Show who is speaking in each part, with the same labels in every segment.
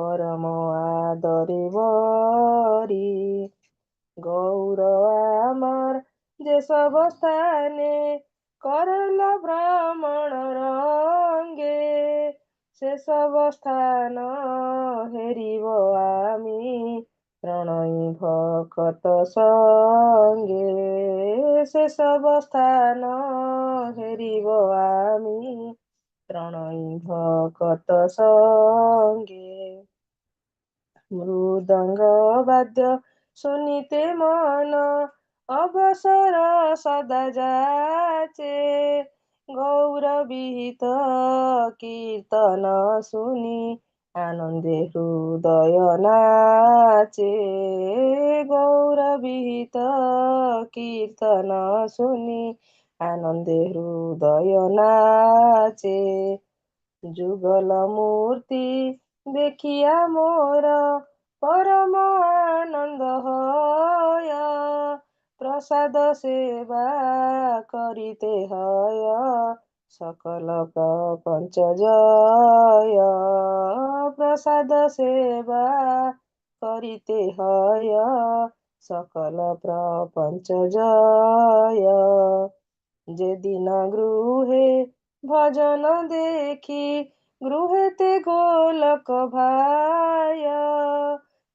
Speaker 1: ପରମ ଆଦରେ ବରି। গৌর আমার যে সব স্থানে করল ভ্রমণ রঙ্গে, সে সব স্থান হেরিব আমি প্রণয়ী ভকত সঙ্গে। সে সব স্থান হেরিব আমি প্রণয়ী ভকত সঙ্গে। মৃদঙ্গ বাদ্য শুনিতে মন অবসর সদা যাচে, গৌর বিহিত কীর্তন শুনি আনন্দে হৃদয় নাচে। গৌর বিহিত কীর্তন শুনি আনন্দে হৃদয় নাচে। যুগল মূর্তি দেখিয়া মোর পরম আনন্দ হয়, প্রসাদ সেবা করিতে হয় সকল প্রপঞ্চ জয়। প্রসাদ সেবা করিতে হয় সকল প্রপঞ্চ জয়। যেদিন গৃহে ভজন দেখি গৃহেতে গোলক ভাই,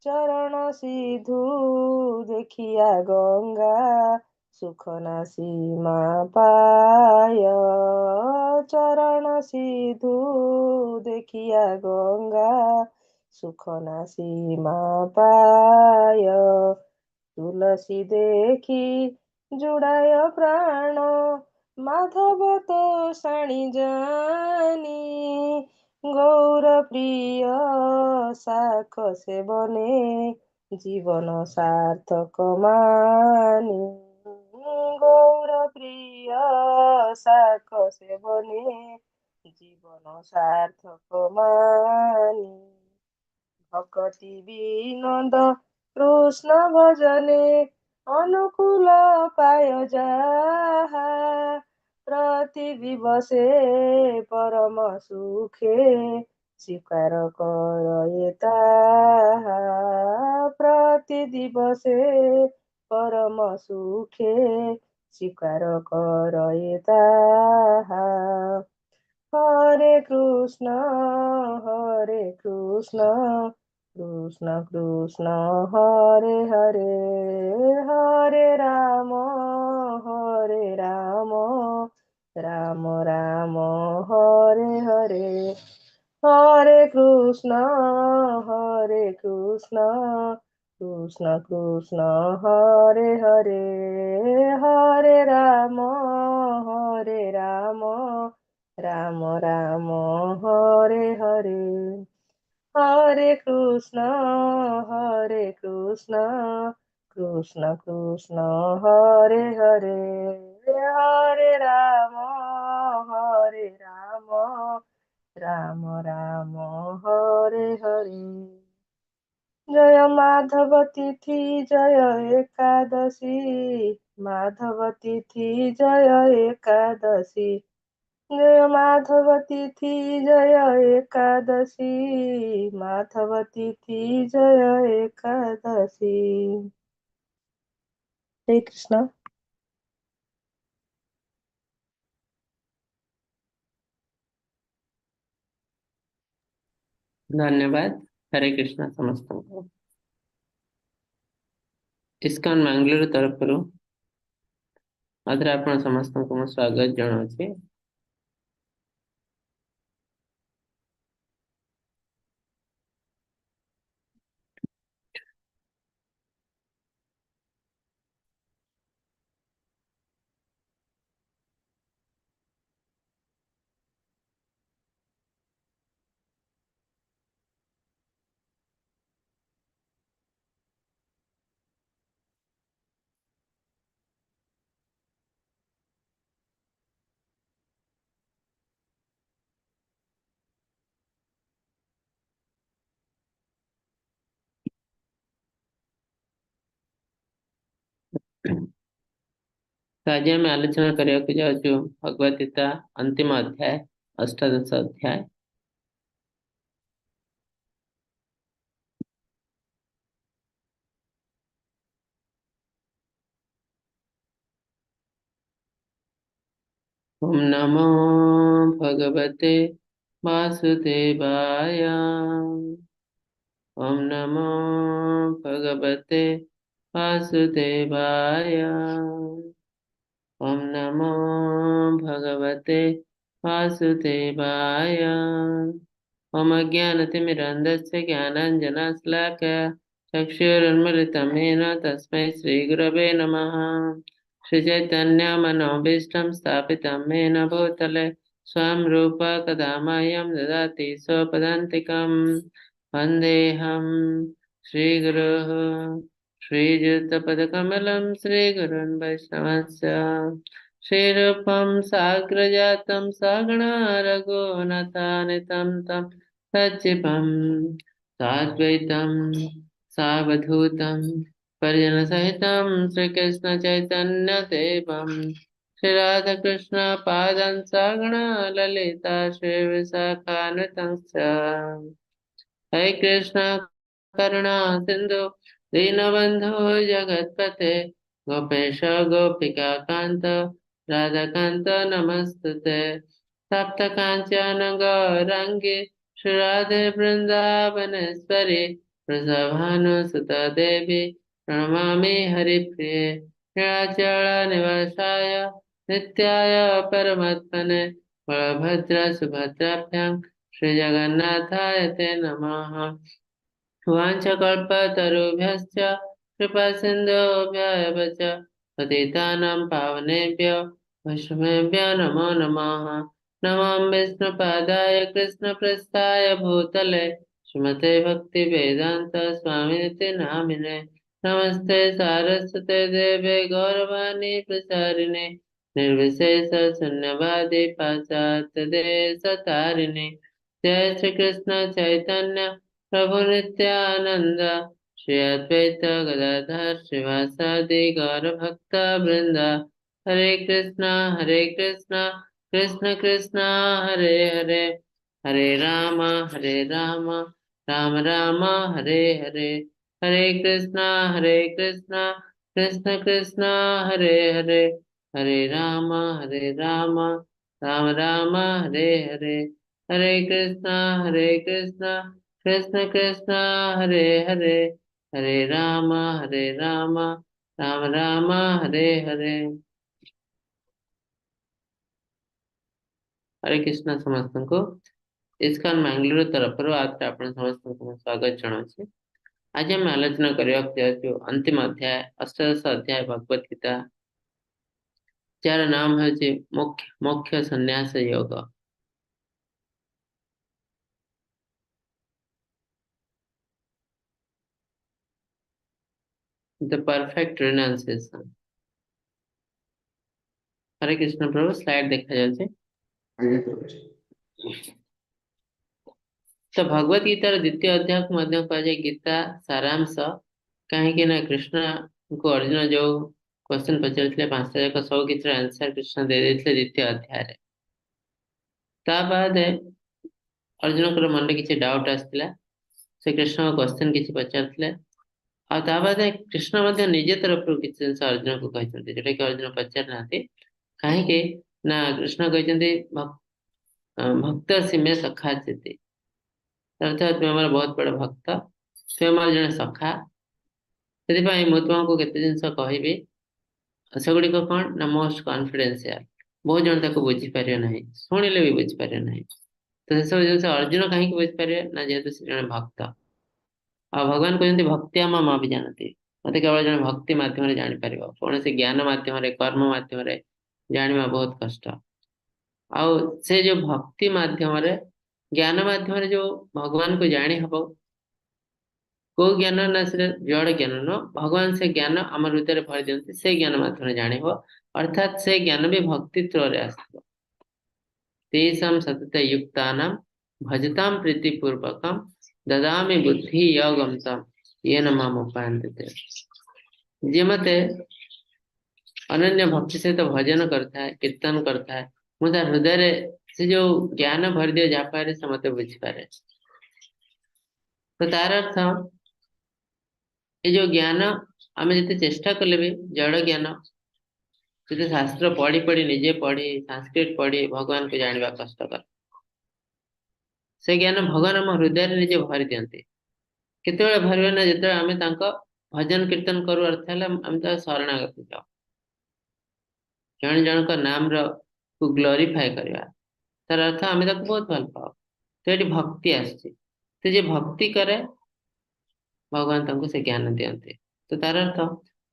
Speaker 1: চরণ সিধু দেখিয়া গঙ্গা সুখ না সীমা পায়। চরণ সিধু দেখিয়া গঙ্গা সুখ না সীমা পায়। তুলসী দেখি জুড়ায় প্রাণ মাধব তো শাণী জানি, গৌর প্রিয় শাখ সেবনে জীবন সার্থক মানি। গৌর প্রিয় শাখ সেবনে জীবন সার্থক মানি। ভকতি বিনন্দ কৃষ্ণ ভজনে অনুকূল পায় যাহা, প্রতি দিবসে পরম সুখে স্বীকার করয়ে তাহা। প্রতি দিবসে পরম সুখে স্বীকার করয়ে তাহা। হরে কৃষ্ণ হরে কৃষ্ণ কৃষ্ণ কৃষ্ণ হরে হরে, হরে রাম হরে রাম রাম রাম হরে হরে। হরে কৃষ্ণ হরে কৃষ্ণ কৃষ্ণ কৃষ্ণ হরে হরে, হরে রাম হরে রাম রাম রাম হরে হরে। হরে কৃষ্ণ হরে কৃষ্ণ কৃষ্ণ কৃষ্ণ হরে হরে, হরে রাম হরে রাম রাম রাম হরে হরে। জয় মাধব তিথি জয় একাদশী, মাধব তিথি জয় একাদশী। জয় মাধব তিথি জয় একাদশী, মাধব তিথি জয় একাদশী। হরে কৃষ্ণ।
Speaker 2: ଧନ୍ୟବାଦ। ହରେ କୃଷ୍ଣ ସମସ୍ତଙ୍କୁ। ଇସ୍କନ ବାଙ୍ଗାଲୋର ତରଫରୁ ଆଉଥରେ ଆପଣ ସମସ୍ତଙ୍କୁ ମୁଁ ସ୍ୱାଗତ ଜଣାଉଛି। ତ ଆଜି ଆମେ ଆଲୋଚନା କରିବାକୁ ଯାଉଛୁ ଭଗବତ ଗୀତା ଅନ୍ତିମ ଅଧ୍ୟାୟ, ଅଷ୍ଟାଦଶ ଅଧ୍ୟାୟ। ଓମ୍ ନମୋ ଭଗବତେ ବାସୁଦେବାୟ। ଓମ୍ ନମୋ ଭଗବତେ ବାସୁଦେବାୟ। ଓମ୍ ନମୋ ଭଗବତେ ବାସୁଦେବାୟ। ଓମ୍ ଅଜ୍ଞାନତିମିରାନ୍ଧସ୍ୟ ଜ୍ଞାନାଞ୍ଜନଶଲାକୟା ଚକ୍ଷୁରୁନ୍ମିଳିतं येन तस्मै श्रीगुरवे नमः। श्रीचैतन्यमनोभीष्टं स्थापितं येन भूतले स्वयं रूप कदा मह्यं ददाति स्वपदान्तिकं। वन्देऽहं श्रीगुरुः श्रीयुतपदकमलं श्रीगुरुन् वैष्णवस्य श्रीरूपं साग्रजातं सगणा रघुनाथानितं तं सजीवं साद्वैतं सावधूतं परिजनसहितं श्रीकृष्णचैतन्यदेवं श्रीराधाकृष्णपादं सगणा ललिता श्रीविशाखान्वितं च। हरे कृष्ण करुणा सिन्धु दीनबन्धो जगत्पते गोपेश गोपिका कान्त राधाकान्त नमस्तुते। तप्त काञ्चन गौराङ्गी श्रीराधे वृन्दावनेश्वरि वृषभानुसुता देवी प्रणमामि हरिप्रिये। नीलाचल निवासाय नित्याय परमात्मने बलभद्र सुभद्राभ्यां श्रीजगन्नाथाय ते नमः। वाञ्छाकल्पतरुभ्यश्च कृपासिन्धुभ्य एव च पतितानां पावनेभ्यो वैष्णवेभ्यो नमो नमः। नमो विष्णुपादाय कृष्णप्रेष्ठाय भूतले श्रीमते भक्तिवेदान्त स्वामिनिति नामिने। नमस्ते सारस्वते देवे गौरवाणी प्रचारिणे निर्विशेष शून्यवादी पाश्चात्य देश तारिणे। जय श्री कृष्ण चैतन्य प्रभु नित्यानंद श्री अद्वैत गदाधर श्रीवासादि गौर भक्त वृंद। हरे कृष्णा कृष्ण कृष्ण हरे हरे, हरे राम राम राम हरे हरे। हरे कृष्णा कृष्ण कृष्ण हरे हरे, हरे राम राम राम हरे हरे। हरे कृष्णा कृष्ण कृष्ण हरे हरे, हरे राम राम राम हरे हरे। हरे कृष्ण ସମସ୍ତଙ୍କୁ ଇସ୍କନ ମାଙ୍ଗାଲୋର ତରଫରୁ ଆଉଥରେ ଆପଣ ସମସ୍ତଙ୍କୁ ମୁଁ ସ୍ୱାଗତ ଜଣାଉଛି। ଆଜି ଆମେ ଆଲୋଚନା କରିବାକୁ ଯାଉଛୁ ଅନ୍ତିମ ଅଧ୍ୟାୟ ଅଷ୍ଟାଦଶ ଅଧ୍ୟାୟ ଭଗବତ ଗୀତା, ଯାହାର ନାମ ହେଉଛି ମୋକ୍ଷ ସନ୍ନ୍ୟାସ ଯୋଗ। The perfect renunciation. Hare Krishna Prabhu, slide ଦେଖାଯାଉଛି।
Speaker 3: ଆଜ୍ଞା ପ୍ରଭୁଜୀ।
Speaker 2: ତ ଭଗବତ ଗୀତାର ଦ୍ୱିତୀୟ ଅଧ୍ୟାୟକୁ ମଧ୍ୟ କୁହାଯାଏ ଗୀତା ସାରାଂଶ। କାହିଁକି ନା କୃଷ୍ଣଙ୍କୁ ଅର୍ଜୁନ ଯୋଉ କ୍ୱେଶ୍ଚନ ପଚାରିଥିଲେ ପାଞ୍ଚଟା ଯାକ ସବୁ କିଛିର ଆନ୍ସର କୃଷ୍ଣ ଦେଇ ଦେଇଥିଲେ ଦ୍ୱିତୀୟ ଅଧ୍ୟାୟରେ। ତା ବାଦେ ଅର୍ଜୁନଙ୍କର ମନରେ କିଛି ଡାଉଟ ଆସିଥିଲା, ସେ କୃଷ୍ଣଙ୍କ କ୍ୱେଶ୍ଚନ କିଛି ପଚାରିଥିଲେ। ଆଉ ତା ବାଦେ କୃଷ୍ଣ ମଧ୍ୟ ନିଜ ତରଫରୁ କିଛି ଜିନିଷ ଅର୍ଜୁନକୁ କହିଛନ୍ତି, ଯୋଉଟା କି ଅର୍ଜୁନ ପଚାରି ନାହାନ୍ତି। କାହିଁକି ନା କୃଷ୍ଣ କହିଛନ୍ତି ଭକ୍ତ ସିମେ ସଖା ଚେତି, ଅର୍ଥାତ ତୁମେ ମୋର ବହୁତ ବଡ ଭକ୍ତ, ତୁମେ ମୋର ଜଣେ ସଖା, ସେଥିପାଇଁ ମୁଁ ତୁମକୁ କେତେ ଜିନିଷ କହିବି। ସେଗୁଡିକ କଣ ନା ମୋଷ୍ଟ କନଫିଡେନ୍ସିଆଲ, ବହୁତ ଜଣ ତାକୁ ବୁଝିପାରିବେ ନାହିଁ, ଶୁଣିଲେ ବି ବୁଝିପାରିବେ ନାହିଁ। ତ ସେସବୁ ଜିନିଷ ଅର୍ଜୁନ କାହିଁକି ବୁଝିପାରିବେ ନା ଯେହେତୁ ସେ ଜଣେ ଭକ୍ତ। ଆଉ ଭଗବାନ କହୁଛନ୍ତି ଭକ୍ତି ଆମ ମା ବି ଜାଣନ୍ତି, ମତେ କେବଳ ଜଣେ ଭକ୍ତି ମାଧ୍ୟମରେ ଜାଣିପାରିବ, କୌଣସି ଜ୍ଞାନ ମାଧ୍ୟମରେ କର୍ମ ମାଧ୍ୟମରେ ଜାଣିବା ବହୁତ କଷ୍ଟ। ଆଉ ସେ ଯୋଉ ଭକ୍ତି ମାଧ୍ୟମରେ ଜ୍ଞାନ ମାଧ୍ୟମରେ ଯୋଉ ଭଗବାନଙ୍କୁ ଜାଣି ହବ, କୋଉ ଜ୍ଞାନ ନା ସେଟା ଜଡ଼ ଜ୍ଞାନ ନୁହଁ, ଭଗବାନ ସେ ଜ୍ଞାନ ଆମ ହୃଦୟରେ ଭରି ଦିଅନ୍ତି, ସେ ଜ୍ଞାନ ମାଧ୍ୟମରେ ଜାଣି ହବ। ଅର୍ଥାତ ସେ ଜ୍ଞାନ ବି ଭକ୍ତି ଥ୍ରୋରେ ଆସିଥିବ। ତେଷାಂ ସତତ ୟୁକ୍ତାନାಂ ଭଜତାಂ ପ୍ରୀତିପୂର୍ବକಂ ଦଦାମି ବୁଦ୍ଧି ଯୋଗಂ ତମ୍ ୟେନ ମାମ୍ ଉପାୟନ୍ତେ ତେ। ଯିଏ ମତେ ଅନନ୍ୟ ଭକ୍ତି ସହିତ ଭଜନ କରିଥାଏ, କୀର୍ତ୍ତନ କରିଥାଏ, ମୁଁ ତା ହୃଦୟରେ ସେ ଯୋଉ ଜ୍ଞାନ ଭରିଦିଏ ଯାହା ଫଳରେ ସେ ମତେ ବୁଝିପାରେ। ତ ତାର ଅର୍ଥ ଏ ଯୋଉ ଜ୍ଞାନ ଆମେ ଯେତେ ଚେଷ୍ଟା କଲେ ବି ଜଡ଼ ଜ୍ଞାନ ଯଦି ଶାସ୍ତ୍ର ପଢି ପଢି ନିଜେ ପଢି ସାଂସ୍କ୍ରିଟ ପଢି ଭଗବାନଙ୍କୁ ଜାଣିବା କଷ୍ଟକର। ସେ ଜ୍ଞାନ ଭଗବାନ ଆମ ହୃଦୟରେ ନିଜେ ଭରି ଦିଅନ୍ତି। କେତେବେଳେ ଭରିବେ ନା ଯେତେବେଳେ ଆମେ ତାଙ୍କ ଭଜନ କୀର୍ତ୍ତନ କରୁ, ଅର୍ଥ ହେଲା ଆମେ ତାଙ୍କ ଶରଣାଗତି ଯାଉ, ଜଣେ ଜଣଙ୍କ ନାମର କୁ ଗ୍ଲୋରିଫାଏ କରିବା, ତାର ଅର୍ଥ ଆମେ ତାକୁ ବହୁତ ଭଲ ପାଉ। ତ ଏଠି ଭକ୍ତି ଆସୁଛି। ତ ଯିଏ ଭକ୍ତି କରେ ଭଗବାନ ତାଙ୍କୁ ସେ ଜ୍ଞାନ ଦିଅନ୍ତି। ତ ତାର ଅର୍ଥ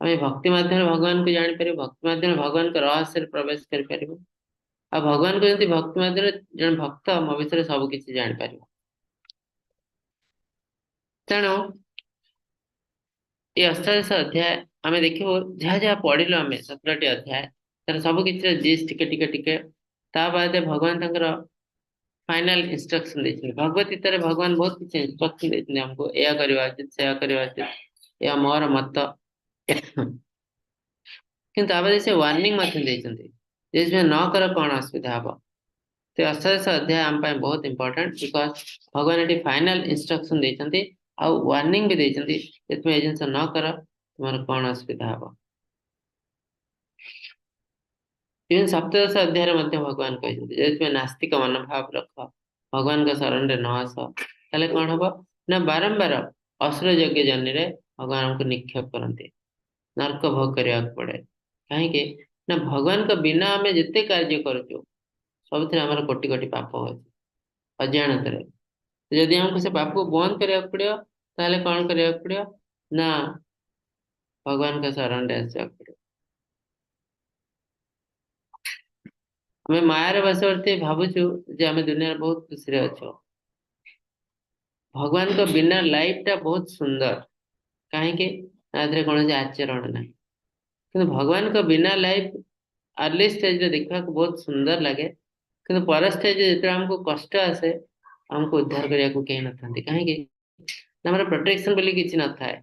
Speaker 2: ଆମେ ଭକ୍ତି ମାଧ୍ୟମରେ ଭଗବାନଙ୍କୁ ଜାଣିପାରିବୁ, ଭକ୍ତି ମାଧ୍ୟମରେ ଭଗବାନଙ୍କ ରହସ୍ୟରେ ପ୍ରବେଶ କରିପାରିବୁ। ଆଉ ଭଗବାନଙ୍କୁ ଯେମିତି ଭକ୍ତି ମାଧ୍ୟମରେ ଜଣେ ଭକ୍ତ ମୋ ବିଷୟରେ ସବୁ କିଛି ଜାଣିପାରିବ। ତେଣୁ ଏଇ ଅଷ୍ଟାଦଶ ଅଧ୍ୟାୟ ଆମେ ଦେଖିବୁ, ଯାହା ଯାହା ପଢିଲୁ ଆମେ 17ଟି ଅଧ୍ୟାୟ, ତାର ସବୁ କିଛିର ଜିଷ୍ଟ ଟିକେ ଟିକେ ଟିକେ। ତା ବାଦେ ଭଗବାନ ତାଙ୍କର ଫାଇନାଲ ଇନଷ୍ଟ୍ରକ୍ସନ ଦେଇଛନ୍ତି। ଭଗବତ ଗୀତାରେ ଭଗବାନ ବହୁତ କିଛି ଇନଷ୍ଟ୍ରକ୍ସନ ଦେଇଛନ୍ତି ଆମକୁ, ଏଇଆ କରିବା ଉଚିତ, ସେୟା କରିବା ଉଚିତ, ଏହା ମୋର ମତ। କିନ୍ତୁ ତା ବାଦେ ସେ ୱାର୍ଣ୍ଣିଂ ମଧ୍ୟ ଦେଇଛନ୍ତି, ଯେ ତୁମେ ନ କର କଣ ଅସୁବିଧା ହବ। ତ ଅଷ୍ଟାଦଶ ଅଧ୍ୟାୟ ଆମ ପାଇଁ ବହୁତ ଇମ୍ପୋର୍ଟାଣ୍ଟ, because ଭଗବାନ ଏଠି ଫାଇନାଲ ଇନଷ୍ଟ୍ରକ୍ସନ ଦେଇଛନ୍ତି ଆଉ ୱାର୍ଣ୍ଣିଂ ବି ଦେଇଛନ୍ତି ଯେ ତୁମେ ଏ ଜିନିଷ ନ କର ତୁମର କଣ ଅସୁବିଧା ହବ। ଇଭେନ୍ ସପ୍ତଦଶ ଅଧ୍ୟାୟରେ ମଧ୍ୟ ଭଗବାନ କହିଛନ୍ତି, ଯଦି ତୁମେ ନାସ୍ତିକ ମନୋଭାବ ରଖ, ଭଗବାନଙ୍କ ଶରଣରେ ନ ଆସ, ତାହେଲେ କଣ ହବ ନା ବାରମ୍ବାର ଅସୁର ଯଜ୍ଞ ଜନିରେ ଭଗବାନ ଆମକୁ ନିକ୍ଷେପ କରନ୍ତି, ନର୍କ ଭୋଗ କରିବାକୁ ପଡେ। କାହିଁକି ନା ଭଗବାନଙ୍କ ବିନା ଆମେ ଯେତେ କାର୍ଯ୍ୟ କରୁଛୁ ସବୁଥିରେ ଆମର କୋଟି କୋଟି ପାପ ହଉଛି ଅଜାଣତରେ। ଯଦି ଆମକୁ ସେ ପାପକୁ ବନ୍ଦ କରିବାକୁ ପଡିବ, ତାହେଲେ କଣ କରିବାକୁ ପଡିବ ନା ଭଗବାନଙ୍କ ଶରଣରେ ଆସିବାକୁ ପଡିବ। ଆମେ ମାୟାର ବଶବର୍ତ୍ତୀ ଭାବୁଛୁ ଯେ ଆମେ ଦୁନିଆରେ ବହୁତ ଖୁସିରେ ଅଛୁ। ଭଗବାନଙ୍କ ବିନା ଲାଇଫ ଟା ବହୁତ ସୁନ୍ଦର, କାହିଁକି ନା ଏଥିରେ କୌଣସି ଆଚରଣ ନାହିଁ। କିନ୍ତୁ ଭଗବାନଙ୍କ ବିନା ଲାଇଫ ଆର୍ଲି ଷ୍ଟେଜରେ ଦେଖିବାକୁ ବହୁତ ସୁନ୍ଦର ଲାଗେ, କିନ୍ତୁ ପର ଷ୍ଟେଜରେ ଯେତେବେଳେ ଆମକୁ କଷ୍ଟ ଆସେ, ଆମକୁ ଉଦ୍ଧାର କରିବାକୁ କେହି ନଥାନ୍ତି। କାହିଁକି ନା ଆମର ପ୍ରୋଟେକ୍ସନ ବୋଲି କିଛି ନଥାଏ।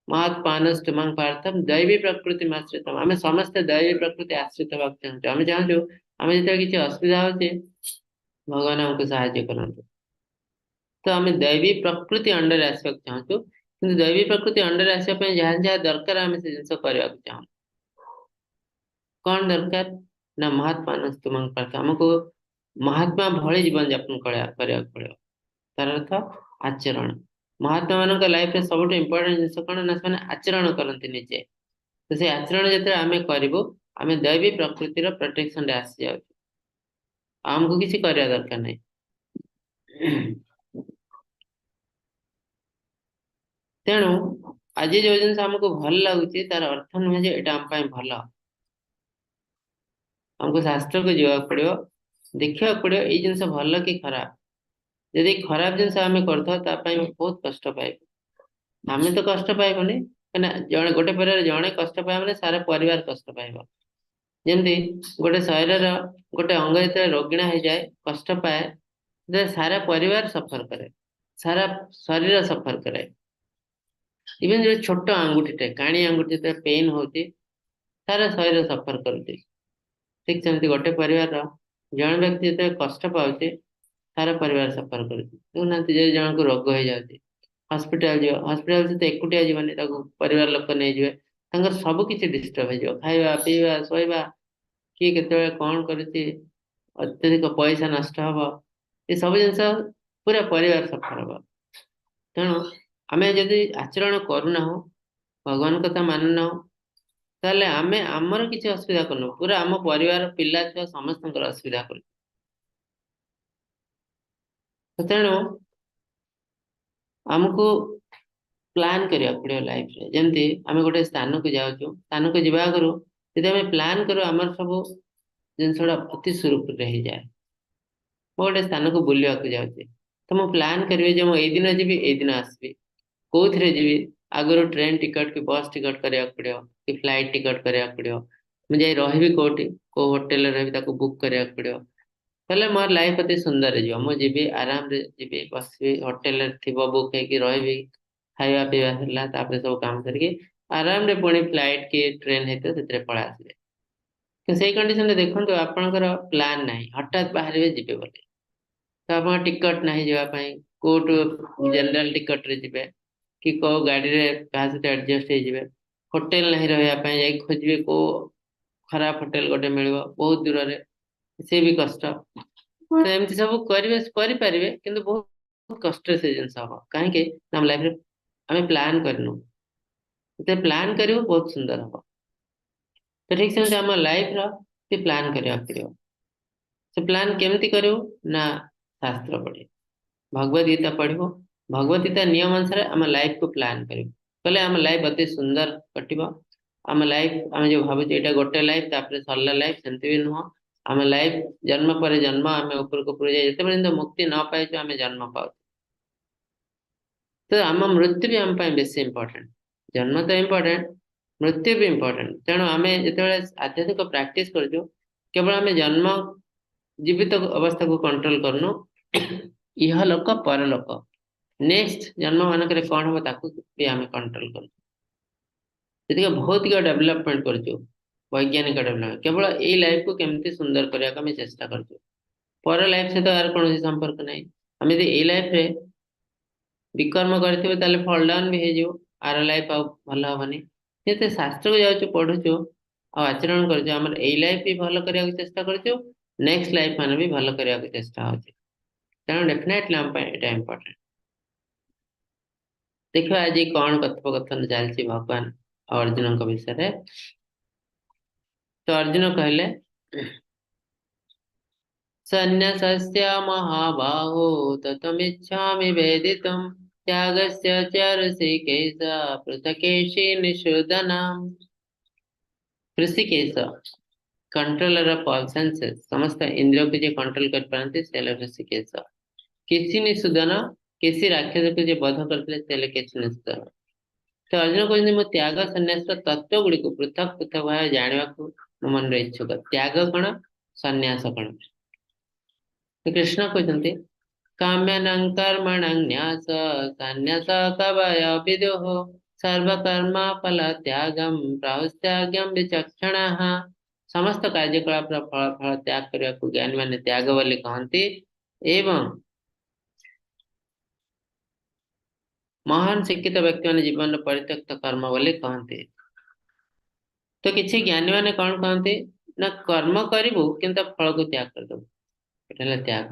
Speaker 2: ମହତ୍ପାନଷ୍ଟୁମଂ ପାର୍ଥମ ଦୈବୀ ପ୍ରକୃତି ଆଶ୍ରିତମ, ଆମେ ସମସ୍ତେ ଦୈବୀ ପ୍ରକୃତି ଆଶ୍ରିତ ହେବାକୁ ଚାହୁଁଛୁ। ଆମେ ଚାହୁଁଛୁ ଆମେ ଯେତେବେଳେ କିଛି ଅସୁବିଧା ହଉଛି ଭଗବାନ ଆମକୁ ସାହାଯ୍ୟ କରନ୍ତୁ। ତ ଆମେ ଦୈବୀ ପ୍ରକୃତି ଅଣ୍ଡରରେ ଆସିବାକୁ ଚାହୁଁଛୁ, କିନ୍ତୁ ଦୈବୀ ପ୍ରକୃତି ଅଣ୍ଡରରେ ଆସିବା ପାଇଁ ଯାହା ଯାହା ଦରକାର ଆମେ ସେ ଜିନିଷ କରିବାକୁ ଚାହୁଁଛୁ। କଣ ଦରକାର ନା ମହାତ୍ମାନସ୍ତୁମଂ ପାର୍ଥ, ଆମକୁ ମହାତ୍ମା ଭଳି ଜୀବନ ଯାପନ କରିବାକୁ ପଡିବ। ତାର ଅର୍ଥ ଆଚରଣ। ମହାତ୍ମା ମାନଙ୍କ ଲାଇଫରେ ସବୁଠୁ ଇମ୍ପୋର୍ଟାଣ୍ଟ ଜିନିଷ କଣ ନା ସେମାନେ ଆଚରଣ କରନ୍ତି ନିଜେ। ତ ସେଇ ଆଚରଣ ଯେତେବେଳେ ଆମେ କରିବୁ, ଆମେ ଦୈବୀ ପ୍ରକୃତିର ପ୍ରୋଟେକ୍ସନରେ ଆସିଯାଉଛୁ, ଆମକୁ କିଛି କରିବା ଦରକାର ନାହିଁ। ତେଣୁ ଆଜି ଯୋଉ ଜିନିଷ ଆମକୁ ଭଲ ଲାଗୁଛି ତାର ଅର୍ଥ ନୁହେଁ ଯେ ଏଇଟା ଆମ ପାଇଁ ଭଲ। ଆମକୁ ଶାସ୍ତ୍ରକୁ ଯିବାକୁ ପଡିବ, ଦେଖିବାକୁ ପଡିବ ଏଇ ଜିନିଷ ଭଲ କି ଖରାପ। ଯଦି ଖରାପ ଜିନିଷ ଆମେ କରିଥାଉ ତା ପାଇଁ ବହୁତ କଷ୍ଟ ପାଇବୁ। ଆମେ ତ କଷ୍ଟ ପାଇବୁନି, କାହିଁକିନା ଗୋଟେ ପରିବାର ଜଣେ କଷ୍ଟ ପାଇବ ମାନେ ସାରା ପରିବାର କଷ୍ଟ ପାଇବ। ଯେମିତି ଗୋଟେ ଶରୀରର ଗୋଟେ ଅଙ୍ଗ ଯେତେବେଳେ ରୋଗିଣା ହେଇଯାଏ, କଷ୍ଟ ପାଏ, ସେତେବେଳେ ସାରା ପରିବାର ସଫର କରେ, ସାରା ଶରୀର ସଫର କରେ। ଇଭେନ୍ ଯୋଉ ଛୋଟ ଆଙ୍ଗୁଠିଟେ, କାଣି ଆଙ୍ଗୁଠି ଯେତେବେଳେ ପେନ୍ ହଉଛି, ସାରା ଶରୀର ସଫର କରୁଛି। ଠିକ ସେମିତି ଗୋଟେ ପରିବାରର ଜଣେ ବ୍ୟକ୍ତି ଯେତେବେଳେ କଷ୍ଟ ପାଉଛି, ସାରା ପରିବାର ସଫର କରୁଛି। ଦେଖୁନାହାନ୍ତି, ଯଦି ଜଣକୁ ରୋଗ ହେଇଯାଉଛି, ହସ୍ପିଟାଲ ଯିବ, ହସ୍ପିଟାଲ ସହିତ ଏକୁଟିଆ ଯିବନି, ତାକୁ ପରିବାର ଲୋକ ନେଇଯିବେ, ତାଙ୍କର ସବୁ କିଛି ଡିଷ୍ଟର୍ବ ହେଇଯିବ, ଖାଇବା ପିଇବା ଶୋଇବା, କିଏ କେତେବେଳେ କଣ କରୁଛି, ଅତ୍ୟଧିକ ପଇସା ନଷ୍ଟ ହବ, ଏସବୁ ଜିନିଷ ପୁରା ପରିବାର ସଫର ହବ। ତେଣୁ ଆମେ ଯଦି ଆଚରଣ କରୁନାହୁଁ, ଭଗବାନ କଥା ମାନୁନାହୁଁ, ତାହେଲେ ଆମେ ଆମର କିଛି ଅସୁବିଧା କରୁନୁ, ପୁରା ଆମ ପରିବାର ପିଲା ଛୁଆ ସମସ୍ତଙ୍କର ଅସୁବିଧା କରୁଛୁ। ତେଣୁ ଆମକୁ ପ୍ଲାନ୍ କରିବାକୁ ପଡିବ ଲାଇଫରେ। ଯେମିତି ଆମେ ଗୋଟେ ସ୍ଥାନକୁ ଯାଉଛୁ, ସ୍ଥାନକୁ ଯିବା ଆଗରୁ ଯଦି ଆମେ ପ୍ଲାନ୍ କରୁ, ଆମର ସବୁ ଜିନିଷ ଗୁଡା ଅତି ସୁରୁଖୁରୁରେ ହେଇଯାଏ। ମୁଁ ଗୋଟେ ସ୍ଥାନକୁ ବୁଲିବାକୁ ଯାଉଛି, ତ ମୁଁ ପ୍ଲାନ୍ କରିବି ଯେ ମୁଁ ଏଇ ଦିନ ଯିବି, ଏଇ ଦିନ ଆସିବି, କୋଉଥିରେ ଯିବି, ଆଗରୁ ଟ୍ରେନ୍ ଟିକଟ କି ବସ୍ ଟିକଟ କରିବାକୁ ପଡିବ କି ଫ୍ଲାଇଟ୍ ଟିକଟ କରିବାକୁ ପଡିବ, ମୁଁ ଯାଇ ରହିବି କୋଉଠି, କୋଉ ହୋଟେଲରେ ରହିବି ତାକୁ ବୁକ୍ କରିବାକୁ ପଡିବ। ତାହେଲେ ମୋର ଲାଇଫ ଅତି ସୁନ୍ଦର ହେଇଯିବ। ମୁଁ ଯିବି, ଆରାମରେ ଯିବି, ବସିବି, ହୋଟେଲରେ ଥିବ ବୁକ୍ ହେଇକି ରହିବି, ଖାଇବା ପିଇବା ହେଲା, ତାପରେ ସବୁ କାମ ସାରିକି ଆରାମରେ ପୁଣି ଫ୍ଲାଇଟ୍ କି ଟ୍ରେନ୍ ହେଇଥିବ ସେଥିରେ ପଳେଇ ଆସିବେ। କିନ୍ତୁ ସେଇ କଣ୍ଡିସନରେ ଦେଖନ୍ତୁ ଆପଣଙ୍କର ପ୍ଲାନ୍ ନାହିଁ, ହଠାତ୍ ବାହାରିବେ ଯିବେ ବୋଲି, ତ ଆପଣଙ୍କ ଟିକଟ ନାହିଁ ଯିବା ପାଇଁ, କୋଉଠୁ ଜେନେରାଲ ଟିକଟରେ ଯିବେ କି କୋଉ ଗାଡିରେ କାହା ସହିତ ଆଡଜଷ୍ଟ ହେଇଯିବେ, ହୋଟେଲ ନାହିଁ ରହିବା ପାଇଁ, ଯାଇକି ଖୋଜିବେ କୋଉ ଖରାପ ହୋଟେଲ ଗୋଟେ ମିଳିବ ବହୁତ ଦୂରରେ, ସେ ବି କଷ୍ଟ। ତ ଏମିତି ସବୁ କରିବେ, କରିପାରିବେ, କିନ୍ତୁ ବହୁତ କଷ୍ଟରେ ସେ ଜିନିଷ ହବ। କାହିଁକି ନା ଆମ ଲାଇଫରେ ଆମେ ପ୍ଲାନ୍ କରିନୁ। ଯେତେ ପ୍ଲାନ୍ କରିବୁ ବହୁତ ସୁନ୍ଦର ହବ। ତ ଠିକ ସେମିତି ଆମ ଲାଇଫର ବି ପ୍ଲାନ୍ କରିବାକୁ ପଡିବ। ସେ ପ୍ଲାନ୍ କେମିତି କରିବୁ ନା ଶାସ୍ତ୍ର ପଢିବୁ, ଭଗବତ ଗୀତା ପଢିବୁ, ଭଗବତ ଗୀତା ନିୟମ ଅନୁସାରେ ଆମ ଲାଇଫକୁ ପ୍ଲାନ୍ କରିବୁ, କଲେ ଆମ ଲାଇଫ ଅତି ସୁନ୍ଦର କଟିବ। ଆମ ଲାଇଫ ଆମେ ଯୋଉ ଭାବୁଛୁ ଏଇଟା ଗୋଟେ ଲାଇଫ ତାପରେ ସରିଲା ଲାଇଫ, ସେମିତି ବି ନୁହଁ। ଆମ ଲାଇଫ ଜନ୍ମ ପରେ ଜନ୍ମ ଆମେ ଉପରକୁ ଉପରକୁ ଯାଇ ଯେତେ ପର୍ଯ୍ୟନ୍ତ ମୁକ୍ତି ନ ପାଇଛୁ ଆମେ ଜନ୍ମ ପାଉଛୁ। ତ ଆମ ମୃତ୍ୟୁ ବି ଆମ ପାଇଁ ବେଶୀ ଇମ୍ପୋର୍ଟାଣ୍ଟ। ଜନ୍ମ ତ ଇମ୍ପୋର୍ଟାଣ୍ଟ, ମୃତ୍ୟୁ ବି ଇମ୍ପୋର୍ଟାଣ୍ଟ। ତେଣୁ ଆମେ ଯେତେବେଳେ ଆଧ୍ୟାତ୍ମିକ ପ୍ରାକ୍ଟିସ କରୁଛୁ, କେବଳ ଆମେ ଜନ୍ମ ଜୀବିତ ଅବସ୍ଥାକୁ କଣ୍ଟ୍ରୋଲ କରୁନୁ, ଇହ ଲୋକ ପରଲୋକ ନେକ୍ସଟ ଜନ୍ମ ମାନଙ୍କରେ କଣ ହବ ତାକୁ ବି ଆମେ କଣ୍ଟ୍ରୋଲ କରୁଛୁ। ଯେତିକି ଭୌତିକ ଡେଭଲପମେଣ୍ଟ କରୁଛୁ, ବୈଜ୍ଞାନିକ ଡେଭଲପମେଣ୍ଟ, କେବଳ ଏଇ ଲାଇଫକୁ କେମିତି ସୁନ୍ଦର କରିବାକୁ ଆମେ ଚେଷ୍ଟା କରୁଛୁ। ପର ଲାଇଫ ସହିତ ଏହାର କୌଣସି ସମ୍ପର୍କ ନାହିଁ। ଆମେ ଯଦି ଏଇ ଲାଇଫରେ ବିକର୍ମ କରିଥିବେ ତାହେଲେ ଫଲ୍ ଡାଉନ ବି ହେଇଯିବ, ଆର ଲାଇଫ ଆଉ ଭଲ ହବନି। ଯେତେ ଶାସ୍ତ୍ରକୁ ଯାଉଛୁ, ପଢୁଛୁ ଆଉ ଆଚରଣ କରୁଛୁ, ଆମର ଏଇ ଲାଇଫ ବି ଭଲ କରିବାକୁ ଚେଷ୍ଟା କରୁଛୁ, ନେକ୍ସଟ ଲାଇଫ ମାନେ ବି ଭଲ କରିବାକୁ ଚେଷ୍ଟା ହଉଛି। ତେଣୁ ଡେଫିନେଟଲି ଆମ ପାଇଁ ଏଇଟା ଇମ୍ପୋର୍ଟାଣ୍ଟ। ଦେଖିବା ଆଜି କଣ କଥୋପକଥନ ଚାଲିଛି ଭଗବାନ ଆଉ ଅର୍ଜୁନଙ୍କ ବିଷୟରେ। ତ ଅର୍ଜୁନ କହିଲେ, ସନ୍ନ୍ୟାସସ୍ୟ ମହାବାହୁ ତତମିଚ୍ଛାମି ବେଦିତୁମ୍ ତ୍ୟାଗସ୍ୟ ଚ Rishikesh ପୃଥକେଶି ନିଷୂଦନମ୍। Hrishikesh controller of all senses, ସମସ୍ତ ଇନ୍ଦ୍ରିୟକୁ ଯିଏ କଣ୍ଟ୍ରୋଲ କରିପାରନ୍ତି ସେ ହେଲେ ଋଷିକେଶ। କେଶି ନିଷୂଦନ, କେଶି ରାକ୍ଷସକୁ ଯିଏ ବଧ କରିଥିଲେ ସେ ହେଲେ କେଶି ନିଷୂଦନ। ତ ଅର୍ଜୁନ କହୁଛନ୍ତି ମୁଁ ତ୍ୟାଗ ସନ୍ନ୍ୟାସର ତତ୍ତ୍ୱ ଗୁଡ଼ିକୁ ପୃଥକ ପୃଥକ ଭାବେ ଜାଣିବାକୁ ମୋ ମନରେ ଇଚ୍ଛୁକ। ତ୍ୟାଗ କଣ, ସନ୍ନ୍ୟାସ କଣ? କୃଷ୍ଣ କହୁଛନ୍ତି କାମ୍ୟାନଂ କର୍ମଣଂ ନ୍ୟାସ ସନ୍ନ୍ୟାସ କବୟ ବିଦୁଃ ସର୍ବକର୍ମ ଫଳ ତ୍ୟାଗಂ ପ୍ରାହୁସ୍ତ୍ୟାଗಂ ବିଚକ୍ଷଣାଃ। ସମସ୍ତ କାର୍ଯ୍ୟକଳାପର ଫଳ ଫଳ ତ୍ୟାଗ କରିବାକୁ ଜ୍ଞାନୀ ମାନେ ତ୍ୟାଗ ବୋଲି କହନ୍ତି ଏବଂ ମହାନ ଶିକ୍ଷିତ ବ୍ୟକ୍ତି ମାନେ ଜୀବନର ପରିତ୍ୟକ୍ତ କର୍ମ ବୋଲି କହନ୍ତି। ତ କିଛି ଜ୍ଞାନୀ ମାନେ କଣ କହନ୍ତି ନା କର୍ମ କରିବୁ କିନ୍ତୁ ଫଳକୁ ତ୍ୟାଗ କରିଦବୁ, ଏଟା ହେଲା ତ୍ୟାଗ।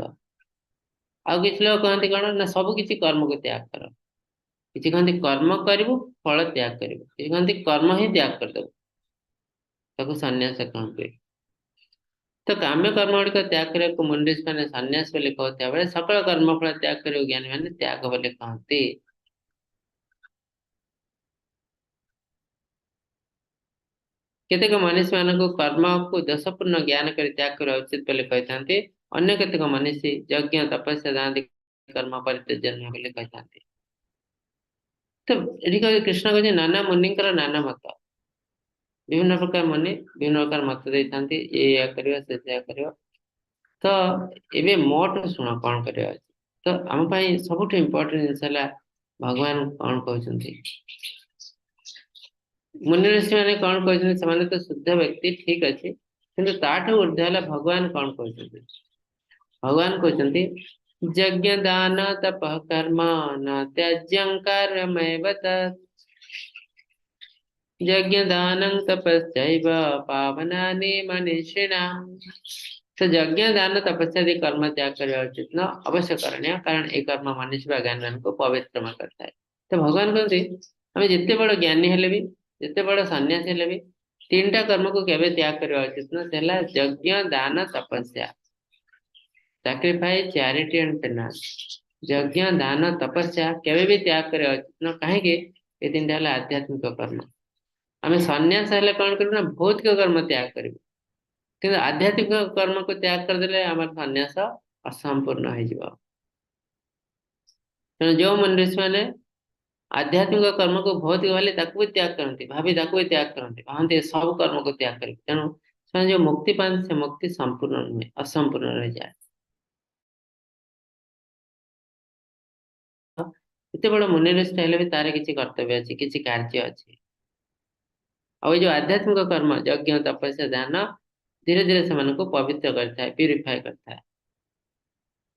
Speaker 2: ଆଉ କିଛି ଲୋକ କହନ୍ତି କଣ ନା ସବୁ କିଛି କର୍ମକୁ ତ୍ୟାଗ କର। କିଛି କହନ୍ତି କର୍ମ କରିବୁ ଫଳ ତ୍ୟାଗ କରିବୁ, କିଛି କହନ୍ତି କର୍ମ ହିଁ ତ୍ୟାଗ କରିଦବୁ, ତାକୁ ସନ୍ନ୍ୟାସ କହନ୍ତି। ତ କାମ୍ୟ କର୍ମ ଗୁଡିକ ତ୍ୟାଗ କରିବାକୁ ମୁନି ଋଷି ମାନେ ସନ୍ନ୍ୟାସ ବୋଲି କହୁଥିବା ବେଳେ ସକଳ କର୍ମ ଫଳ ତ୍ୟାଗ କରିବାକୁ ଜ୍ଞାନୀ ମାନେ ତ୍ୟାଗ ବୋଲି କହନ୍ତି। କେତେକ ମନୀଷୀ ମାନଙ୍କୁ କର୍ମକୁ ଦୋଷପୂର୍ଣ୍ଣ ଜ୍ଞାନ କରି ତ୍ୟାଗ କରିବା ଉଚିତ ବୋଲି କହିଥାନ୍ତି। ଅନ୍ୟ କେତେକ ମନୀଷୀ ଯଜ୍ଞ ତପସ୍ୟା ଦାନ କର୍ମ ପରିତ୍ୟାଜ୍ୟ ନୁହେଁ ବୋଲି କହିଥାନ୍ତି। ତ ଏଠି କୃଷ୍ଣ କହୁଛନ୍ତି ନାନା ମୁନିଙ୍କର ନାନା ମତ, ବିଭିନ୍ନ ପ୍ରକାର ମୁନି ବିଭିନ୍ନ ପ୍ରକାର ମତ ଦେଇଥାନ୍ତି, ଇଏ ଏଇଆ କରିବ ସେ ସେଇଆ କରିବ। ତ ଏବେ ମୋଠୁ ଶୁଣ କଣ କରିବା ଅଛି। ତ ଆମ ପାଇଁ ସବୁଠୁ ଇମ୍ପୋର୍ଟାଣ୍ଟ ଜିନିଷ ହେଲା ଭଗବାନ କଣ କହୁଛନ୍ତି, ମୁନି ଋଷି ମାନେ କଣ କହୁଛନ୍ତି। ସେମାନେ ତ ଶୁଦ୍ଧ ବ୍ୟକ୍ତି, ଠିକ ଅଛି, କିନ୍ତୁ ତାଠୁ ଉର୍ଦ୍ଧ୍ୱ ହେଲା ଭଗବାନ କଣ କହୁଛନ୍ତି। ଭଗବାନ କହୁଛନ୍ତି ଯଜ୍ଞ ଦାନ ତପ କର୍ମ ନ ତ୍ୟାଜ୍ୟଂ କାର୍ଯ୍ୟମେବ ତତ୍ ଯଜ୍ଞ ଦାନଂ ତପଶ୍ଚୈବ ପାବନାନି ମନୀଷିଣାମ୍। ତ ଯଜ୍ଞ ଦାନ ତପସ୍ୟା ଆଦି କର୍ମ ତ୍ୟାଗ କରିବା ଉଚିତ ନ, ଅବଶ୍ୟ କରଣୀୟ, କାରଣ ଏ କର୍ମ ମନୀଷୀ ବା ଜ୍ଞାନୀ ମାନଙ୍କୁ ପବିତ୍ରମୟ କରିଥାଏ। ତ ଭଗବାନ କହନ୍ତି ଆମେ ଯେତେ ବଡ ଜ୍ଞାନୀ ହେଲେ ବି, ଯେତେ ବଡ ସନ୍ନ୍ୟାସୀ ହେଲେ ବି, ତିନିଟା କର୍ମକୁ କେବେ ତ୍ୟାଗ କରିବା ଉଚିତ ନୁହଁ। ସେ ହେଲା ଯଜ୍ଞ ଦାନ ତପସ୍ୟା, ସାକ୍ରିଫାଇସ୍, ଚାରିଟି ଆଣ୍ଡ ପେନାନ୍ସ। ଯଜ୍ଞ ଦାନ ତପସ୍ୟା କେବେ ବି ତ୍ୟାଗ କରିବା ଉଚିତ ନୁହଁ। କାହିଁକି? ଏ ତିନିଟା ହେଲା ଆଧ୍ୟାତ୍ମିକ କର୍ମ। ଆମେ ସନ୍ନ୍ୟାସ ହେଲେ କଣ କରିବୁ ନା ଭୌତିକ କର୍ମ ତ୍ୟାଗ କରିବୁ, କିନ୍ତୁ ଆଧ୍ୟାତ୍ମିକ କର୍ମକୁ ତ୍ୟାଗ କରିଦେଲେ ଆମର ସନ୍ନ୍ୟାସ ଅସମ୍ପୂର୍ଣ୍ଣ ହେଇଯିବ। ତେଣୁ ଯୋଉ ମୁନି ଋଷି ମାନେ ଆଧ୍ୟାତ୍ମିକ କର୍ମକୁ ଭୌତିକ ଭାବି ତାକୁ ବି ତ୍ୟାଗ କରନ୍ତି, ଭାବି ତାକୁ ବି ତ୍ୟାଗ କରନ୍ତି, ଭାବନ୍ତି ସବୁ କର୍ମକୁ ତ୍ୟାଗ କରିବେ, ତେଣୁ ସେମାନେ ଯୋଉ ମୁକ୍ତି ପାଆନ୍ତି ସେ ମୁକ୍ତି ସମ୍ପୂର୍ଣ୍ଣ ନୁହେଁ, ଅସମ୍ପୂର୍ଣ୍ଣ ରହିଯାଏ। ଏତେ ବଡ ମୁନି ଋଷି ହେଲେ ବି ତାର କିଛି କର୍ତ୍ତବ୍ୟ ଅଛି, କିଛି କାର୍ଯ୍ୟ ଅଛି। ଆଉ ଏଇ ଯୋଉ ଆଧ୍ୟାତ୍ମିକ କର୍ମ ଯଜ୍ଞ ତପସ୍ୟା ଦାନ ଧୀରେ ଧୀରେ ସେମାନଙ୍କୁ ପବିତ୍ର କରିଥାଏ, ପ୍ୟୁରିଫାଏ କରିଥାଏ।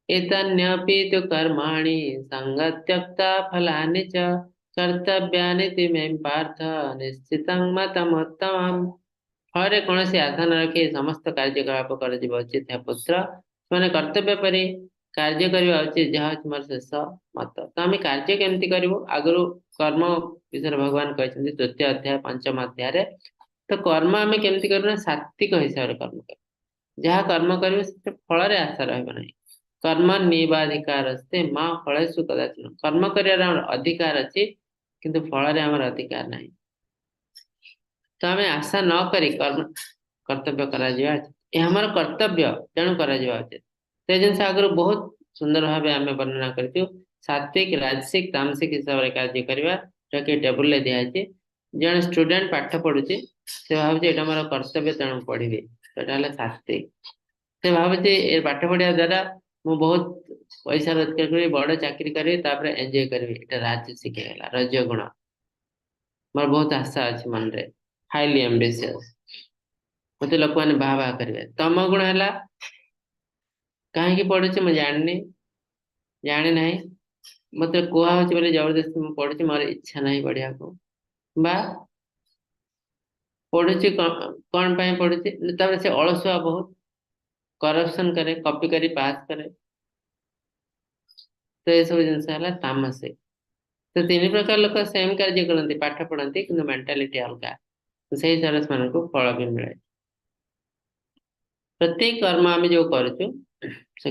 Speaker 2: ଏତନ୍ୟପି ତୁ କର୍ମାଣି ସଙ୍ଗତ୍ୟକ୍ତା ଫଲାନି ଚ କର୍ତ୍ତବ୍ୟାନିତି ମେ ପାର୍ଥ ନିଶ୍ଚିତଂ ମତମୁତ୍ତମମ୍। ଫଳରେ କୌଣସି ଆଶା ନ ରଖି ସମସ୍ତ କାର୍ଯ୍ୟକଳାପ କରାଯିବା ଉଚିତ, ହେ ପୁତ୍ର। ସେମାନେ କର୍ତ୍ତବ୍ୟ ପରି କାର୍ଯ୍ୟ କରିବା ଉଚିତ, ଯାହା ହଉଛି ମୋର ଶେଷ ମତ। ତ ଆମେ କାର୍ଯ୍ୟ କେମିତି କରିବୁ? ଆଗରୁ କର୍ମ ବିଷୟରେ ଭଗବାନ କହିଛନ୍ତି ତୃତୀୟ ଅଧ୍ୟାୟ, ପଞ୍ଚମ ଅଧ୍ୟାୟରେ। ତ କର୍ମ ଆମେ କେମିତି କରିବୁ ନା ସାତ୍ବିକ ହିସାବରେ କର୍ମ କରିବୁ। ଯାହା କର୍ମ କରିବୁ, ସେଥିରେ ଫଳରେ ଆଶା ରହିବ ନାହିଁ। କର୍ମଣ୍ୟେବାଧିକାରସ୍ତେ ମା ଫଳେଷୁ କଦାଚନ। କର୍ମ କରିବାର ଆମର ଅଧିକାର ଅଛି, କିନ୍ତୁ ଫଳରେ ଆମର ଅଧିକାର ନାହିଁ। ତ ଆମେ ଆଶା ନ କରି କର୍ମ କର୍ତ୍ତବ୍ୟ କରାଯିବା, ଏହା ଆମର କର୍ତ୍ତବ୍ୟ, ତେଣୁ କରାଯିବା ଉଚିତ। ସେ ଜିନିଷ ଆଗରୁ ବହୁତ ସୁନ୍ଦର ଭାବେ ଆମେ ବର୍ଣ୍ଣନା କରିଛୁ। ସାତ୍ବିକ, ରାଜସିକ, ତାମସିକ ହିସାବରେ କାର୍ଯ୍ୟ କରିବା, ଯୋଉଟାକି ଟେବୁଲରେ ଦିଆଯାଇଛି। ଜଣେ ଷ୍ଟୁଡେଣ୍ଟ ପାଠ ପଢୁଛି, ସେ ଭାବୁଛି ଏଇଟା ମୋର କର୍ତ୍ତବ୍ୟ, ତେଣୁ ପଢିବି, ଏଇଟା ହେଲା ସାତ୍ବିକ। ସେ ଭାବୁଛି ଏ ପାଠ ପଢିବା ଦ୍ଵାରା ମୁଁ ବହୁତ ପଇସା ରୋଜଗାର କରିବି, ବଡ ଚାକିରି କରିବି, ତାପରେ ଏନ୍ଜୟ କରିବି, ଏଇଟା ରାଜସିକ ହେଇଗଲା, ରଜଗୁଣ। ମୋର ବହୁତ ଆଶା ଅଛି ମନରେ, ହାଇଲି ଆମ୍ବିସିୟସ, ମତେ ଲୋକମାନେ ବାହା ବାହା କରିବେ। ତମ ଗୁଣ ହେଲା, କାହିଁକି ପଢୁଛି ମୁଁ ଜାଣିନି, ଜାଣି ନାହିଁ, ମତେ କୁହା ହଉଛି ବୋଲି ଜବରଦସ୍ତି ମୁଁ ପଢୁଛି, ମୋର ଇଚ୍ଛା ନାହିଁ ପଢିବାକୁ, ବା ପଢୁଛି କଣ ପାଇଁ ପଢୁଛି। ତାପରେ ସେ ଅଳସୁଆ, ବହୁତ କରପସନ କରେ, କପି କରି ପାସ୍ କରେ। ତ ଏସବୁ ଜିନିଷ ହେଲା ତାମସିକ। ତ ତିନି ପ୍ରକାର ଲୋକ ସେମ କାର୍ଯ୍ୟ କରନ୍ତି, ପାଠ ପଢନ୍ତି, କିନ୍ତୁ ମେଣ୍ଟାଲିଟି ଅଲଗା। ସେଇ ହିସାବରେ ସେମାନଙ୍କୁ ଫଳ ବି ମିଳେ। ପ୍ରତ୍ୟେକ କର୍ମ ଆମେ ଯୋଉ କରୁଛୁ, ସେ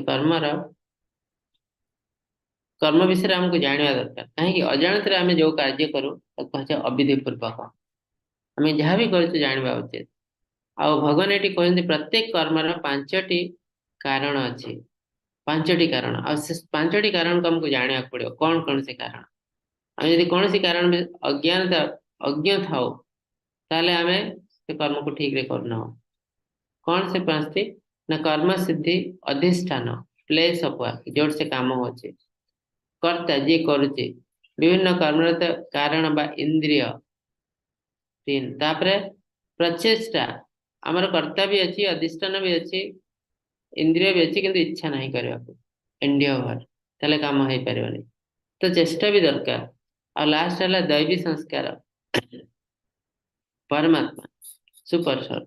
Speaker 2: କର୍ମ ବିଷୟରେ ଆମକୁ ଜାଣିବା ଦରକାର। କାହିଁକି? ଅଜାଣତରେ ଆମେ ଯୋଉ କାର୍ଯ୍ୟ କରୁ, ତାକୁ କୁହାଯାଏ ଅବିଧି ପୂର୍ବକ। ଆମେ ଯାହା ବି କରୁଛୁ, ଜାଣିବା ଉଚିତ। ଆଉ ଭଗବାନ ଏଠି କହୁଛନ୍ତି, ପ୍ରତ୍ୟେକ କର୍ମର ପାଞ୍ଚଟି କାରଣ ଅଛି, ପାଞ୍ଚଟି କାରଣ। ଆଉ ସେ ପାଞ୍ଚଟି କାରଣକୁ ଆମକୁ ଜାଣିବାକୁ ପଡିବ, କଣ କଣ ସେ କାରଣ। ଆମେ ଯଦି କୌଣସି କାରଣ ଅଜ୍ଞାନତା, ଅଜ୍ଞ ଥାଉ, ତାହେଲେ ଆମେ ସେ କର୍ମକୁ ଠିକରେ କରୁନାହୁଁ। କଣ ସେ ପାଞ୍ଚଟି ନା କର୍ମ ସିଦ୍ଧି, ଅଧିଷ୍ଠାନ, ପ୍ଲେସ୍ ଅଫ ୱାର୍କ, ଯୋଉଠି ସେ କାମ ହଉଛି, କର୍ତ୍ତା, ଯିଏ କରୁଛି, ବିଭିନ୍ନ କର୍ମର କାରଣ ବା ଇନ୍ଦ୍ରିୟ, ତିନି, ତାପରେ ପ୍ରଚେଷ୍ଟା। ଆମର କର୍ତ୍ତା ବି ଅଛି, ଅଧିଷ୍ଠାନ ବି ଅଛି, ଇନ୍ଦ୍ରିୟ ବି ଅଛି, କିନ୍ତୁ ଇଚ୍ଛା ନାହିଁ କରିବାକୁ, ଏଣ୍ଡିଅଭର, ତାହେଲେ କାମ ହେଇପାରିବନି। ତ ଚେଷ୍ଟା ବି ଦରକାର। ଆଉ ଲାଷ୍ଟ ହେଲା ଦୈବୀ ସଂସ୍କାର, ପରମାତ୍ମା, ସୁପର ସୋଲ।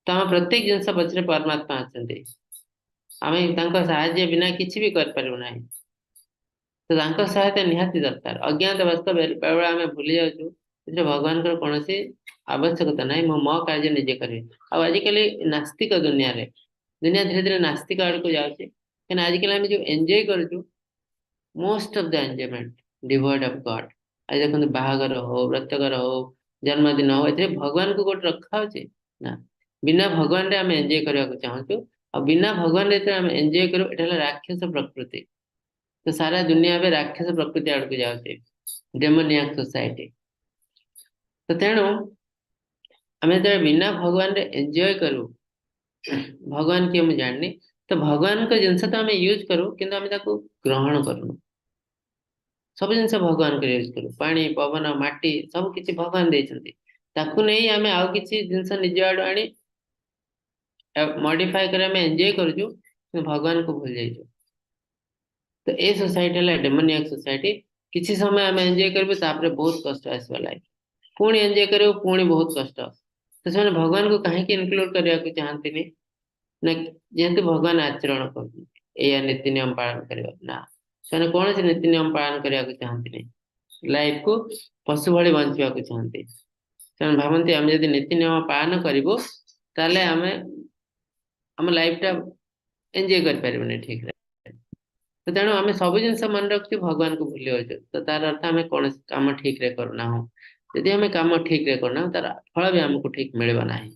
Speaker 2: ତ ଆମ ପ୍ରତ୍ୟେକ ଜିନିଷ ପଛରେ ପରମାତ୍ମା ଅଛନ୍ତି। ଆମେ ତାଙ୍କ ସାହାଯ୍ୟ ବିନା କିଛି ବି କରିପାରିବୁ ନାହିଁ। ତ ତାଙ୍କ ସହାୟତା ନିହାତି ଦରକାର। ଅଜ୍ଞାତ ବାସ୍ତବ ବେଳେବେଳେ ଆମେ ଭୁଲି ଯାଉଛୁ, ଏଥିରେ ଭଗବାନଙ୍କର କୌଣସି ଆବଶ୍ୟକତା ନାହିଁ, ମୁଁ ମୋ କାର୍ଯ୍ୟ ନିଜେ କରିବି। ଆଉ ଆଜିକାଲି ନାସ୍ତିକ ଦୁନିଆରେ, ଦୁନିଆ ଧୀରେ ଧୀରେ ନାସ୍ତିକ ଆଡକୁ ଯାଉଛି। କାହିଁକିନା ଆଜିକାଲି ଆମେ ଯୋଉ ଏନ୍ଜୟ କରୁଛୁ, most of the enjoyment devoid of God। ଆଜି ଦେଖନ୍ତୁ, ବାହାଘର ହଉ, ବ୍ରତଘର ହଉ, ଜନ୍ମଦିନ ହଉ, ଏଥିରେ ଭଗବାନଙ୍କୁ ଗୋଟେ ରଖା ହଉଛି ନା? ବିନା ଭଗବାନରେ ଆମେ ଏନ୍ଜୟ କରିବାକୁ ଚାହୁଁଛୁ। ଆଉ ବିନା ଭଗବାନରେ ଯେତେବେଳେ ଆମେ ଏନ୍ଜୟ କରୁ, ଏଇଟା ହେଲା ରାକ୍ଷସ ପ୍ରକୃତି। ତ ସାରା ଦୁନିଆ ଏବେ ରାକ୍ଷସ ପ୍ରକୃତି ଆଡକୁ ଯାଉଛି, ଡେମୋନିଆକ ସୋସାଇଟି। ତ ତେଣୁ ଆମେ ଯେତେବେଳେ ବିନା ଭଗବାନରେ ଏନ୍ଜୟ କରୁ, ଭଗବାନ କିଏ ମୁଁ ଜାଣିନି, ତ ଭଗବାନଙ୍କ ଜିନିଷ ତ ଆମେ ୟୁଜ କରୁ, କିନ୍ତୁ ଆମେ ତାକୁ ଗ୍ରହଣ କରୁନୁ। ସବୁ ଜିନିଷ ଭଗବାନଙ୍କର ୟୁଜ କରୁ। ପାଣି, ପବନ, ମାଟି, ସବୁ କିଛି ଭଗବାନ ଦେଇଛନ୍ତି। ତାକୁ ନେଇ ଆମେ ଆଉ କିଛି ଜିନିଷ ନିଜ ଆଡୁ ଆଣି ମଡିଫାଏ କରି ଆମେ ଏନ୍ଜୟ କରୁଛୁ, କିନ୍ତୁ ଭଗବାନଙ୍କୁ ଭୁଲି ଯାଇଛୁ। ତ ଏ ସୋସାଇଟି ହେଲା ଡେମୋନିଆକ ସୋସାଇଟି। କିଛି ସମୟ ଆମେ ଏନ୍ଜୟ କରିବୁ, ତାପରେ ବହୁତ କଷ୍ଟ ଆସିବ ଲାଇଫ। ପୁଣି ଏନ୍ଜୟ କରିବୁ, ପୁଣି ବହୁତ କଷ୍ଟ। ତ ସେମାନେ ଭଗବାନଙ୍କୁ କାହିଁକି ଇନକ୍ଲୁଡ କରିବାକୁ ଚାହାନ୍ତିନି ନା, ଯେହେତୁ ଭଗବାନ ଆଚରଣ କରୁଛନ୍ତି, ଏଇଆ ନୀତି ନିୟମ ପାଳନ କରିବା ନା, ସେମାନେ କୌଣସି ନୀତି ନିୟମ ପାଳନ କରିବାକୁ ଚାହାନ୍ତିନି। ଲାଇଫକୁ ପଶୁ ଭଳି ବଞ୍ଚିବାକୁ ଚାହାନ୍ତି। ସେମାନେ ଭାବନ୍ତି, ଆମେ ଯଦି ନୀତି ନିୟମ ପାଳନ କରିବୁ, ତାହେଲେ ଆମେ ଆମ ଲାଇଫଟା ଏନ୍ଜୟ କରିପାରିବୁନି ଠିକରେ। ତ ତେଣୁ ଆମେ ସବୁ ଜିନିଷ ମନେ ରଖୁଛୁ, ଭଗବାନଙ୍କୁ ଭୁଲି ଯାଉଛୁ। ତ ତାର ଅର୍ଥ ଆମେ କୌଣସି କାମ ଠିକରେ କରୁନାହୁଁ। ଯଦି ଆମେ କାମ ଠିକରେ କରୁନାହୁଁ, ତାର ଫଳ ବି ଆମକୁ ଠିକ ମିଳିବ ନାହିଁ।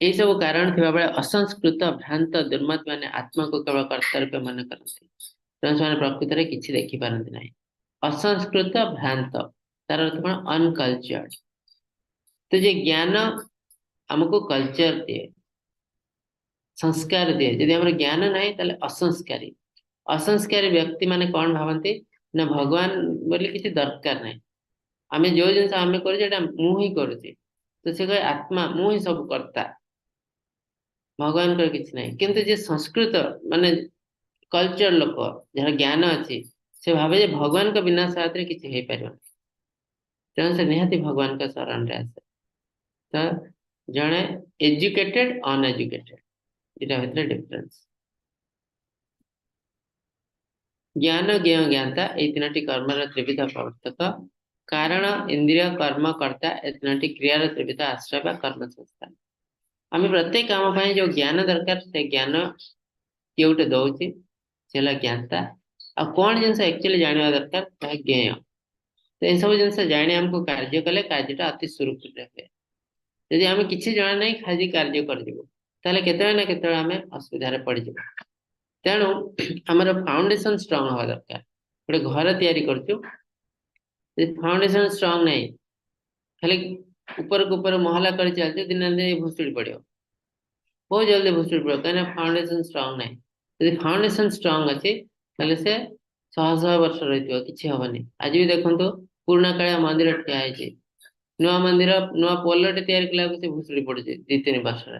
Speaker 2: ଏଇ ସବୁ କାରଣ ଥିବା ବେଳେ ଅସଂସ୍କୃତ, ଭ୍ରାନ୍ତ, ଦୁର୍ମତ ମାନେ ଆତ୍ମାକୁ କେବଳ କର୍ତ୍ତା ରୂପେ ମନେ କରନ୍ତି। ତେଣୁ ସେମାନେ ପ୍ରକୃତରେ କିଛି ଦେଖିପାରନ୍ତି ନାହିଁ। ଅସଂସ୍କୃତ, ଭ୍ରାନ୍ତ, ତାର ଅର୍ଥ କଣ? ଅନକଲଚର୍ଡ। ତ ଯେ ଜ୍ଞାନ ଆମକୁ କଲଚର ଦିଏ, ସଂସ୍କାର ଦିଏ। ଯଦି ଆମର ଜ୍ଞାନ ନାହିଁ, ତାହେଲେ ଅସଂସ୍କାରୀ। ଅସଂସ୍କାରୀ ବ୍ୟକ୍ତି ମାନେ କଣ ଭାବନ୍ତି ନା, ଭଗବାନ ବୋଲି କିଛି ଦରକାର ନାହିଁ। ଆମେ ଯୋଉ ଜିନିଷ ଆମେ କରୁଛେ, ଏଇଟା ମୁଁ ହିଁ କରୁଛି। ତ ସେ କହେ, ଆତ୍ମା, ମୁଁ ହିଁ ସବୁ କର୍ତ୍ତା, ଭଗବାନଙ୍କର କିଛି ନାହିଁ। କିନ୍ତୁ ଯିଏ ସଂସ୍କୃତ, ମାନେ କଲଚର ଲୋକ, ଯାହାର ଜ୍ଞାନ ଅଛି, ସେ ସେ ଭାବେ ଯେ ଭଗବାନଙ୍କ ବିନା ସହାୟତାରେ କିଛି ହେଇପାରିବନି, ତେଣୁ ସେ ନିହାତି ଭଗବାନଙ୍କ ଶରଣରେ ଆସେ। ତ ଜଣେ ଏଜୁକେଟେଡ, ଅନଏଜୁକେଟେଡ, ଏଇଟା ଭିତରେ ଡିଫରେନ୍ସ। ଜ୍ଞାନ, ଜ୍ଞେୟ, ଜ୍ଞାତା ଏଇ ତିନୋଟି କର୍ମର ତ୍ରିବିଧ ପ୍ରବର୍ତ୍ତକ। କାରଣ, ଇନ୍ଦ୍ରିୟ, କର୍ମ, କର୍ତ୍ତା ଏ ତିନୋଟି କ୍ରିୟାର ତ୍ରିବିଧ ଆଶ୍ରୟ ବା କର୍ମ ସଂସ୍ଥା। ଆମେ ପ୍ରତ୍ୟେକ କାମ ପାଇଁ ଯୋଉ ଜ୍ଞାନ ଦରକାର, ସେ ଜ୍ଞାନ କିଏ ଗୋଟେ ଦଉଛି, ସେ ହେଲା ଜ୍ଞାତା। ଆଉ କଣ ଜିନିଷ ଆକ୍ଚୁଆଲି ଜାଣିବା ଦରକାର, ତାହା ଜ୍ଞେୟ। ତ ଏସବୁ ଜିନିଷ ଜାଣି ଆମକୁ କାର୍ଯ୍ୟ କଲେ କାର୍ଯ୍ୟଟା ଅତି ସୁରୁଖୁରୁରେ ହୁଏ। ଯଦି ଆମେ କିଛି ଜଣା ନାହିଁ, ଖାଲି କାର୍ଯ୍ୟ କରିଯିବୁ, ତାହେଲେ କେତେବେଳେ ନା କେତେବେଳେ ଆମେ ଅସୁବିଧାରେ ପଡିଯିବୁ। ତେଣୁ ଆମର ଫାଉଣ୍ଡେସନ ଷ୍ଟ୍ରଙ୍ଗ ହବା ଦରକାର। ଗୋଟେ ଘର ତିଆରି କରୁଛୁ, ଯଦି ଫାଉଣ୍ଡେସନ ଷ୍ଟ୍ରଙ୍ଗ ନାହିଁ, ଖାଲି ଉପରକୁ ଉପର ମହଲା କରି ଚାଲିଛୁ, ଦିନେ ନା ଦିନେ ଭୁଶୁଡି ପଡିବ, ବହୁତ ଜଲ୍ଦି ଭୁଶୁଡି ପଡିବ, କାହିଁକିନା ଫାଉଣ୍ଡେସନ ଷ୍ଟ୍ରଙ୍ଗ ନାହିଁ। ଯଦି ଫାଉଣ୍ଡେସନ ଷ୍ଟ୍ରଙ୍ଗ ଅଛି, ତାହେଲେ ସେ ଶହ ଶହ ବର୍ଷ ରହିଥିବ, କିଛି ହବନି। ଆଜି ବି ଦେଖନ୍ତୁ ପୁରୁଣା କାଳିଆ ମନ୍ଦିର ଠିଆ ହେଇଛି, ନୂଆ ମନ୍ଦିର ନୂଆ ପୋଲଟେ ତିଆରି କଲାକୁ ସେ ଭୁଶୁଡି ପଡୁଛି 2-3 ବର୍ଷରେ।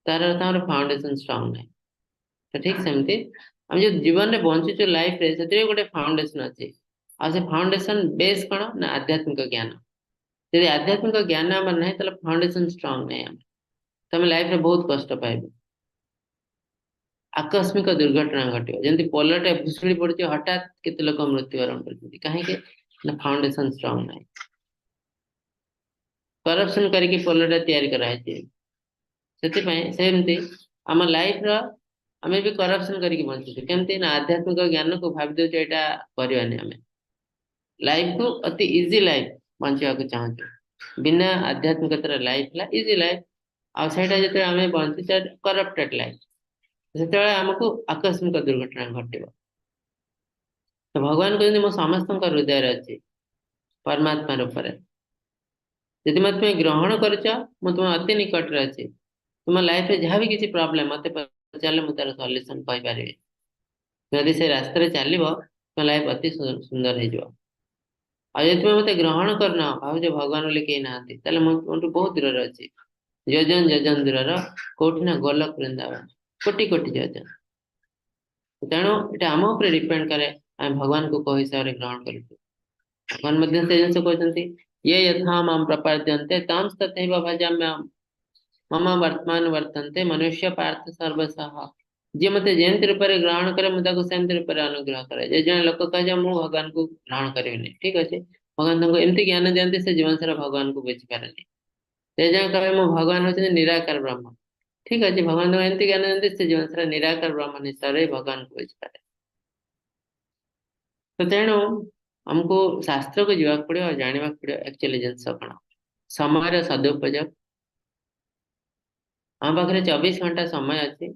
Speaker 2: ତାର ତାଙ୍କର ଫାଉଣ୍ଡେସନ ଷ୍ଟ୍ରଙ୍ଗ ନାହିଁ। ତ ଠିକ ସେମିତି ଆମେ ଯୋଉ ଜୀବନରେ ବଞ୍ଚୁଛୁ ଲାଇଫରେ, ସେଥିରେ ଗୋଟେ ଫାଉଣ୍ଡେସନ ଅଛି। ଆଉ ସେ ଫାଉଣ୍ଡେସନ ବେସ୍ କଣ ନା ଆଧ୍ୟାତ୍ମିକ ଜ୍ଞାନ। ଯଦି ଆଧ୍ୟାତ୍ମିକ ଜ୍ଞାନ ଆମର ନାହିଁ, ତାହେଲେ ଫାଉଣ୍ଡେସନ ଷ୍ଟ୍ରଙ୍ଗ ନାହିଁ ଆମର, ତମେ ଲାଇଫରେ ବହୁତ କଷ୍ଟ ପାଇବ। ଆକସ୍ମିକ ଦୁର୍ଘଟଣା ଘଟିବ, ଯେମିତି ପୋଲଟେ ଭୁଶୁଡି ପଡୁଛି, ହଠାତ୍ କେତେ ଲୋକ ମୃତ୍ୟୁବରଣ କରୁଛନ୍ତି, କାହିଁକି ନା ଫାଉଣ୍ଡେସନ ଷ୍ଟ୍ରଙ୍ଗ ନାହିଁ। କରପସନ କରିକି ପୋଲଟା ତିଆରି କରାହେଇଛି, ସେଥିପାଇଁ ସେମିତି ଆମ ଲାଇଫର ଆମେ ବି କରପସନ କରିକି ବଞ୍ଚୁଛୁ। କେମିତି ନା ଆଧ୍ୟାତ୍ମିକ ଜ୍ଞାନକୁ ଭାବି ଦଉଛୁ ଏଇଟା କରିବାନି, ଆମେ ଲାଇଫକୁ ଅତି ଇଜି ଲାଇଫ ବଞ୍ଚିବାକୁ ଚାହୁଁଛୁ। ବିନା ଆଧ୍ୟାତ୍ମିକତାର ଲାଇଫ ହେଲା ଇଜି ଲାଇଫ, ଆଉ ସେଇଟା ଯେତେବେଳେ ଆମେ ବଞ୍ଚୁଛେ କରପ୍ଟେଡ ଲାଇଫ, ସେତେବେଳେ ଆମକୁ ଆକସ୍ମିକ ଦୁର୍ଘଟଣା ଘଟିବ। ତ ଭଗବାନ କହୁଛନ୍ତି ମୁଁ ସମସ୍ତଙ୍କ ହୃଦୟରେ ଅଛି ପରମାତ୍ମା ରୂପରେ, ଯଦି ମତେ ତୁମେ ଗ୍ରହଣ କରୁଛ, ମୁଁ ତୁମ ଅତି ନିକଟରେ ଅଛି। ତୁମ ଲାଇଫରେ ଯାହା ବି କିଛି ପ୍ରୋବ୍ଲେମ ମତେ ପଚାରିଲେ ମୁଁ ତାର ସଲ୍ୟୁସନ କହିପାରିବି। ଯଦି ସେ ରାସ୍ତାରେ ଚାଲିବ, ତୁମ ଲାଇଫ ଅତି ସୁନ୍ଦର ହେଇଯିବ। ଆଉ ଯଦି ତୁମେ ମତେ ଗ୍ରହଣ କରୁନ, ଭାବୁଛ ଭଗବାନ ବୋଲି କେହି ନାହାନ୍ତି, ତାହେଲେ ମୁଁ ତୁମଠୁ ବହୁତ ଦୂରରେ ଅଛି। ଯୋଜନ ଯୋଜନ ଦୂରର, କୋଉଠି ନା ଗୋଲକ ବୃନ୍ଦାବନ, କୋଟି କୋଟି ଯୋଜନ। ତେଣୁ ଏଇଟା ଆମ ଉପରେ ଡିପେଣ୍ଡ କରେ ଆମେ ଭଗବାନଙ୍କୁ କୋଉ ହିସାବରେ ଗ୍ରହଣ କରୁଛୁ। ଭଗବାନ ମଧ୍ୟ ସେ ଜିନିଷ କହୁଛନ୍ତି, ये यथा मां प्रपद्यन्ते तां तथैव भजाम्यहम् मम वर्तमान वर्तन्ते मनुष्य पार्थ सर्वशः। ଯିଏ ମତେ ଯେମିତି ରୂପରେ ଗ୍ରହଣ କରେ, ମୁଁ ତାକୁ ସେମିତି ରୂପରେ ଅନୁଗ୍ରହ କରେ। ଯେ ଜଣେ ଲୋକ କହେ ମୁଁ ଭଗବାନଙ୍କୁ ଗ୍ରହଣ କରିବିନି, ଠିକ ଅଛି, ଭଗବାନ ତାଙ୍କୁ ଏମିତି ଜ୍ଞାନ ଦିଅନ୍ତି ସେ ଜୀବନ ସାରା ଭଗବାନଙ୍କୁ ବୁଝିପାରେନି। ସେ ଜଣେ କହେ ମୁଁ ଭଗବାନ ହଉଛନ୍ତି ନିରାକାର ବ୍ରହ୍ମ, ଠିକ ଅଛି, ଭଗବାନ ତାଙ୍କୁ ଏମିତି ଜ୍ଞାନ ଦିଅନ୍ତି ସେ ଜୀବନ ସାରା ନିରାକାର ବ୍ରହ୍ମ ହିସାବରେ ଭଗବାନଙ୍କୁ ବୁଝିପାରେ। ତ ତେଣୁ ଆମକୁ ଶାସ୍ତ୍ରକୁ ଯିବାକୁ ପଡିବ ଆଉ ଜାଣିବାକୁ ପଡିବ ଆକ୍ଚୁଆଲି ଜିନିଷ କଣ। ସମୟର ସଦୁପଯୋଗ, ଆମ ପାଖରେ 24 ଘଣ୍ଟା ସମୟ ଅଛି,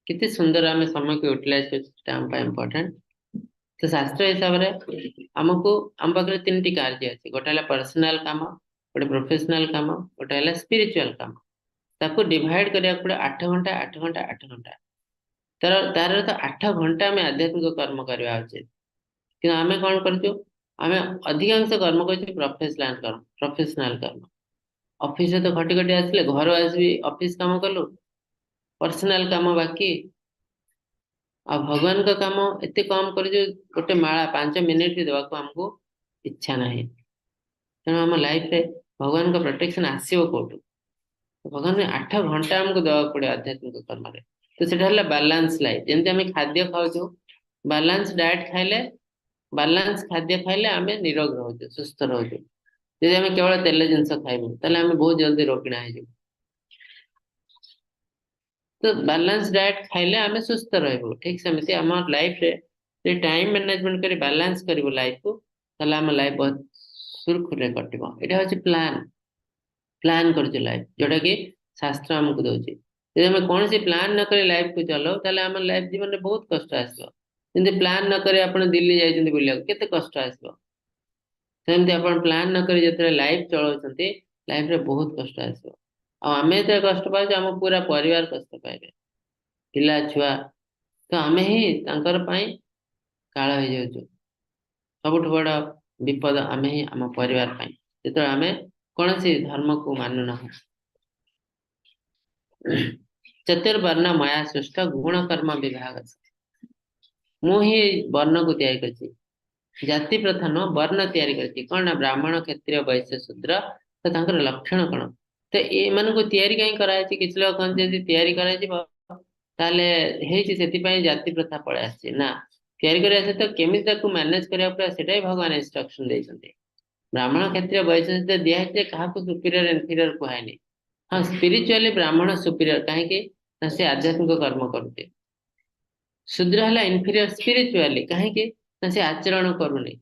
Speaker 2: କେତେ ସୁନ୍ଦର ଆମେ ସମୟକୁ ୟୁଟିଲାଇଜ କରୁଛୁ ସେଟା ଆମ ପାଇଁ ଇମ୍ପୋର୍ଟାଣ୍ଟ। ତ ଶାସ୍ତ୍ର ହିସାବରେ ଆମକୁ, ଆମ ପାଖରେ 3ଟି କାର୍ଯ୍ୟ ଅଛି, ଗୋଟେ ହେଲା ପର୍ସନାଲ କାମ, ଗୋଟେ ପ୍ରଫେସନାଲ କାମ, ଗୋଟେ ହେଲା ସ୍ପିରିଚୁଆଲ କାମ। ତାକୁ ଡିଭାଇଡ କରିବାକୁ ପଡିବ 8 ଘଣ୍ଟା, 8 ଘଣ୍ଟା, 8 ଘଣ୍ଟା। ତାର ତ 8 ଘଣ୍ଟା ଆମେ ଆଧ୍ୟାତ୍ମିକ କର୍ମ କରିବା ଉଚିତ, କିନ୍ତୁ ଆମେ କଣ କରୁଛୁ, ଆମେ ଅଧିକାଂଶ କର୍ମ କରୁଛୁ ପ୍ରଫେସନାଲ କର୍ମ, ପ୍ରଫେସନାଲ କର୍ମ। ଅଫିସରେ ତ ଖଟି ଖଟି ଆସିଲେ, ଘରୁ ଆସିବି ଅଫିସ କାମ କଲୁ, ପର୍ସନାଲ କାମ ବାକି, ଆଉ ଭଗବାନଙ୍କ କାମ ଏତେ କମ କରୁଛୁ, ଗୋଟେ ମାଳା 5 ମିନିଟ ବି ଦେବାକୁ ଆମକୁ ଇଚ୍ଛା ନାହିଁ। ତେଣୁ ଆମ ଲାଇଫରେ ଭଗବାନଙ୍କ ପ୍ରୋଟେକ୍ସନ ଆସିବ କୋଉଠୁ? ଭଗବାନ 8 ଘଣ୍ଟା ଆମକୁ ଦେବାକୁ ପଡିବ ଆଧ୍ୟାତ୍ମିକ କର୍ମରେ। ତ ସେଟା ହେଲା ବାଲାନ୍ସ ଲାଇଫ। ଯେମିତି ଆମେ ଖାଦ୍ୟ ଖାଉଛୁ, ବାଲାନ୍ସ ଡାଏଟ ଖାଇଲେ, ବାଲାନ୍ସ ଖାଦ୍ୟ ଖାଇଲେ ଆମେ ନିରୋଗ ରହୁଛୁ, ସୁସ୍ଥ ରହୁଛୁ। ଯଦି ଆମେ କେବଳ ତେଲ ଜିନିଷ ଖାଇବୁ, ତାହେଲେ ଆମେ ବହୁତ ଜଲ୍ଦି ରୋଗିଣା ହେଇଯିବୁ। ତ ବାଲାନ୍ସ ଡାଏଟ ଖାଇଲେ ଆମେ ସୁସ୍ଥ ରହିବୁ। ଠିକ ସେମିତି ଆମ ଲାଇଫରେ ଯଦି ଟାଇମ ମ୍ୟାନେଜମେଣ୍ଟ କରି ବାଲାନ୍ସ କରିବୁ ଲାଇଫକୁ, ତାହେଲେ ଆମ ଲାଇଫ ବହୁତ ସୁରୁଖୁରୁରେ କଟିବ। ଏଇଟା ହଉଛି ପ୍ଲାନ, ପ୍ଲାନ କରୁଛୁ ଲାଇଫ, ଯୋଉଟା କି ଶାସ୍ତ୍ର ଆମକୁ ଦଉଛି। ଯଦି ଆମେ କୌଣସି ପ୍ଲାନ ନ କରି ଲାଇଫକୁ ଚଲାଉ, ତାହେଲେ ଆମ ଲାଇଫ ଜୀବନରେ ବହୁତ କଷ୍ଟ ଆସିବ। ଯେମିତି ପ୍ଲାନ ନ କରି ଆପଣ ଦିଲ୍ଲୀ ଯାଇଛନ୍ତି ବୁଲିବାକୁ, କେତେ କଷ୍ଟ ଆସିବ। ସେମିତି ଆପଣ ପ୍ଲାନ ନ କରି ଯେତେବେଳେ ଲାଇଫ ଚଳାଉଛନ୍ତି, ଲାଇଫରେ ବହୁତ କଷ୍ଟ ଆସିବ। ଆଉ ଆମେ ଯେତେବେଳେ କଷ୍ଟ ପାଉଛୁ, ଆମ ପୁରା ପରିବାର କଷ୍ଟ ପାଇବେ, ପିଲା ଛୁଆ, ତ ଆମେ ହିଁ ତାଙ୍କର ପାଇଁ କାଳ ହେଇଯାଉଛୁ। ସବୁଠୁ ବଡ ବିପଦ ଆମେ ହିଁ ଆମ ପରିବାର ପାଇଁ, ଯେତେବେଳେ ଆମେ କୌଣସି ଧର୍ମକୁ ମାନୁନାହୁଁ। ଚତୁର୍ବର୍ଣ୍ଣ ମୟା ସୃଷ୍ଟ ଗୁଣ କର୍ମ ବିଭାଗ। ମୁଁ ହିଁ ବର୍ଣ୍ଣକୁ ତିଆରି କରିଛି, ଜାତି ପ୍ରଥା ନୁହଁ, ବର୍ଣ୍ଣ ତିଆରି କରିଛି। କଣ ନା ବ୍ରାହ୍ମଣ, କ୍ଷତ୍ରିୟ, ବୈଶ୍ୟ, ଶୂଦ୍ର। ତ ତାଙ୍କର ଲକ୍ଷଣ କଣ? ତ ଏମାନଙ୍କୁ ତିଆରି କାହିଁ କରାଯାଇଛି? କିଛି ଲୋକ କହନ୍ତି ଯଦି ତିଆରି କରାଯିବ ତାହେଲେ ହେଇଛି, ସେଥିପାଇଁ ଜାତି ପ୍ରଥା ପଳେଇ ଆସିଛି। ନା, ତିଆରି କରିବା ସହିତ କେମିତି ତାକୁ ମ୍ୟାନେଜ କରିବାକୁ ପଡିବ ସେଇଟା ବି ଭଗବାନ ଇନଷ୍ଟ୍ରକ୍ସନ ଦେଇଛନ୍ତି। ବ୍ରାହ୍ମଣ, କ୍ଷତ୍ରିୟ, ବୈଶ୍ୟ ସହିତ ଦିଆହେଇଛି ଯେ କାହାକୁ ସୁପିରିୟର ଇନଫିରିୟର କୁହାହେଇନି। ହଁ, ସ୍ପିରିଚୁଆଲି ବ୍ରାହ୍ମଣ ସୁପିରିୟର, କାହିଁକି ନା ସେ ଆଧ୍ୟାତ୍ମିକ କର୍ମ କରୁଛି। ଶୂଦ୍ର ହେଲା ଇନଫିରିୟର ସ୍ପିରିଚୁଆଲି, କାହିଁକି ନା ସେ ଆଚରଣ କରୁନି।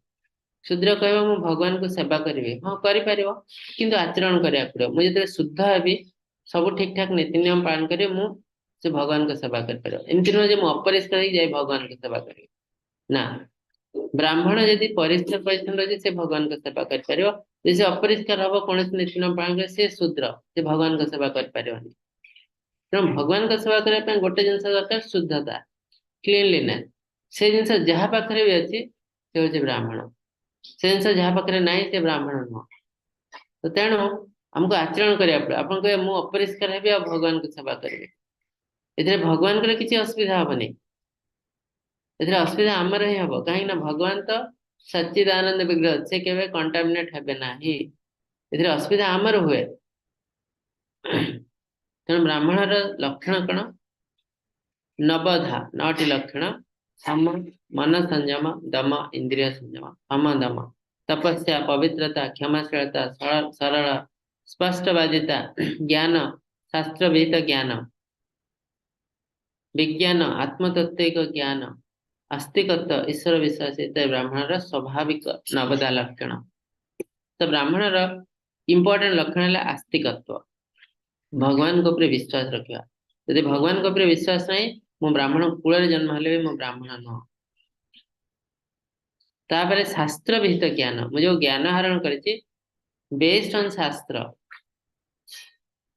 Speaker 2: ଶୂଦ୍ର କହିବ ମୁଁ ଭଗବାନଙ୍କୁ ସେବା କରିବି, ହଁ କରିପାରିବ, କିନ୍ତୁ ଆଚରଣ କରିବାକୁ ପଡିବ। ମୁଁ ଯେତେବେଳେ ଶୁଦ୍ଧ ହେବି, ସବୁ ଠିକ ଠାକ ନୀତି ନିୟମ ପାଳନ କରିବି, ମୁଁ ସେ ଭଗବାନଙ୍କ ସେବା କରିପାରିବ। ଏମିତି ନୁହଁ ଯେ ମୁଁ ଅପରିଷ୍କାର ହେଇକି ଯାଇ ଭଗବାନଙ୍କ ସେବା କରିବି ନା। ବ୍ରାହ୍ମଣ ଯଦି ପରିଷ୍କାର ପରିଚ୍ଛନ୍ନ ରହିଛି ସେ ଭଗବାନଙ୍କ ସେବା କରିପାରିବ। ଯଦି ସେ ଅପରିଷ୍କାର ହବ, କୌଣସି ନୀତି ନିୟମ ପାଳନ କରିବ, ସେ ଶୂଦ୍ର, ସେ ଭଗବାନଙ୍କ ସେବା କରିପାରିବନି। ତେଣୁ ଭଗବାନଙ୍କ ସେବା କରିବା ପାଇଁ ଗୋଟେ ଜିନିଷ ଦରକାର, ଶୁଦ୍ଧତା, କ୍ଲିନଲିନେସ୍। ସେ ଜିନିଷ ଯାହା ପାଖରେ ବି ଅଛି ସେ ହଉଛି ବ୍ରାହ୍ମଣ, ସେ ଜିନିଷ ଯାହା ପାଖରେ ନାହିଁ ସେ ବ୍ରାହ୍ମଣ ନୁହଁ। ତ ତେଣୁ ଆମକୁ ଆଚରଣ କରିବାକୁ ପଡିବ। ଆପଣ କହିବେ ମୁଁ ଅପରିଷ୍କାର ହେବି ଆଉ ଭଗବାନଙ୍କୁ ସେବା କରିବି, ଏଥିରେ ଭଗବାନଙ୍କର କିଛି ଅସୁବିଧା ହବନି, ଏଥିରେ ଅସୁବିଧା ଆମର ହିଁ ହବ। କାହିଁକି ନା ଭଗବାନ ତ ସଚ୍ଚିଦାନନ୍ଦ ବିଗ୍ରହ, ସେ କେବେ କଣ୍ଟାମିନେଟ ହେବେ ନାହିଁ, ଏଥିରେ ଅସୁବିଧା ଆମର ହୁଏ। ତେଣୁ ବ୍ରାହ୍ମଣର ଲକ୍ଷଣ କଣ? ନବଧା, 9ଟି ଲକ୍ଷଣ। ସମ, ମନ ସଂଯମ, ଦମ, ଇନ୍ଦ୍ରିୟ ସଂଯମ, ସମ ଦମ, ତପସ୍ୟା, ପବିତ୍ରତା, କ୍ଷମାଶୀଳତା, ସରଳ, ସ୍ପଷ୍ଟବାଦିତା, ଜ୍ଞାନ, ଶାସ୍ତ୍ର ବିହିତ ଜ୍ଞାନ, ବିଜ୍ଞାନ, ଆତ୍ମତତ୍ତ୍ୱିକ ଜ୍ଞାନ, ଆସ୍ତିକତ୍ୱ, ଈଶ୍ୱର ବିଶ୍ୱାସ, ଇତ୍ୟାଦି ବ୍ରାହ୍ମଣର ସ୍ୱାଭାବିକ ନବଧା ଲକ୍ଷଣ। ତ ବ୍ରାହ୍ମଣର ଇମ୍ପୋର୍ଟାଣ୍ଟ ଲକ୍ଷଣ ହେଲା ଆସ୍ତିକତ୍ୱ, ଭଗବାନଙ୍କ ଉପରେ ବିଶ୍ୱାସ ରଖିବା। ଯଦି ଭଗବାନଙ୍କ ଉପରେ ବିଶ୍ୱାସ ନାହିଁ, ମୁଁ ବ୍ରାହ୍ମଣ କୂଳରେ ଜନ୍ମ ହେଲେ ବି ମୁଁ ବ୍ରାହ୍ମଣ ନୁହଁ। ତାପରେ ଶାସ୍ତ୍ର ବିହିତ ଜ୍ଞାନ, ମୁଁ ଯୋଉ ଜ୍ଞାନ ଆହରଣ କରିଛି ବେସ୍ଡ ଅନ୍ ଶାସ୍ତ୍ର।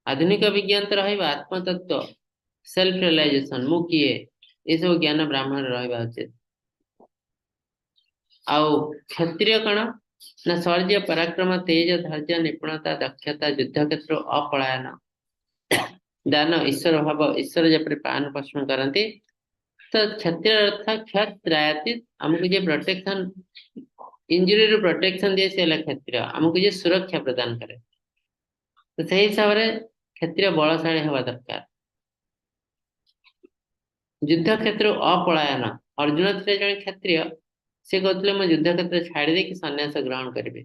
Speaker 2: ଆଧୁନିକ ବିଜ୍ଞାନ ତ ରହିବ, ଆତ୍ମତତ୍ତ୍ୱ, ସେଲ୍ଫ ରିଅଲାଇଜେସନ, ମୁଁ କିଏ, ଏସବୁ ଜ୍ଞାନ ବ୍ରାହ୍ମଣ ରହିବା ଉଚିତ। ଆଉ କ୍ଷତ୍ରିୟ କଣ ନା ଶୌର୍ଯ୍ୟ, ପରାକ୍ରମ, ତେଜ, ଧୈର୍ଯ୍ୟ, ନିପୁଣତା, ଦକ୍ଷତା, ଯୁଦ୍ଧ କ୍ଷେତ୍ର ଅପଳାୟନ, ଦାନ, ଈଶ୍ୱର ଭାବ, ଈଶ୍ୱର ଯେପରି ପାଳନ ପୋଷଣ କରନ୍ତି। ତ କ୍ଷତ୍ରିୟ ଅର୍ଥ କ୍ଷତ୍ରାୟତି, ଆମକୁ ଯିଏ ପ୍ରୋଟେକ୍ସନ, ଇଞ୍ଜୁରିରୁ ପ୍ରୋଟେକ୍ସନ ଦିଏ ସେ ହେଲା କ୍ଷତ୍ରିୟ, ଆମକୁ ଯିଏ ସୁରକ୍ଷା ପ୍ରଦାନ କରେ। ତ ସେଇ ହିସାବରେ କ୍ଷତ୍ରିୟ ବଳଶାଳୀ ହେବା ଦରକାର। ଯୁଦ୍ଧ କ୍ଷେତ୍ରରୁ ଅପଳାୟନ, ଅର୍ଜୁନ ଥିଲେ ଜଣେ କ୍ଷତ୍ରିୟ, ସେ କହୁଥିଲେ ମୁଁ ଯୁଦ୍ଧ କ୍ଷେତ୍ର ଛାଡ଼ି ଦେଇକି ସନ୍ନ୍ୟାସ ଗ୍ରହଣ କରିବି,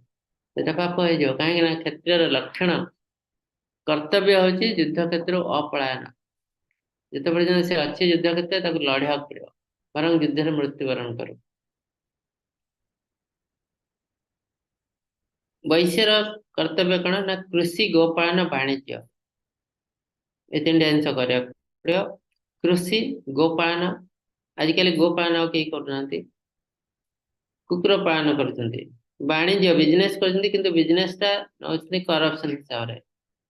Speaker 2: ସେଟା ପାପ ହେଇଯିବ। କାହିଁକି ନା କ୍ଷତ୍ରିୟର ଲକ୍ଷଣ କର୍ତ୍ତବ୍ୟ ହଉଛି ଯୁଦ୍ଧ କ୍ଷେତ୍ରରୁ ଅପଳାୟନ। ଯେତେ ପର୍ଯ୍ୟନ୍ତ ସେ ଅଛି ଯୁଦ୍ଧ କ୍ଷେତ୍ରରେ ତାକୁ ଲଢିବାକୁ ପଡିବ, ବରଂ ଯୁଦ୍ଧରେ ମୃତ୍ୟୁବରଣ କରୁ। ବୈଶ୍ୟର କର୍ତ୍ତବ୍ୟ କଣ ନା କୃଷି, ଗୋପାଳନ, ବାଣିଜ୍ୟ, ଏ ତିନିଟା ଜିନିଷ କରିବାକୁ ପଡିବ। କୃଷି, ଗୋପାଳନ, ଆଜିକାଲି ଗୋପାଳନ ଆଉ କେହି କରୁନାହାନ୍ତି, କୁକୁର ପାଳନ କରୁଛନ୍ତି। ବାଣିଜ୍ୟ, ବିଜନେସ କରୁଛନ୍ତି, କିନ୍ତୁ ବିଜନେସ ଟା ନଉଛନ୍ତି କରପସନ ହିସାବରେ,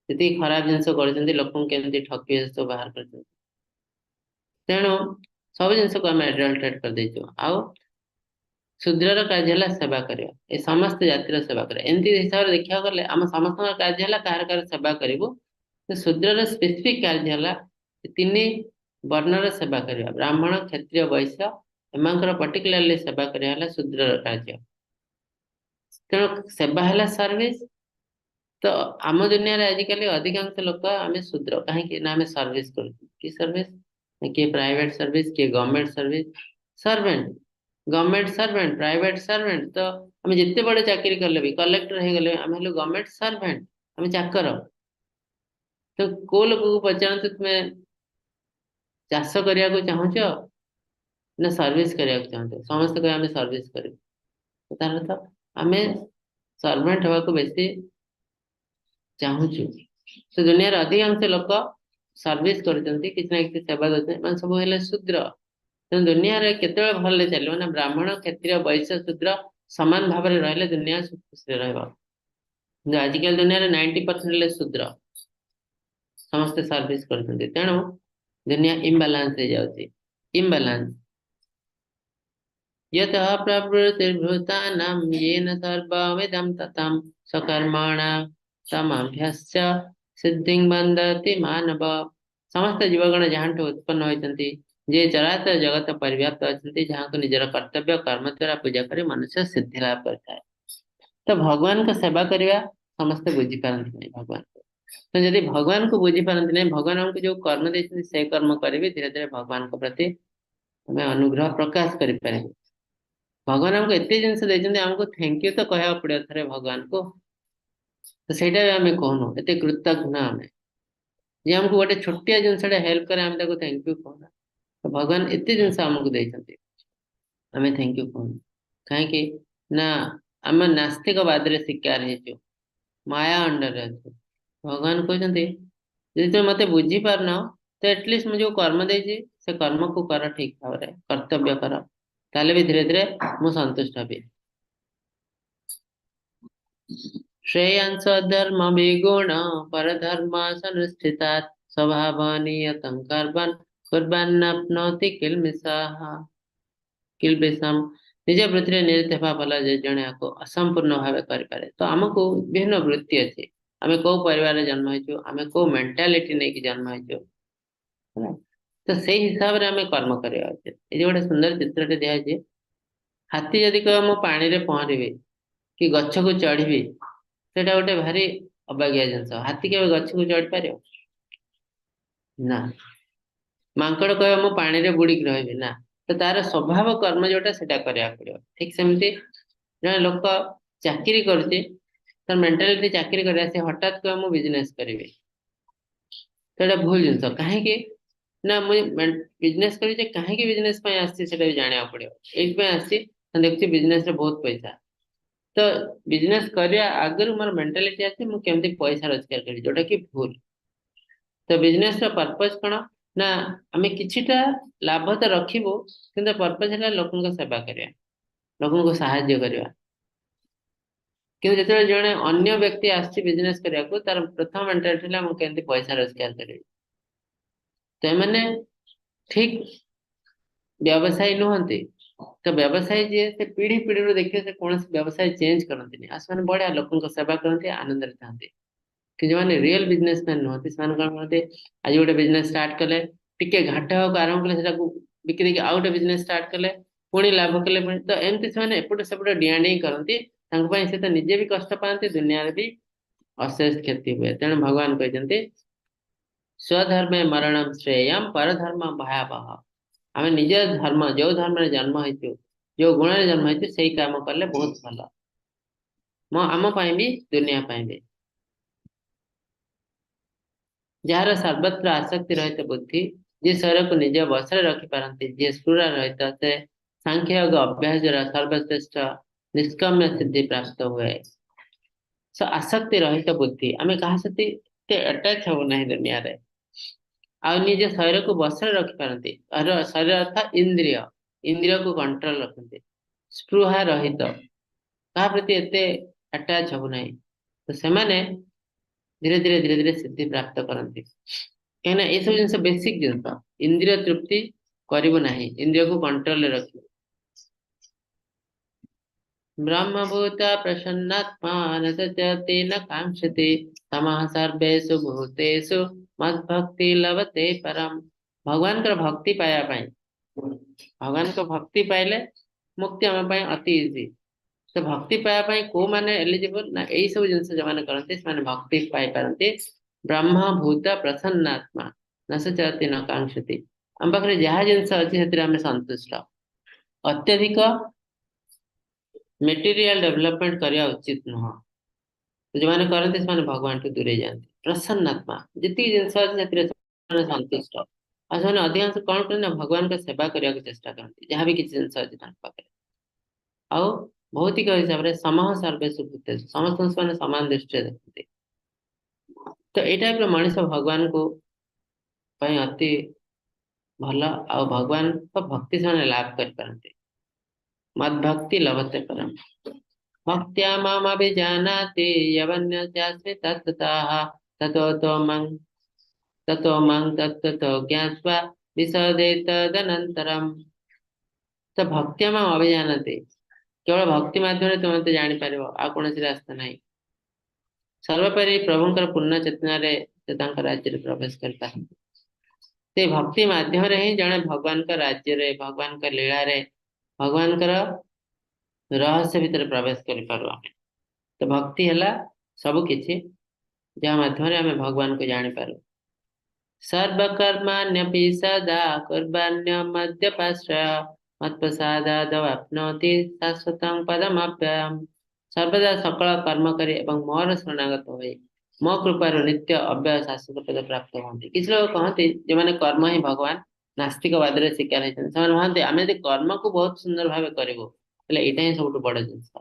Speaker 2: ଯେତିକି ଖରାପ ଜିନିଷ କରୁଛନ୍ତି, ଲୋକଙ୍କୁ କେମିତି ଠକିବେ ସବୁ ବାହାର କରୁଛନ୍ତି। ତେଣୁ ସବୁ ଜିନିଷକୁ ଆମେ ଆଡଲ୍ଟରେଟ କରିଦେଇଛୁ। ଆଉ ଶୂଦ୍ରର କାର୍ଯ୍ୟ ହେଲା ସେବା କରିବା, ଏ ସମସ୍ତ ଜାତିର ସେବା କରିବା। ଏମିତି ହିସାବରେ ଦେଖିବାକୁ ଗଲେ ଆମ ସମସ୍ତଙ୍କର କାର୍ଯ୍ୟ ହେଲା କାହାର କାହାର ସେବା କରିବୁ। ଶୂଦ୍ରର ସ୍ପେସିଫିକ କାର୍ଯ୍ୟ ହେଲା ତିନି ବର୍ଣ୍ଣର ସେବା କରିବା, ବ୍ରାହ୍ମଣ, କ୍ଷତ୍ରିୟ, ବୈଶ୍ୟ, ଏମାନଙ୍କର ପର୍ଟିକୁଲାରଲି ସେବା କରିବା ହେଲା ଶୂଦ୍ରର କାର୍ଯ୍ୟ। ତେଣୁ ସେବା ହେଲା ସର୍ଭିସ। ତ ଆମ ଦୁନିଆରେ ଆଜିକାଲି ଅଧିକାଂଶ ଲୋକ ଆମେ ଶୂଦ୍ର, କାହିଁକି ନା ଆମେ ସର୍ଭିସ କରୁଛୁ। କି ସର୍ଭିସ? କିଏ ପ୍ରାଇଭେଟ ସର୍ଭିସ, କିଏ government service, servant, government servant, private servant. ତ ଆମେ ଯେତେ ବଡ ଚାକିରି କଲେ ବି, କଲେକ୍ଟର ହେଇଗଲେ ଆମେ ହେଲୁ ଗଭର୍ଣ୍ଣମେଣ୍ଟ ସର୍ଭେଣ୍ଟ, ଆମେ ଚାକର। ତ କୋଉ ଲୋକକୁ ପଚାରନ୍ତୁ ତୁମେ ଚାଷ କରିବାକୁ ଚାହୁଁଛ ନା ସର୍ଭିସ କରିବାକୁ ଚାହୁଁଛ, ସମସ୍ତେ କହିବେ ଆମେ ସର୍ଭିସ କରିବୁ। ତାର ଅର୍ଥ ଆମେ ସର୍ଭେଣ୍ଟ ହବାକୁ ବେଶୀ ଚାହୁଁଛୁ। ତ ଦୁନିଆର ଅଧିକାଂଶ ଲୋକ ସର୍ଭିସ କରୁଛନ୍ତି, କିଛି ନା କିଛି ସେବା ଦଉଛନ୍ତି, ଏମାନେ ସବୁ ହେଲେ ଶୂଦ୍ର। ତେଣୁ ଦୁନିଆରେ କେତେବେଳେ ଭଲରେ ଚାଲିବ ନା ବ୍ରାହ୍ମଣ, କ୍ଷତ୍ରିୟ, ବୈଶ୍ୟ, ଶୂଦ୍ର ସମାନ ଭାବରେ ରହିଲେ ଦୁନିଆ ଖୁସିରେ ରହିବ। କିନ୍ତୁ ଆଜିକାଲି ଦୁନିଆରେ 90% ହେଲେ ଶୂଦ୍ର, ସମସ୍ତେ ସର୍ଭିସ କରୁଛନ୍ତି। ତେଣୁ ଦୁନିଆ ଇମ୍ବାଲାନ୍ସ ହେଇଯାଉଛି, ଇମ୍ବାଲାନ୍ସ। ଯତଃ ପ୍ରବୃତ୍ତିର୍ଭୂତାନାଂ येन ସର୍ବମିଦं ତତଂ ସ୍ୱକର୍ମଣା ତମଭ୍ୟସ୍ୟ ସିଦ୍ଧିଂ ବନ୍ଦତି ମାନବ। ସମସ୍ତ ଜୀବଗଣ ଯାହାଠୁ ଉତ୍ପନ୍ନ ହୋଇଛନ୍ତି, ଯିଏ ଚରାଚର ଜଗତ ପରିବ୍ୟାପ୍ତ ଅଛନ୍ତି, ଯାହାଙ୍କୁ ନିଜର କର୍ତ୍ତବ୍ୟ କର୍ମ ଦ୍ୱାରା ପୂଜା କରି ମନୁଷ୍ୟ ସିଦ୍ଧି ଲାଭ କରିଥାଏ। ତ ଭଗବାନଙ୍କ ସେବା କରିବା ସମସ୍ତେ ବୁଝିପାରନ୍ତି ନାହିଁ ଭଗବାନଙ୍କୁ। ତ ଯଦି ଭଗବାନଙ୍କୁ ବୁଝିପାରନ୍ତି ନାହିଁ, ଭଗବାନ ଆମକୁ ଯୋଉ କର୍ମ ଦେଇଛନ୍ତି ସେ କର୍ମ କରିବି ଧୀରେ ଧୀରେ ଭଗବାନଙ୍କ ପ୍ରତି ଆମେ ଅନୁଗ୍ରହ ପ୍ରକାଶ କରିପାରିବୁ। ଭଗବାନ ଆମକୁ ଏତେ ଜିନିଷ ଦେଇଛନ୍ତି, ଆମକୁ thank you ତ କହିବାକୁ ପଡିବ ଥରେ ଭଗବାନଙ୍କୁ। ତ ସେଇଟା ବି ଆମେ କହୁନୁ, ଏତେ କୃତଘ୍ନ ଆମେ। ଯେ ଆମକୁ ଗୋଟେ ଛୋଟିଆ ଜିନିଷଟା ହେଲ୍ପ କରେ ଆମେ ତାକୁ thank you କହୁନା। ତ ଭଗବାନ ଏତେ ଜିନିଷ ଆମକୁ ଦେଇଛନ୍ତି, ଆମେ thank you କହୁନୁ। କାହିଁକି ନା ଆମେ ନାସ୍ତିକବାଦରେ ଶିକାର ହେଇଛୁ, ମାୟା ଅଣ୍ଡରରେ ଅଛୁ। ଭଗବାନ କହୁଛନ୍ତି ଯଦି ତୁମେ ମତେ ବୁଝିପାରୁନ ତ ଆଟଲିଷ୍ଟ ମୁଁ ଯୋଉ କର୍ମ ଦେଇଛି ସେ କର୍ମକୁ କର ଠିକ ଭାବରେ, କର୍ତ୍ତବ୍ୟ କର, ତାହେଲେ ବି ଧୀରେ ଧୀରେ ମୁଁ ସନ୍ତୁଷ୍ଟ ହେବି। ଶ୍ରେୟାଂଶ ଧର୍ମ ବିଗୁଣ ପରଧର୍ମ ସనుଷ୍ଠିତାତ୍ ସ୍ୱଭାବ ନିୟତଂ କର୍ମନ୍ କୁର୍ବାନ୍ନାପ୍ନୋତି କିଲ୍ବିଷାଃ କିଲ୍ବିଷମ୍। ନିଜ ବୃତ୍ତିରେ ନିରତ ହେବା ଭଲ ଯେ ଜଣେ ଏହାକୁ ଅସମ୍ପୂର୍ଣ୍ଣ ଭାବେ କରିପାରେ। ତ ଆମକୁ ବିଭିନ୍ନ ବୃତ୍ତି ଅଛି, ଆମେ କୋଉ ପରିବାରରେ ଜନ୍ମ ହେଇଛୁ, ଆମେ କୋଉ ମେଣ୍ଟାଲିଟି ନେଇକି ଜନ୍ମ ହେଇଛୁ, ହେଲା, ତ ସେଇ ହିସାବରେ ଆମେ କର୍ମ କରିବା ଉଚିତ। ଏଇ ଯୋଉ ଗୋଟେ ସୁନ୍ଦର ଚିତ୍ରଟେ ଦିଆଯାଇଛି, ହାତୀ ଯଦି କହିବ ମୁଁ ପାଣିରେ ପହଁରିବି କି ଗଛକୁ ଚଢିବି, ସେଇଟା ଗୋଟେ ଭାରି ଅବାଗିଆ ଜିନିଷ। ହାତୀ କେବେ ଗଛକୁ ଚଢି ପାରିବ ନା? ମାଙ୍କଡ କହିବ ମୁଁ ପାଣିରେ ବୁଡିକି ରହିବି ନା? ତ ତାର ସ୍ୱଭାବ କର୍ମ ଯୋଉଟା ସେଟା କରିବାକୁ ପଡିବ। ଠିକ ସେମିତି ଜଣେ ଲୋକ ଚାକିରି କରୁଛି, ତାର ମେଣ୍ଟାଲିଟି ଚାକିରି କରିବା, ସେ ହଠାତ୍ କହିବ ମୁଁ ବିଜନେସ କରିବି, ତ ଏଇଟା ଭୁଲ ଜିନିଷ। କାହିଁକି ନା ମୁଁ ବିଜନେସ କରିବି ଯେ କାହିଁକି ବିଜନେସ ପାଇଁ ଆସିଛି ସେଟା ବି ଜାଣିବାକୁ ପଡିବ। ଏଇଥିପାଇଁ ଆସିଛି, ଦେଖୁଛି ବିଜନେସ ରେ ବହୁତ ପଇସା, ତ ବିଜନେସ କରିବା ଆଗରୁ ମୋର ମେଣ୍ଟାଲିଟି ଅଛି ମୁଁ କେମିତି ପଇସା ରୋଜଗାର କରିବି, ଯୋଉଟା କି ଭୁଲ। ତ ବିଜନେସ ର ପର୍ପଜ କଣ ନା ଆମେ କିଛିଟା ଲାଭ ତ ରଖିବୁ, କିନ୍ତୁ ପର୍ପଜ ହେଲା ଲୋକଙ୍କ ସେବା କରିବା, ଲୋକଙ୍କୁ ସାହାଯ୍ୟ କରିବା। କିନ୍ତୁ ଯେତେବେଳେ ଜଣେ ଅନ୍ୟ ବ୍ୟକ୍ତି ଆସିଛି ବିଜନେସ କରିବାକୁ, ତାର ପ୍ରଥମ ମେଣ୍ଟାଲିଟି ହେଲା ମୁଁ କେମିତି ପଇସା ରୋଜଗାର କରିବି। ତ ଏମାନେ ଠିକ ବ୍ୟବସାୟୀ ନୁହନ୍ତି। ତ ବ୍ୟବସାୟୀ ଯିଏ ସେ ପିଢି ପିଢିରୁ ଦେଖିବେ ସେ କୌଣସି ବ୍ୟବସାୟ ଚେଞ୍ଜ କରନ୍ତିନି, ଆଉ ସେମାନେ ବଢିଆ ଲୋକଙ୍କ ସେବା କରନ୍ତି, ଆନନ୍ଦରେ ଥାନ୍ତି। କିନ୍ତୁ ଯୋଉମାନେ ରିଅଲ ବିଜନେସମ୍ୟାନ ନୁହନ୍ତି ସେମାନେ କଣ କରନ୍ତି, ଆଜି ଗୋଟେ ବିଜନେସ ଷ୍ଟାର୍ଟ କଲେ, ଟିକେ ଘାଟା ହବାକୁ ଆରମ୍ଭ କଲେ ସେଟାକୁ ବିକି ଦେଇକି ଆଉ ଗୋଟେ ବିଜନେସ ଷ୍ଟାର୍ଟ କଲେ, ପୁଣି ଲାଭ କଲେ, ପୁଣି ତ ଏମିତି ସେମାନେ ଏପଟ ସେପଟ ଡିଆଁ ଡିଇଁ କରନ୍ତି। ତାଙ୍କ ପାଇଁ ସେ ତ ନିଜେ ବି କଷ୍ଟ ପାଆନ୍ତି, ଦୁନିଆରେ ବି ଅଶେଷ କ୍ଷତି ହୁଏ। ତେଣୁ ଭଗବାନ କହିଛନ୍ତି ସ୍ୱଧର୍ମେ ମରଣମ ଶ୍ରେୟମ୍ ପରଧର୍ମ ଭୟାବହ। ଆମେ ନିଜ ଧର୍ମ, ଯୋଉ ଧର୍ମରେ ଜନ୍ମ ହେଇଛୁ, ଯୋଉ ଗୁଣରେ ଜନ୍ମ ହେଇଛୁ, ସେଇ କାମ କଲେ ବହୁତ ଭଲ, ଆମ ପାଇଁ ବି ଦୁନିଆ ପାଇଁ ବି। ଯାହାର ସର୍ବତ୍ର ଆସକ୍ତି ରହିତ ବୁଦ୍ଧି, ଯିଏ ଶରୀରକୁ ନିଜ ବଶରେ ରଖିପାରନ୍ତି, ଯିଏ ସ୍ପୃହା ରହିତ, ସେ ସାଂଖ୍ୟଯୋଗ ଅଭ୍ୟାସ ଦ୍ୱାରା ସର୍ବଶ୍ରେଷ୍ଠ ନିଷ୍କାମ୍ୟ ସିଦ୍ଧି ପ୍ରାପ୍ତ ହୁଏ। ଆସକ୍ତି ରହିତ ବୁଦ୍ଧି, ଆମେ କାହା ସହିତ ଏତେ ଆଟାଚ ହବୁ ନାହିଁ ଦୁନିଆରେ। ଆଉ ନିଜ ଶରୀରକୁ ବଶରେ ରଖିପାରନ୍ତି, ଶରୀର ଅର୍ଥ ଇନ୍ଦ୍ରିୟ, ଇନ୍ଦ୍ରିୟକୁ କଣ୍ଟ୍ରୋଲ ରଖନ୍ତି। ସ୍ପୃହା ରହିତ, କାହା ପ୍ରତି ଏତେ ଆଟାଚ ହବୁ ନାହିଁ, ତ ସେମାନେ ଧୀରେ ଧୀରେ ଧୀରେ ଧୀରେ ସିଦ୍ଧି ପ୍ରାପ୍ତ କରନ୍ତି। କାହିଁକିନା ଏସବୁ ଜିନିଷ ବେସିକ ଜିନିଷ, ଇନ୍ଦ୍ରିୟ ତୃପ୍ତି କରିବୁ ନାହିଁ, ଇନ୍ଦ୍ରିୟକୁ କଣ୍ଟ୍ରୋଲରେ ରଖିବୁ। ବ୍ରହ୍ମଭୂତ ପ୍ରସନ୍ନାତ୍ମା ନ ସଚତି ନ କାଂକ୍ଷତି ତମଃ ସର୍ବେଷୁ ଭୂତେଷୁ ମଦ୍ଭକ୍ତି ଲଭତେ ପରମ୍। ଭଗବାନଙ୍କର ଭକ୍ତି ପାଇବା ପାଇଁ, ଭଗବାନଙ୍କ ଭକ୍ତି ପାଇଲେ ମୁକ୍ତି ଆମ ପାଇଁ ଅତି ଇଜି। ତ ଭକ୍ତି ପାଇବା ପାଇଁ କୋଉମାନେ ଏଲିଜିବଲ ନା ଏଇ ସବୁ ଜିନିଷ ଯୋଉମାନେ କରନ୍ତି ସେମାନେ ଭକ୍ତି ପାଇପାରନ୍ତି। ବ୍ରହ୍ମଭୂତ ପ୍ରସନ୍ନାତ୍ମା ନ ସଚତି ନ କାଂକ୍ଷତି, ଆମ ପାଖରେ ଯାହା ଜିନିଷ ଅଛି ସେଥିରେ ଆମେ ସନ୍ତୁଷ୍ଟ। ଅତ୍ୟଧିକ ମେଟେରିଆଲ ଡେଭଲପମେଣ୍ଟ କରିବା ଉଚିତ ନୁହଁ। ଯୋଉମାନେ କରନ୍ତି ସେମାନେ ଭଗବାନଠୁ ଦୂରେଇ ଯାଆନ୍ତି। ପ୍ରସନ୍ନାତ୍ମା, ଯେତିକି ଜିନିଷ ଅଛି ସେଥିରେ ସେମାନେ ସନ୍ତୁଷ୍ଟ। ଆଉ ସେମାନେ ଅଧିକାଂଶ କଣ କରନ୍ତି ନା ଭଗବାନଙ୍କ ସେବା କରିବାକୁ ଚେଷ୍ଟା କରନ୍ତି, ଯାହାବି କିଛି ଜିନିଷ ଅଛି ତାଙ୍କ ପାଖରେ। ଆଉ ଭୌତିକ ହିସାବରେ ସମହ ସର୍ବେଷୁ ଭୂତେଷୁ, ସମସ୍ତଙ୍କୁ ସେମାନେ ସମାନ ଦୃଷ୍ଟିରେ ଦେଖନ୍ତି। ତ ଏଇ ଟାଇପର ମଣିଷ ଭଗବାନଙ୍କୁ ପାଇଁ ଅତି ଭଲ, ଆଉ ଭଗବାନଙ୍କ ଭକ୍ତି ସେମାନେ ଲାଭ କରିପାରନ୍ତି। ମଦ୍ଭକ୍ତି ଲଭତେ ପରମ ଭକ୍ତ୍ୟା ମାମଭିଜାନାତି ୟବନ୍ୟସ୍ୟାସ୍ମି ତତ୍ତ୍ୱତଃ ତତୋ ତୋ ତତୋ ମାଂ ତତ୍ତ୍ୱତୋ ଜ୍ଞାତ୍ୱା ବିଶଦେ ତଦନନ୍ତରମ୍। ତ ଭକ୍ତ୍ୟା ମାମ ଅଭିଜାନାତି, କେବଳ ଭକ୍ତି ମାଧ୍ୟମରେ ତୁମେ ମତେ ଜାଣିପାରିବ, ଆଉ କୌଣସି ରାସ୍ତା ନାହିଁ। ସର୍ବୋପରି ପ୍ରଭୁଙ୍କର ପୂର୍ଣ୍ଣ ଚେତନାରେ ସେ ତାଙ୍କ ରାଜ୍ୟରେ ପ୍ରବେଶ କରିପାରନ୍ତି। ସେ ଭକ୍ତି ମାଧ୍ୟମରେ ହିଁ ଜଣେ ଭଗବାନଙ୍କ ରାଜ୍ୟରେ, ଭଗବାନଙ୍କ ଲୀଳାରେ, ଭଗବାନଙ୍କର ରହସ୍ୟ ଭିତରେ ପ୍ରବେଶ କରିପାରୁ ଆମେ। ତ ଭକ୍ତି ହେଲା ସବୁ କିଛି, ଯାହା ମାଧ୍ୟମରେ ଆମେ ଭଗବାନଙ୍କୁ ଜାଣିପାରୁ। ସର୍ବକର୍ମାଣ୍ୟପି ସଦା କୁର୍ବାଣ୍ୟ ମଦ୍ୟପାଶ୍ରୟ ମତ୍ପ୍ରସାଦାଦବାପ୍ନୋତି ଶାଶ୍ୱତଂ ପଦମବ୍ୟୟମ୍। ସର୍ବଦା ସକଳ କର୍ମ କରି ଏବଂ ମୋର ଶରଣାଗତ ହୋଇ ମୋ କୃପାରୁ ନିତ୍ୟ ଅବ୍ୟୟ ଶାଶ୍ୱତ ପଦ ପ୍ରାପ୍ତ ହୁଅନ୍ତି। କିଛି ଲୋକ କହନ୍ତି, ଯେଉଁମାନେ କର୍ମ ହିଁ ଭଗବାନ ନାସ୍ତିକବାଦରେ ଶିକାର ହେଇଛନ୍ତି, ସେମାନେ ଭାବନ୍ତି ଆମେ ଯଦି କର୍ମକୁ ବହୁତ ସୁନ୍ଦର ଭାବେ କରିବୁ, ତାହେଲେ ଏଇଟା ହିଁ ସବୁଠୁ ବଡ ଜିନିଷ।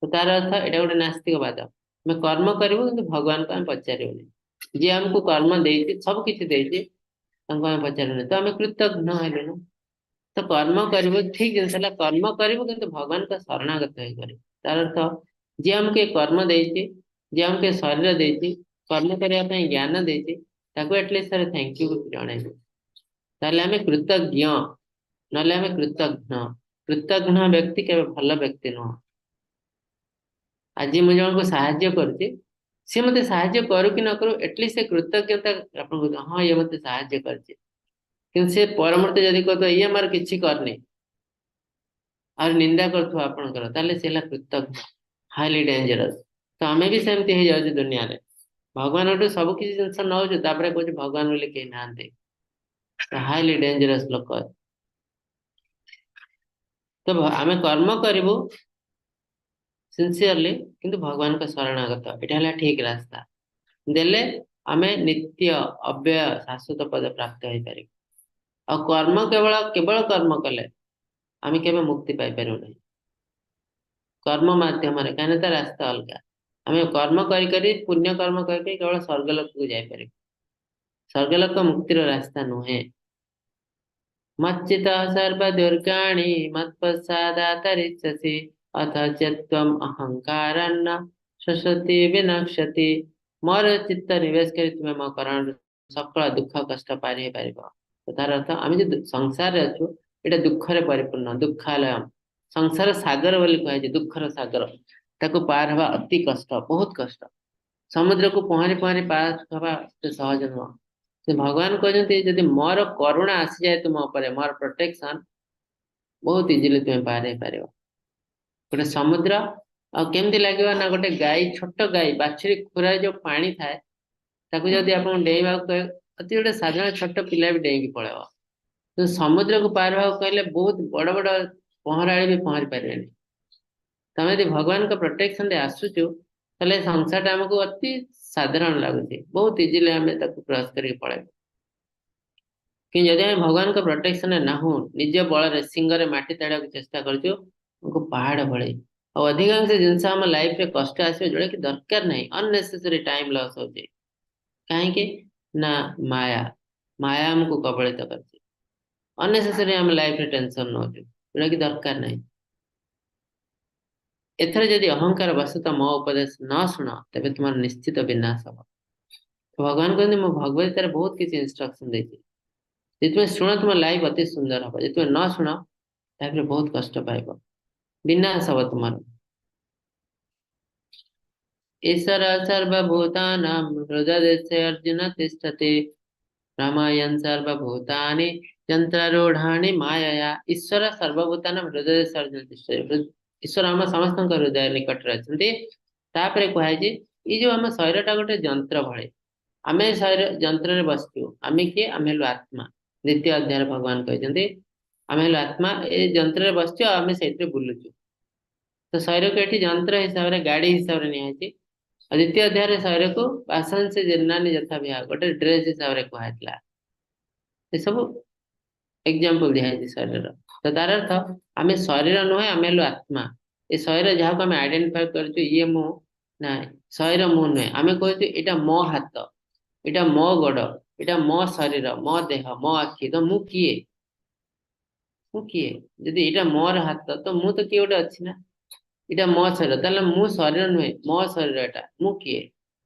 Speaker 2: ତ ତାର ଅର୍ଥ ଏଇଟା ଗୋଟେ ନାସ୍ତିକବାଦ। ଆମେ କର୍ମ କରିବୁ, କିନ୍ତୁ ଭଗବାନଙ୍କୁ ଆମେ ପଚାରିବୁନି। ଯିଏ ଆମକୁ କର୍ମ ଦେଇଛି, ସବୁ କିଛି ଦେଇଛି, ତାଙ୍କୁ ଆମେ ପଚାରିବୁନି, ତ ଆମେ କୃତଘ୍ନ ହେଲୁନୁ। ତ କର୍ମ କରିବୁ, ଠିକ ଜିନିଷ ହେଲା କର୍ମ କରିବୁ, କିନ୍ତୁ ଭଗବାନଙ୍କ ଶରଣାଗତ ହେଇ କରିବୁ। ତାର ଅର୍ଥ ଯିଏ ଆମକୁ ଏ କର୍ମ ଦେଇଛି, ଯିଏ ଆମକୁ ଏ ଶରୀର ଦେଇଛି, କର୍ମ କରିବା ପାଇଁ ଜ୍ଞାନ ଦେଇଛି, ତାକୁ ଆଟଲିଷ୍ଟ ଥରେ thank you ଜଣେଇବୁ, ତାହେଲେ ଆମେ କୃତଜ୍ଞ। ନହେଲେ ଆମେ କୃତଘ୍ନ। କୃତଘ୍ନ ବ୍ୟକ୍ତି କେବେ ଭଲ ବ୍ୟକ୍ତି ନୁହଁ। ଆଜି ମୁଁ ଜଣକୁ ସାହାଯ୍ୟ କରୁଛି, ସିଏ ମତେ ସାହାଯ୍ୟ କରୁ କି ନ କରୁ, ଆଟଲିଷ୍ଟ ସେ କୃତଜ୍ଞତା ଆପଣଙ୍କୁ, ହଁ, ଇଏ ମତେ ସାହାଯ୍ୟ କରିଛି। କିନ୍ତୁ ସେ ପରମୁହୂର୍ତ୍ତେ ଯଦି କହୁଥିବ ଇଏ ମୋର କିଛି କରିନି, ଆଉ ନିନ୍ଦା କରୁଥିବ ଆପଣଙ୍କର, ତାହେଲେ ସେ ହେଲା କୃତଘ୍ନ, ହାଇଲି ଡେଞ୍ଜରସ୍। ତ ଆମେ ବି ସେମିତି ହେଇଯାଉଛୁ ଦୁନିଆରେ। ଭଗବାନଠୁ ସବୁ କିଛି ଜିନିଷ ନଉଛୁ, ତାପରେ କହୁଛୁ ଭଗବାନ ବୋଲି କେହି ନାହାନ୍ତି। ହାଇଲି ଡେଞ୍ଜରସ୍ ଲୋକ। ତ ଆମେ କର୍ମ କରିବୁ ସିନସିୟରଲି, କିନ୍ତୁ ଭଗବାନଙ୍କ ଶରଣାଗତ, ଏଇଟା ହେଲା ଠିକ ରାସ୍ତା। ଦେଲେ ଆମେ ନିତ୍ୟ ଅବ୍ୟୟ ଶାଶ୍ୱତ ପଦ ପ୍ରାପ୍ତ ହେଇପାରିବୁ। ଆଉ କର୍ମ କେବଳ କେବଳ କର୍ମ କଲେ ଆମେ କେବେ ମୁକ୍ତି ପାଇପାରିବୁ ନାହିଁ କର୍ମ ମାଧ୍ୟମରେ, କାହିଁକିନା ତା ରାସ୍ତା ଅଲଗା। ଆମେ କର୍ମ କରି କରି, ପୁଣ୍ୟ କର୍ମ କରି କରି କେବଳ ସ୍ୱର୍ଗଲୋକକୁ ଯାଇପାରିବୁ। ସ୍ୱର୍ଗଲୋକ ମୁକ୍ତିର ରାସ୍ତା ନୁହେଁ। ମଚ୍ଚିତ ସର୍ବ ଦୁର୍ଗାଣି ମତ୍ପ୍ରସାଦାତରିଷ୍ୟସି ଅଥ ଚେତ୍ୱମ୍ ଅହଙ୍କାରନ୍ନ ଶଶତି ବିନଶ୍ୟତି। ମୋର ଚିତ୍ତ ନିବେଶ କରି ତୁମେ ମୋ କରଣରୁ ସକଳ ଦୁଃଖ କଷ୍ଟ ପାରି ହେଇପାରିବ। ତ ତାର ଅର୍ଥ ଆମେ ଯୋଉ ସଂସାରରେ ଅଛୁ, ଏଇଟା ଦୁଃଖରେ ପରିପୂର୍ଣ୍ଣ, ଦୁଃଖାଲୟ, ସଂସାର ସାଗର ବୋଲି କୁହାଯାଇଛି। ଦୁଃଖର ସାଗର, ତାକୁ ପାର ହବା ଅତି କଷ୍ଟ, ବହୁତ କଷ୍ଟ। ସମୁଦ୍ରକୁ ପହଁରି ପହଁରି ପାର ହବା ଏତେ ସହଜ ନୁହଁ। ସେ ଭଗବାନ କହୁଛନ୍ତି, ଯଦି ମୋର କରୁଣା ଆସିଯାଏ ତୁମ ଉପରେ, ମୋର ପ୍ରୋଟେକ୍ସନ, ବହୁତ ଇଜିଲି ତୁମେ ପାର ହେଇପାରିବ। ଗୋଟେ ସମୁଦ୍ର ଆଉ କେମିତି ଲାଗିବ ନା, ଗୋଟେ ଗାଈ, ଛୋଟ ଗାଈ ବାଛୁରୀ ଖୁରାରେ ଯୋଉ ପାଣି ଥାଏ, ତାକୁ ଯଦି ଆପଣ ଡେଇଁବାକୁ କହିବେ, ଅତି ଗୋଟେ ସାଧାରଣ ଛୋଟ ପିଲା ବି ଡେଇଁକି ପଳେଇବ। କିନ୍ତୁ ସମୁଦ୍ରକୁ ପାର ହବାକୁ କହିଲେ ବହୁତ ବଡ ବଡ ପହଁରାଳି ବି ପହଁରି ପାରିବେନି। ତମେ ଯଦି ଭଗବାନଙ୍କ ପ୍ରୋଟେକ୍ସନରେ ଆସୁଛୁ, ତାହେଲେ ସଂସାରଟା ଆମକୁ ଅତି ସାଧାରଣ ଲାଗୁଛି, ବହୁତ ଇଜିଲି ଆମେ ତାକୁ କ୍ରସ୍ କରିକି ପଳେଇବୁ। କିନ୍ତୁ ଯଦି ଆମେ ଭଗବାନଙ୍କ ପ୍ରୋଟେକ୍ସନରେ ନାହୁଁ, ନିଜ ବଳରେ ଶିଙ୍ଗରେ ମାଟି ତାଡ଼ିବାକୁ ଚେଷ୍ଟା କରୁଛୁ, ଆମକୁ ପାହାଡ ଭଳି ଆଉ ଅଧିକାଂଶ ଜିନିଷ ଆମ ଲାଇଫରେ କଷ୍ଟ ଆସିବ, ଯୋଉଟା କି ଦରକାର ନାହିଁ। ଅନନେସେସରି ଟାଇମ ଲସ୍ ହଉଛି। କାହିଁକି ନା ମାୟା, ମାୟା ଆମକୁ କବଳିତ କରିଛି। ଅନନେସେସରି ଆମ ଲାଇଫରେ ଟେନସନ ନଉଛୁ, ଯୋଉଟା କି ଦରକାର ନାହିଁ। ଏଥର ଯଦି ଅହଙ୍କାର ବଶତଃ ମୋ ଉପଦେଶ ନ ଶୁଣ, ତେବେ ତୁମର ନିଶ୍ଚିତ ବିନାଶ ହବ। ଭଗବାନ କହନ୍ତି, ମୁଁ ଭଗବତ ଗୀତାରେ ବହୁତ କିଛି ଇନଷ୍ଟ୍ରକ୍ସନ ଦେଇଛି। ଯଦି ତୁମେ ଶୁଣ, ତୁମ ଲାଇଫ ଅତି ସୁନ୍ଦର ହବ। ଯଦି ତୁମେ ନ ଶୁଣ, ଲାଇଫରେ ବହୁତ କଷ୍ଟ ପାଇବ, ବିନାଶ ହବ ତୁମର। ଈଶ୍ୱର ସର୍ବଭୂତାନାଂ ହୃଦଦେଶେ ଅର୍ଜୁନ ତିଷ୍ଠତି ଭ୍ରମୟନ୍ ସର୍ବଭୂତାନି ଯନ୍ତ୍ରାରୂଢ଼ାନି ମାୟୟା। ଈଶ୍ୱର ସର୍ବଭୂତାନାଂ ହୃଦଦେଶେ ଅର୍ଜୁନ ତିଷ୍ଠତି। ଈଶ୍ୱର ଆମ ସମସ୍ତଙ୍କ ହୃଦୟ ନିକଟରେ ଅଛନ୍ତି। ତାପରେ କୁହାଯାଇଛି, ଏଇ ଯୋଉ ଆମ ଶରୀରଟା ଗୋଟେ ଯନ୍ତ୍ର ଭଳି। ଆମେ ଶରୀର ଯନ୍ତ୍ରରେ ବସିଛୁ। ଆମେ କିଏ? ଆମେ ହେଲୁ ଆତ୍ମା। ଦ୍ୱିତୀୟ ଅଧ୍ୟାୟରେ ଭଗବାନ କହିଛନ୍ତି, ଆମେ ହେଲୁ ଆତ୍ମା, ଏ ଯନ୍ତ୍ରରେ ବସିଛୁ ଆଉ ଆମେ ସେଇଥିରେ ବୁଲୁଛୁ। ତ ଶରୀରକୁ ଏଠି ଯନ୍ତ୍ର ହିସାବରେ, ଗାଡି ହିସାବରେ ନିଆଯାଇଛି। ଆଉ ଦ୍ୱିତୀୟ ଅଧ୍ୟାୟରେ ଶରୀରକୁ ବାସାଂସି ଜୀର୍ଣ୍ଣାନି ଯଥା ବିହାୟ, ଗୋଟେ ଡ୍ରେସ ହିସାବରେ କୁହାଯାଇଥିଲା। ଏସବୁ ଏକ୍ଜାମ୍ପଲ ଦିଆଯାଇଛି ଶରୀରର। ତ ତାର ଅର୍ଥ ଆମେ ଶରୀର ନୁହେଁ, ଆମେ ହେଲୁ ଆତ୍ମା। ଏ ଶରୀର ଯାହାକୁ ଆମେ ଆଇଡେଣ୍ଟିଫାଏ କରୁଛୁ, ଇଏ ମୁଁ ନା, ଶରୀର ମୁଁ ନୁହେଁ। ଆମେ କହୁଛୁ ଏଇଟା ମୋ ହାତ, ଏଇଟା ମୋ ଗୋଡ, ଏଇଟା ମୋ ଶରୀର, ମୋ ଦେହ, ମୋ ଆଖି। ତ ମୁଁ କିଏ? ମୁଁ କିଏ? ଯଦି ଏଇଟା ମୋର ହାତ, ତ ମୁଁ ତ କିଏ ଗୋଟେ ଅଛି ନା। ଏଇଟା ମୋ ଶରୀର, ତାହେଲେ ମୁଁ ଶରୀର ନୁହେଁ, ମୋ ଶରୀର ଏଟା, ମୁଁ କିଏ?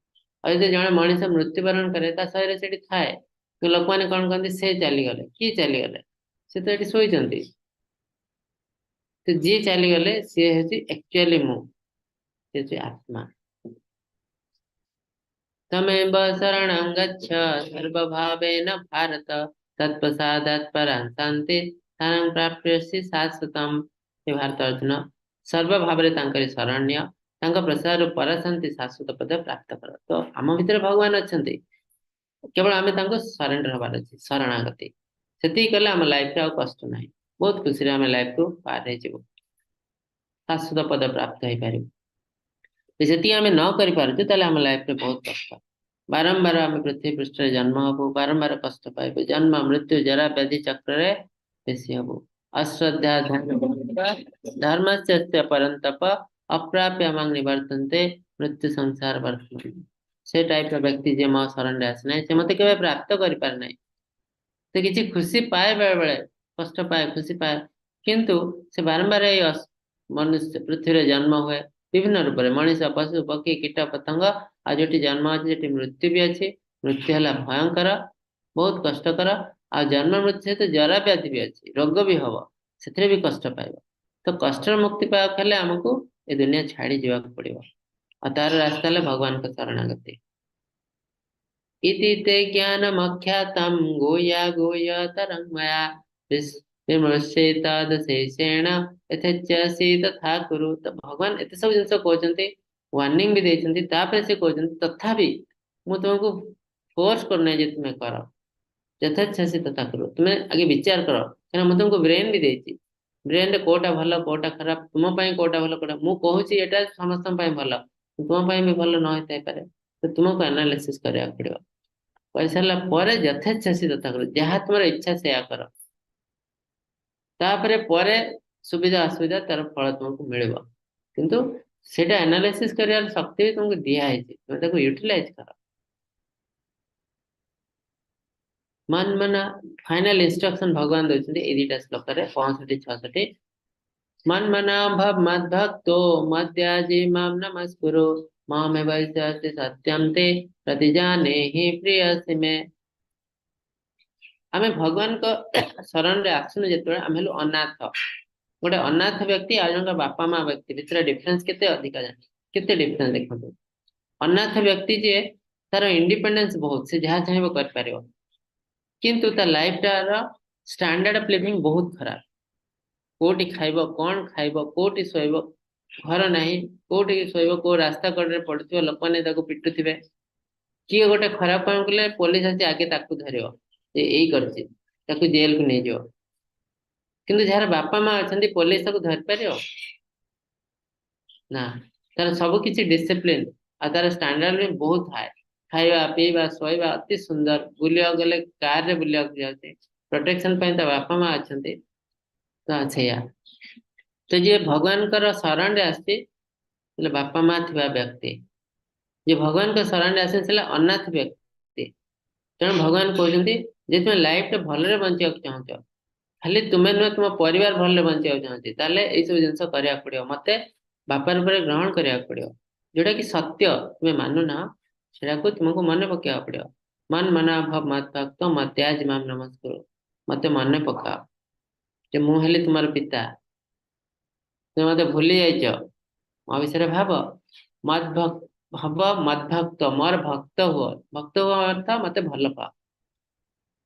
Speaker 2: ଆଉ ଯଦି ଜଣେ ମଣିଷ ମୃତ୍ୟୁବରଣ କରେ, ତା ଶରୀର ସେଠି ଥାଏ। କିନ୍ତୁ ଲୋକମାନେ କଣ କହନ୍ତି? ସେ ଚାଲିଗଲେ। କିଏ ଚାଲିଗଲେ? ସେ ତ ଏଠି ଶୋଇଛନ୍ତି। ତ ଯିଏ ଚାଲିଗଲେ ସିଏ ହେଉଛି ଆକ୍ଚୁଆଲି ମୁଁ, ସେ ହେଉଛି ଆତ୍ମା। ତମେବ ଶରଣଂ ଗଚ୍ଛ ସର୍ବଭାବେନ ଭାରତ ତତ୍ପ୍ରସାଦାତ୍ ପରାଂ ଶାନ୍ତି ସ୍ଥାନଂ ପ୍ରାପ୍ୟସି ଶାଶ୍ୱତମ୍। ହେ ଭାରତ ଅର୍ଜୁନ, ସର୍ବ ଭାବରେ ତାଙ୍କରି ଶରଣ୍ୟ, ତାଙ୍କ ପ୍ରସାଦରୁ ପରାଶାନ୍ତି ଶାଶ୍ୱତ ପଦ ପ୍ରାପ୍ତ କର। ତ ଆମ ଭିତରେ ଭଗବାନ ଅଛନ୍ତି, କେବଳ ଆମେ ତାଙ୍କୁ ସରେଣ୍ଡର ହବାର ଅଛି, ଶରଣାଗତି। ସେତିକି କଲେ ଆମ ଲାଇଫରେ ଆଉ କଷ୍ଟ ନାହିଁ, ବହୁତ ଖୁସିରେ ଆମେ ଲାଇଫକୁ ପାର ହେଇଯିବୁ, ଶାଶ୍ୱତ ପଦ ପ୍ରାପ୍ତ ହେଇପାରିବୁ। ସେତିକି ଆମେ ନ କରିପାରୁଛୁ ତାହେଲେ ଆମ ଲାଇଫରେ ବହୁତ କଷ୍ଟ। ବାରମ୍ବାର ଆମେ ପୃଥିବୀ ପୃଷ୍ଠରେ ଜନ୍ମ ହବୁ, ବାରମ୍ବାର କଷ୍ଟ ପାଇବୁ, ଜନ୍ମ ମୃତ୍ୟୁ ଜରା ବ୍ୟାଧି ଚକ୍ରରେ ବେଶୀ ହବୁ। ଅଶ୍ରଦ୍ଧା ଧର୍ମସ୍ୟ ପରନ୍ତପ ଅପ୍ରାପ୍ୟ ମାଂ ନିବର୍ତ୍ତନ୍ତେ ମୃତ୍ୟୁ ସଂସାର ବର୍ତ୍ତମାନ। ସେ ଟାଇପର ବ୍ୟକ୍ତି ଯିଏ ମୋ ଶରଣରେ ଆସେ ନାହିଁ, ସେ ମତେ କେବେ ପ୍ରାପ୍ତ କରିପାରେ ନାହିଁ। ସେ କିଛି ଖୁସି ପାଏ, ବେଳେ ବେଳେ କଷ୍ଟ ପାଏ, ଖୁସି ପାଏ, କିନ୍ତୁ ସେ ବାରମ୍ବାର ଏଇ ମନୁଷ୍ୟ ପୃଥିବୀରେ ଜନ୍ମ ହୁଏ ବିଭିନ୍ନ ରୂପରେ, ମଣିଷ, ପଶୁ, ପକ୍ଷୀ, କୀଟ ପତଙ୍ଗ। ଆଉ ଯୋଉଠି ଜନ୍ମ ଅଛି ସେଠି ମୃତ୍ୟୁ ବି ଅଛି। ମୃତ୍ୟୁ ହେଲା ଭୟଙ୍କର, ବହୁତ କଷ୍ଟକର। ଆଉ ଜନ୍ମ ମୃତ୍ୟୁ ସହିତ ଜରା ବ୍ୟାଧି ବି ଅଛି, ରୋଗ ବି ହବ, ସେଥିରେ ବି କଷ୍ଟ ପାଇବ। ତ କଷ୍ଟର ମୁକ୍ତି ପାଇବାକୁ ହେଲେ ଆମକୁ ଏ ଦୁନିଆ ଛାଡି ଯିବାକୁ ପଡିବ, ଆଉ ତାର ରାସ୍ତା ହେଲା ଭଗବାନଙ୍କ ଶରଣାଗତି। ଇତି ତେ ଜ୍ଞାନମଖ୍ୟାତಂ ଗୁୟା ଗୁୟତରଂ ମୟା ବିମୃଶ୍ୟେତଦଶେଷେଣ ଯଥେଚ୍ଛସି ତଥା କୁରୁ। ତ ଭଗବାନ ଏତେ ସବୁ ଜିନିଷ କହୁଛନ୍ତି, ୱାର୍ଣ୍ଣିଂ ବି ଦେଇଛନ୍ତି, ତାପରେ ସେ କହୁଛନ୍ତି ତଥାପି ମୁଁ ତୁମକୁ ଫୋର୍ସ କରୁନାହିଁ ଯେ ତୁମେ କର, ଯଥେଚ୍ଛସି ତଥା କୁରୁ, ତୁମେ ଆଗେ ବିଚାର କର। କାରଣ ମୁଁ ତୁମକୁ ବ୍ରେନ୍ ବି ଦେଇଛି, ବ୍ରେନରେ କୋଉଟା ଭଲ କୋଉଟା ଖରାପ, ତୁମ ପାଇଁ କୋଉଟା ଭଲ କୋଉଟା, ମୁଁ କହୁଛି ଏଇଟା ସମସ୍ତଙ୍କ ପାଇଁ ଭଲ, ତୁମ ପାଇଁ ବି ଭଲ ନ ହେଇଥାଇପାରେ, ତ ତୁମକୁ ଆନାଲିସିସ୍ କରିବାକୁ ପଡିବ। କରିସାରିଲା ପରେ ଯଥେଚ୍ଛସି ତଥା କୁରୁ, ଯାହା ତୁମର ଇଚ୍ଛା ସେୟା କର। ତାପରେ ପରେ ସୁବିଧା ଅସୁବିଧା ତାର ଫଳ ତୁମକୁ ମିଳିବ, କିନ୍ତୁ ସେଇଟା ଆନାଲିସିସ୍ କରିବାର ଶକ୍ତି ବି ତୁମକୁ ଦିଆ ହେଇଛି, ତୁମେ ତାକୁ ୟୁଟିଲାଇଜ କର। ମନ ମନା ଫାଇନାଲ ଇନଷ୍ଟ୍ରକ୍ସନ ଭଗବାନ ଦଉଛନ୍ତି ଏଇ ଦିଟା ଶ୍ଲୋକରେ, 65 66। ମନ ମନା ଭବ ମଦ୍ ଭକ୍ତୋ ମଦ୍ୟାଜି ମାମ ନମସ୍କୁରୁ ମାମେବ ବୈଷ୍ୟସି ସତ୍ୟମ ତେ ପ୍ରତିଜାନେ ହି ପ୍ରିୟସି ମେ। ଆମେ ଭଗବାନଙ୍କ ଶରଣରେ ଆସୁନୁ ଯେତେବେଳେ, ଆମେ ହେଲୁ ଅନାଥ। ଗୋଟେ ଅନାଥ ବ୍ୟକ୍ତି ଆଉ ଜଣଙ୍କ ବାପା ମା ବ୍ୟକ୍ତି ଭିତରେ ଡିଫରେନ୍ସ କେତେ ଅଧିକା ଜାଣି, କେତେ ଡିଫରେନ୍ସ ଦେଖନ୍ତୁ। ଅନାଥ ବ୍ୟକ୍ତି ଯିଏ, ତାର ଇଣ୍ଡିପେଣ୍ଡେନ୍ସ ବହୁତ, ସେ ଯାହା ଚାହିଁବ କରିପାରିବ, କିନ୍ତୁ ତା ଲାଇଫଟାର ଷ୍ଟାଣ୍ଡାର୍ଡ ଅଫ ଲିଭିଂ ବହୁତ ଖରାପ। କୋଉଠି ଖାଇବ, କଣ ଖାଇବ, କୋଉଠି ଶୋଇବ, ଘର ନାହିଁ, କୋଉଠି ଶୋଇବ, କୋଉ ରାସ୍ତା କଡରେ ପଡୁଥିବ, ଲୋକମାନେ ତାକୁ ପିଟୁଥିବେ। କିଏ ଗୋଟେ ଖରାପ କାମ କଲେ ପୋଲିସ ଆସି ଆଗେ ତାକୁ ଧରିବ, ଯେ ଏଇ କରିଛି, ତାକୁ ଜେଲକୁ ନେଇଯିବ। କିନ୍ତୁ ଯାହାର ବାପା ମା ଅଛନ୍ତି, ପୋଲିସ ତାକୁ ଧରିପାରିବ ନା। ତାର ସବୁ କିଛି ଡିସିପ୍ଲିନ ଆଉ ତାର ଷ୍ଟାଣ୍ଡାର୍ଡ ବି ବହୁତ ହାଇ। ଖାଇବା ପିଇବା ଶୋଇବା ଅତି ସୁନ୍ଦର, ବୁଲିବାକୁ ଗଲେ କାରରେ ବୁଲିବାକୁ ଯାଉଛି, ପ୍ରୋଟେକ୍ସନ ପାଇଁ ତା ବାପା ମା ଅଛନ୍ତି। ତ ସେଇଆ ତ ଯିଏ ଭଗବାନଙ୍କର ଶରଣରେ ଆସିଛି ହେଲେ ବାପା ମା ଥିବା ବ୍ୟକ୍ତି, ଯିଏ ଭଗବାନଙ୍କ ଶରଣରେ ଆସିଛି ସେ ହେଲା ଅନାଥ ବ୍ୟକ୍ତି। ତେଣୁ ଭଗବାନ କହୁଛନ୍ତି ଯେ ତୁମେ ଲାଇଫଟା ଭଲରେ ବଞ୍ଚିବାକୁ ଚାହୁଁଛ, ଖାଲି ତୁମେ ନୁହେଁ ତୁମ ପରିବାର ଭଲରେ ବଞ୍ଚିବାକୁ ଚାହୁଁଛି, ତାହେଲେ ଏଇସବୁ ଜିନିଷ କରିବାକୁ ପଡିବ, ମତେ ବାପା ରୂପରେ ଗ୍ରହଣ କରିବାକୁ ପଡିବ। ଯୋଉଟା କି ସତ୍ୟ ତୁମେ ମାନୁନାହ, ସେଟାକୁ ତୁମକୁ ମନେ ପକେଇବାକୁ ପଡିବ। ମନ ମନା ଭବ ମତ ଭକ୍ତ ମତ୍ୟାଜ ମାମ ନମସ୍କରୁ, ମତେ ମନେ ପକାଅ ଯେ ମୁଁ ହେଲି ତୁମର ପିତା, ତୁମେ ମତେ ଭୁଲି ଯାଇଛ, ମୋ ବିଷୟରେ ଭାବ। ମଦ ଭକ୍ତ ଭବ ମଦ ଭକ୍ତ, ମୋର ଭକ୍ତ ହୁଅ। ଭକ୍ତ ହୁଅ ଅର୍ଥ ମତେ ଭଲ ପାଅ।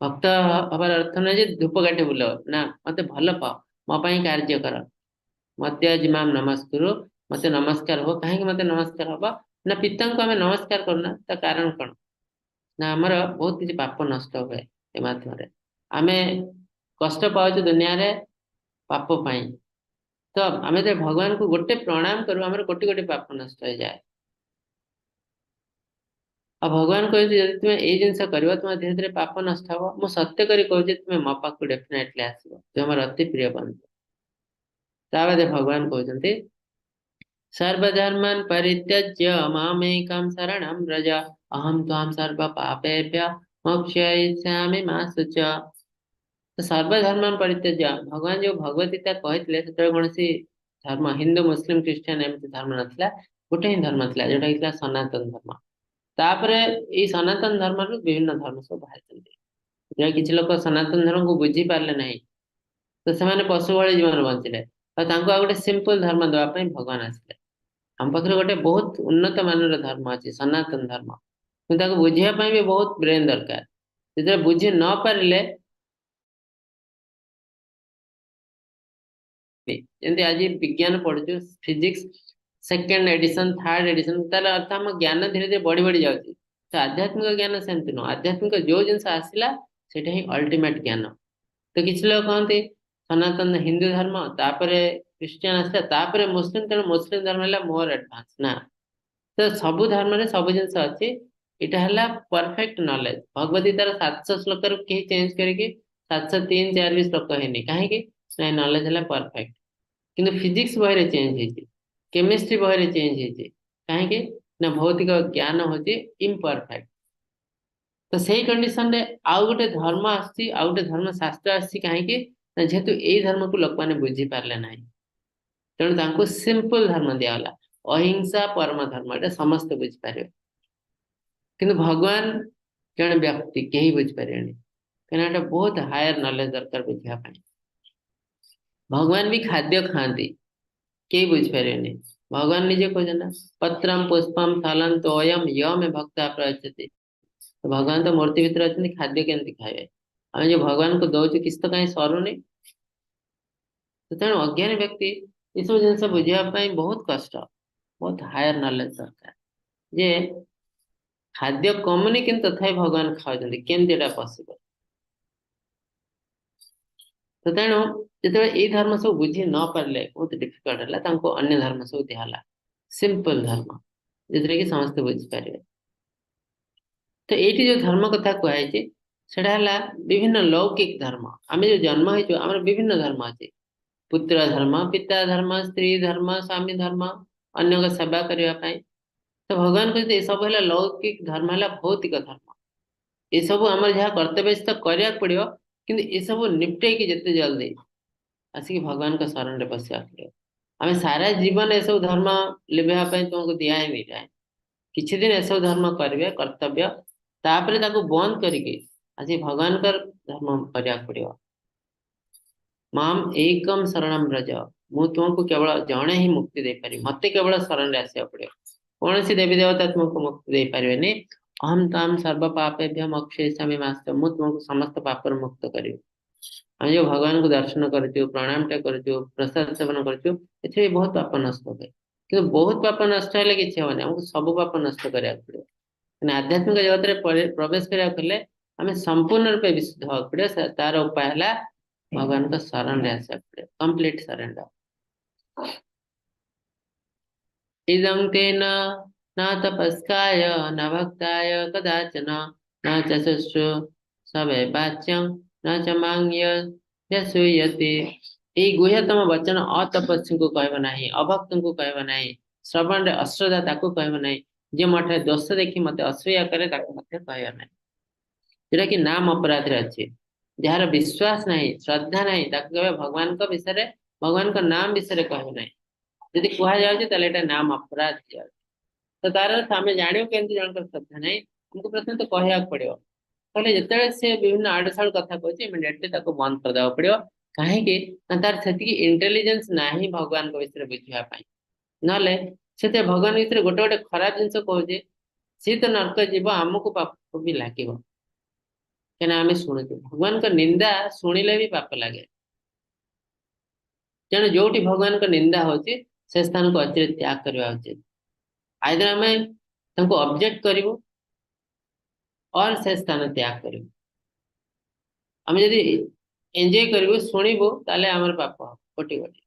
Speaker 2: ଭକ୍ତ ହବାର ଅର୍ଥ ନୁହେଁ ଯେ ଧୂପକାଠି ବୁଲ, ନା, ମତେ ଭଲ ପାଅ, ମୋ ପାଇଁ କାର୍ଯ୍ୟ କର। ମତ୍ୟାଜ ମାମ ନମସ୍କରୁ, ମତେ ନମସ୍କାର ହୁଅ। କାହିଁକି ମତେ ନମସ୍କାର ହବ ନା? ପିତାଙ୍କୁ ଆମେ ନମସ୍କାର କରୁନା, ତା କାରଣ କଣ ନା ଆମର ବହୁତ କିଛି ପାପ ନଷ୍ଟ ହୁଏ ଏ ମାଧ୍ୟମରେ। ଆମେ କଷ୍ଟ ପାଉଛୁ ଦୁନିଆରେ ପାପ ପାଇଁ, ତ ଆମେ ଯେତେବେଳେ ଭଗବାନଙ୍କୁ ଗୋଟେ ପ୍ରଣାମ କରୁ, ଆମର କୋଟି କୋଟି ପାପ ନଷ୍ଟ ହେଇଯାଏ। ଆଉ ଭଗବାନ କହୁଛି ଯଦି ତୁମେ ଏଇ ଜିନିଷ କରିବ, ତୁମ ଧୀରେ ଧୀରେ ପାପ ନଷ୍ଟ ହବ। ମୁଁ ସତ୍ୟ କରି କହୁଛି ତୁମେ ମୋ ପାଖକୁ ଡେଫିନେଟଲି ଆସିବ, ତୁମେ ମୋର ଅତି ପ୍ରିୟ ବନ୍ଧୁ। ତା ବାଦେ ଭଗବାନ କହୁଛନ୍ତି ସର୍ବଧର୍ମାନ ପରିତ୍ୟଜ୍ୟ ମାମେକଂ ଶରଣଂ ବ୍ରଜ ଅହଂ ତ୍ୱାଂ ସର୍ବ ପାପେଭ୍ୟ ମୋକ୍ଷୟିଷ୍ୟାମି ମା ଶୁଚ। ତ ସର୍ବଧର୍ମାନ ପରିତ୍ୟଜ୍ୟ, ଭଗବାନ ଯୋଉ ଭଗବତ ଗୀତା କହିଥିଲେ ସେତେବେଳେ କୌଣସି ଧର୍ମ, ହିନ୍ଦୁ ମୁସଲିମ ଖ୍ରୀଷ୍ଟିଆନ ଏମିତି ଧର୍ମ ନଥିଲା, ଗୋଟେ ହିଁ ଧର୍ମ ଥିଲା ଯୋଉଟା କି ଥିଲା ସନାତନ ଧର୍ମ। ତାପରେ ଏଇ ସନାତନ ଧର୍ମରୁ ବିଭିନ୍ନ ଧର୍ମ ସବୁ ବାହାରିଛନ୍ତି। ଯୋଉ କିଛି ଲୋକ ସନାତନ ଧର୍ମକୁ ବୁଝି ପାରିଲେ ନାହିଁ, ତ ସେମାନେ ପଶୁ ଭଳି ଜୀବନ ବଞ୍ଚିଲେ, ଆଉ ତାଙ୍କୁ ଆଉ ଗୋଟେ ସିମ୍ପଲ ଧର୍ମ ଦେବା ପାଇଁ ଭଗବାନ ଆସିଲେ। ଆମ ପାଖରେ ଗୋଟେ ବହୁତ ଉନ୍ନତ ମାନର ଧର୍ମ ଅଛି, ସନାତନ ଧର୍ମ, କିନ୍ତୁ ତାକୁ ବୁଝିବା ପାଇଁ ବି ବହୁତ ବ୍ରେନ୍ ଦରକାର। ଯେତେବେଳେ ବୁଝି ନ ପାରିଲେ, ଯେମିତି ଆଜି ବିଜ୍ଞାନ ପଢୁଛୁ, physics second edition, third edition, ତାର ଅର୍ଥ ଆମ ଜ୍ଞାନ ଧୀରେ ଧୀରେ ବଢି ବଢି ଯାଉଛି। ତ ଆଧ୍ୟାତ୍ମିକ ଜ୍ଞାନ ସେମିତି ନୁହଁ। ଆଧ୍ୟାତ୍ମିକ ଯୋଉ ଜିନିଷ ଆସିଲା ସେଇଟା ହିଁ ଅଲ୍ଟିମେଟ ଜ୍ଞାନ। ତ କିଛି ଲୋକ କହନ୍ତି ସନାତନ ହିନ୍ଦୁ ଧର୍ମ, ତାପରେ ଖ୍ରୀଷ୍ଟିଆନ ଆସିଲା, ତାପରେ ମୁସଲିମ, ତେଣୁ ମୁସଲିମ ଧର୍ମ ହେଲା ମୋର ଆଡଭାନ୍ସ। ନା, ତ ସବୁ ଧର୍ମରେ ସବୁ ଜିନିଷ ଅଛି। ଏଇଟା ହେଲା ପରଫେକ୍ଟ ନଲେଜ। ଭଗବତ ଗୀତାର 700 ଶ୍ଲୋକରୁ କେହି ଚେଞ୍ଜ କରିକି 703 4 ବି ଶ୍ଲୋକ ହେଇନି। କାହିଁକି ନା ଏ ନଲେଜ ହେଲା ପରଫେକ୍ଟ। କିନ୍ତୁ ଫିଜିକ୍ସ ବହିରେ ଚେଞ୍ଜ ହେଇଛି, କେମିଷ୍ଟ୍ରି ବହିରେ ଚେଞ୍ଜ ହେଇଛି। କାହିଁକି ନା ଭୌତିକ ଜ୍ଞାନ ହଉଛି ଇମ୍ପରଫେକ୍ଟ। ତ ସେଇ କଣ୍ଡିସନରେ ଆଉ ଗୋଟେ ଧର୍ମ ଆସୁଛି, ଆଉ ଗୋଟେ ଧର୍ମ ଶାସ୍ତ୍ର ଆସୁଛି। କାହିଁକି ନା ଯେହେତୁ ଏଇ ଧର୍ମକୁ ଲୋକମାନେ ବୁଝିପାରିଲେ ନାହିଁ, ତେଣୁ ତାଙ୍କୁ ସିମ୍ପଲ ଧର୍ମ ଦିଆଗଲା, ଅହିଂସା ପରମ ଧର୍ମ। ଏଇଟା ସମସ୍ତେ ବୁଝିପାରିବେ। କିନ୍ତୁ ଭଗବାନ ଜଣେ ବ୍ୟକ୍ତି, କେହି ବୁଝିପାରିବେନି। କାହିଁକିନା ଏଟା ବହୁତ ହାୟର ନଲେଜ ଦରକାର ବୁଝିବା ପାଇଁ। ଭଗବାନ ବି ଖାଦ୍ୟ ଖାଆନ୍ତି, କେହି ବୁଝିପାରିବେନି। ଭଗବାନ ନିଜେ କହୁଛନ୍ତି ନା, ପତ୍ରମ ପୁଷ୍ପମ ଫଲମ ତୋୟମ ୟ ମେ ଭକ୍ତା ପ୍ରୟଚ୍ଛତି। ଭଗବାନ ତ ମୂର୍ତ୍ତି ଭିତରେ ଅଛନ୍ତି, ଖାଦ୍ୟ କେମିତି ଖାଇବେ? ଆମେ ଯୋଉ ଭଗବାନଙ୍କୁ ଦଉଛୁ କିଛି ତ କାହିଁ ସରୁନି। ତେଣୁ ଅଜ୍ଞାନୀ ବ୍ୟକ୍ତି ଏସବୁ ଜିନିଷ ବୁଝିବା ପାଇଁ ବହୁତ କଷ୍ଟ, ବହୁତ ହାୟର ନଲେଜ ଦରକାର। ଯେ ଖାଦ୍ୟ କମୁନି କିନ୍ତୁ ତଥାପି ଭଗବାନ ଖାଉଛନ୍ତି, କେମିତି ଏଟା ପସିବଲ? ତ ତେଣୁ ଯେତେବେଳେ ଏଇ ଧର୍ମ ସବୁ ବୁଝି ନ ପାରିଲେ ବହୁତ ଡିଫିକଲ୍ଟ ହେଲା, ତାଙ୍କୁ ଅନ୍ୟ ଧର୍ମ ସବୁ ଦିଆହେଲା, ସିମ୍ପଲ ଧର୍ମ ଯେଉଥିରେ କି ସମସ୍ତେ ବୁଝିପାରିବେ। ତ ଏଇଠି ଯୋଉ ଧର୍ମ କଥା କୁହାଯାଇଛି ସେଟା ହେଲା ବିଭିନ୍ନ ଲୌକିକ ଧର୍ମ। ଆମେ ଯୋଉ ଜନ୍ମ ହେଇଛୁ ଆମର ବିଭିନ୍ନ ଧର୍ମ ଅଛି। ପୁତ୍ର ଧର୍ମ, ପିତା ଧର୍ମ, ସ୍ତ୍ରୀ ଧର୍ମ, ସ୍ୱାମୀ ଧର୍ମ, ଅନ୍ୟଙ୍କ ସେବା କରିବା ପାଇଁ। ତ ଭଗବାନ କହୁଛନ୍ତି ଏସବୁ ହେଲା ଲୌକିକ ଧର୍ମ, ହେଲା ଭୌତିକ ଧର୍ମ। ଏସବୁ ଆମର ଯାହା କର୍ତ୍ତବ୍ୟ ତ କରିବାକୁ ପଡିବ, କିନ୍ତୁ ଏସବୁ ନିପଟେଇକି ଯେତେ ଜଲ୍ଦି ଆସିକି ଭଗବାନଙ୍କ ଶରଣରେ ବସିବାକୁ ପଡିବ। ଆମେ ସାରା ଜୀବନ ଏସବୁ ଧର୍ମ ଲିଭେଇବା ପାଇଁ ତୁମକୁ ଦିଆ ହେଇନି ଟାଇମ। କିଛି ଦିନ ଏସବୁ ଧର୍ମ କରିବେ କର୍ତ୍ତବ୍ୟ, ତାପରେ ତାକୁ ବନ୍ଦ କରିକି ଆସି ଭଗବାନଙ୍କର ଧର୍ମ କରିବାକୁ ପଡିବ। ମାମ ଏକମ ଶରଣମ ବ୍ରଜ, ମୁଁ ତୁମକୁ କେବଳ ଜଣେ ହିଁ ମୁକ୍ତି ଦେଇପାରିବି, ମତେ କେବଳ ଶରଣରେ ଆସିବାକୁ ପଡିବ। କୌଣସି ଦେବୀ ଦେବତା ତୁମକୁ ମୁକ୍ତି ଦେଇପାରିବେନି। ଅହମ ତାମ ସର୍ବ ପାପେଭ୍ୟ ମୋକ୍ଷୟିଷ୍ୟାମି ମାସ୍ତ, ମୁଁ ତୁମକୁ ସମସ୍ତ ପାପରୁ ମୁକ୍ତ କରିବି। ଆମେ ଯୋଉ ଭଗବାନଙ୍କୁ ଦର୍ଶନ କରୁଛୁ, ପ୍ରଣାମଟା କରୁଛୁ, ପ୍ରସାଦ ସେବନ କରୁଛୁ, ଏଥିରେ ବି ବହୁତ ପାପ ନଷ୍ଟ ହୁଏ। କିନ୍ତୁ ବହୁତ ପାପ ନଷ୍ଟ ହେଲେ କିଛି ହବନି, ଆମକୁ ସବୁ ପାପ ନଷ୍ଟ କରିବାକୁ ପଡିବ। କାହିଁକିନା ଆଧ୍ୟାତ୍ମିକ ଜଗତରେ ପ୍ରବେଶ କରିବାକୁ ହେଲେ ଆମେ ସମ୍ପୂର୍ଣ୍ଣ ରୂପେ ବିଶୁଦ୍ଧ ହବାକୁ ପଡିବ। ତାର ଉପାୟ ହେଲା ଭଗବାନଙ୍କ ଶରଣରେ ଆସିବାକୁ ପଡିବ, କମ୍ପ୍ଲିଟ ସରେଣ୍ଡର। ଇଦଂ ତେନ न तपस्काय न भक्ताय कदाचन न च शुश्रू सवे वाच्यं न च मां ୟसूयति। ଏଇ ଗୁହ୍ୟତମ ବଚନ ଅତପସ୍ୱୀଙ୍କୁ କହିବ ନାହିଁ, ଅଭକ୍ତଙ୍କୁ କହିବ ନାହିଁ, ଶ୍ରବଣରେ ଅଶ୍ରଦ୍ଧା ତାକୁ କହିବ ନାହିଁ, ଯିଏ ମୋ ଠାରେ ଦୋଷ ଦେଖି ମତେ ଅସୂୟା କରେ ତାକୁ ମଧ୍ୟ କହିବ ନାହିଁ। ଯୋଉଟା କି ନାମ ଅପରାଧରେ ଅଛି। ଯାହାର ବିଶ୍ୱାସ ନାହିଁ, ଶ୍ରଦ୍ଧା ନାହିଁ, ତାକୁ କେବେ ଭଗବାନଙ୍କ ବିଷୟରେ, ଭଗବାନଙ୍କ ନାମ ବିଷୟରେ କହିବ ନାହିଁ। ଯଦି କୁହାଯାଉଛି ତାହେଲେ ଏଇଟା ନାମ ଅପରାଧ ହେଇଯାଉଛି। ତ ତାର ଅର୍ଥ ଆମେ ଜାଣିବୁ କେମିତି ଜଣଙ୍କର ଶ୍ରଦ୍ଧା ନାହିଁ? ଆମକୁ ପ୍ରଥମେ ତ କହିବାକୁ ପଡିବ। ତାହେଲେ ଯେତେବେଳେ ସେ ବିଭିନ୍ନ ଆଡୁ ସାଡୁ କଥା କହୁଛି, ଇମିଡିଏଟଲି ତାକୁ ବନ୍ଦ କରିଦେବାକୁ ପଡିବ। କାହିଁକି ନା ତାର ସେତିକି ଇଣ୍ଟେଲିଜେନ୍ସ ନାହିଁ ଭଗବାନଙ୍କ ବିଷୟରେ ବୁଝିବା ପାଇଁ। ନହେଲେ ସେ ତ ଭଗବାନ ବିଷୟରେ ଗୋଟେ ଗୋଟେ ଖରାପ ଜିନିଷ କହୁଛି, ସିଏ ତ ନର୍କ ଯିବ, ଆମକୁ ପାପ ବି ଲାଗିବ। କାହିଁକିନା ଆମେ ଶୁଣୁଛୁ ଭଗବାନଙ୍କ ନିନ୍ଦା ଶୁଣିଲେ ବି ପାପ ଲାଗେ। ତେଣୁ ଯୋଉଠି ଭଗବାନଙ୍କ ନିନ୍ଦା ହଉଛି ସେ ସ୍ଥାନକୁ ଅଚିରେ ତ୍ୟାଗ କରିବା ଉଚିତ। ଆଇଦର ଆମେ ତାଙ୍କୁ ଅବଜେକ୍ଟ କରିବୁ ଅର୍ ସେ ସ୍ଥାନ ତ୍ୟାଗ କରିବୁ। ଆମେ ଯଦି ଏନ୍ଜୟ କରିବୁ, ଶୁଣିବୁ, ତାହେଲେ ଆମର ପାପ ହବ କୋଟି କୋଟି।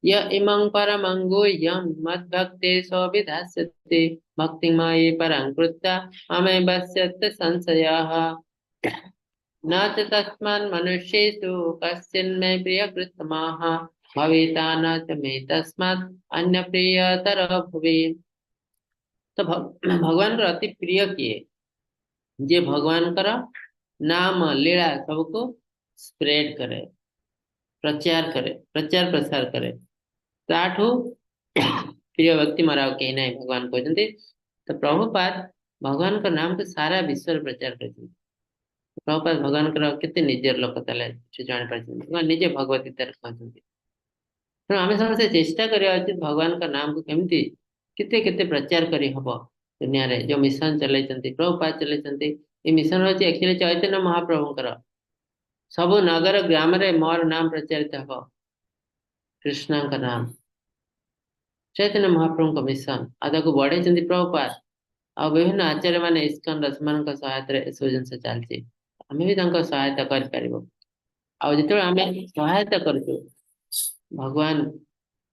Speaker 2: य इमं परमं गुह्यं मद्भक्तेषु विधास्यति भक्तिं मयि परां कृत्वा ममे वश्यते संशयः। न च तस्मान् मनुष्येषु कश्चिन्मे प्रियकृत्तमाः भविता न च मे तस्मात् अन्यप्रियतरो भुवि। ତ ଭଗବାନଙ୍କର ଅତି ପ୍ରିୟ କିଏ? ଯିଏ ଭଗବାନଙ୍କର ନାମ ଲୀଳା ସବୁକୁ ସ୍ପ୍ରେଡ କରେ, ପ୍ରଚାର କରେ, ପ୍ରଚାର ପ୍ରସାର କରେ, ତାଠୁ ପ୍ରିୟ ବ୍ୟକ୍ତି ମୋର ଆଉ କେହି ନାହିଁ, ଭଗବାନ କହୁଛନ୍ତି। ତ ପ୍ରଭୁପାଦ ଭଗବାନଙ୍କ ନାମକୁ ସାରା ବିଶ୍ୱରେ ପ୍ରଚାର କରିଛନ୍ତି। ପ୍ରଭୁପାଦ ଭଗବାନଙ୍କର କେତେ ନିଜର ଲୋକ ତାହେଲେ ସେ ଜାଣିପାରିଛନ୍ତି। ଭଗବାନ ନିଜେ ଭଗବତ ଗୀତାରେ କହୁଛନ୍ତି। ତେଣୁ ଆମେ ସମସ୍ତେ ଚେଷ୍ଟା କରିବା ଉଚିତ ଭଗବାନଙ୍କ ନାମକୁ କେମିତି କେତେ କେତେ ପ୍ରଚାର କରି ହବ ଦୁନିଆରେ। ଯୋଉ ମିଶନ ଚଲେଇଛନ୍ତି ପ୍ରଭୁପାଦ ଚଲେଇଛନ୍ତି, ଏ ମିଶନ ହଉଛି ଆକ୍ଚୁଆଲି ଚୈତନ୍ୟ ମହାପ୍ରଭୁଙ୍କର। ସବୁ ନଗର ଗ୍ରାମରେ ମୋର ନାମ ପ୍ରଚାରିତ ହବ, କୃଷ୍ଣଙ୍କ ନାମ, ଚୈତନ୍ୟ ମହାପ୍ରଭୁଙ୍କ ମିଶନ। ଆଉ ତାକୁ ବଢେଇଛନ୍ତି ପ୍ରଭୁପାଦ ଆଉ ବିଭିନ୍ନ ଆଚାର୍ଯ୍ୟ ମାନେ ଇସ୍କନର, ସେମାନଙ୍କ ସହାୟତାରେ ଏସବୁ ଜିନିଷ ଚାଲିଛି। ଆମେ ବି ତାଙ୍କ ସହାୟତା କରିପାରିବୁ। ଆଉ ଯେତେବେଳେ ଆମେ ସହାୟତା କରୁଛୁ ଭଗବାନ,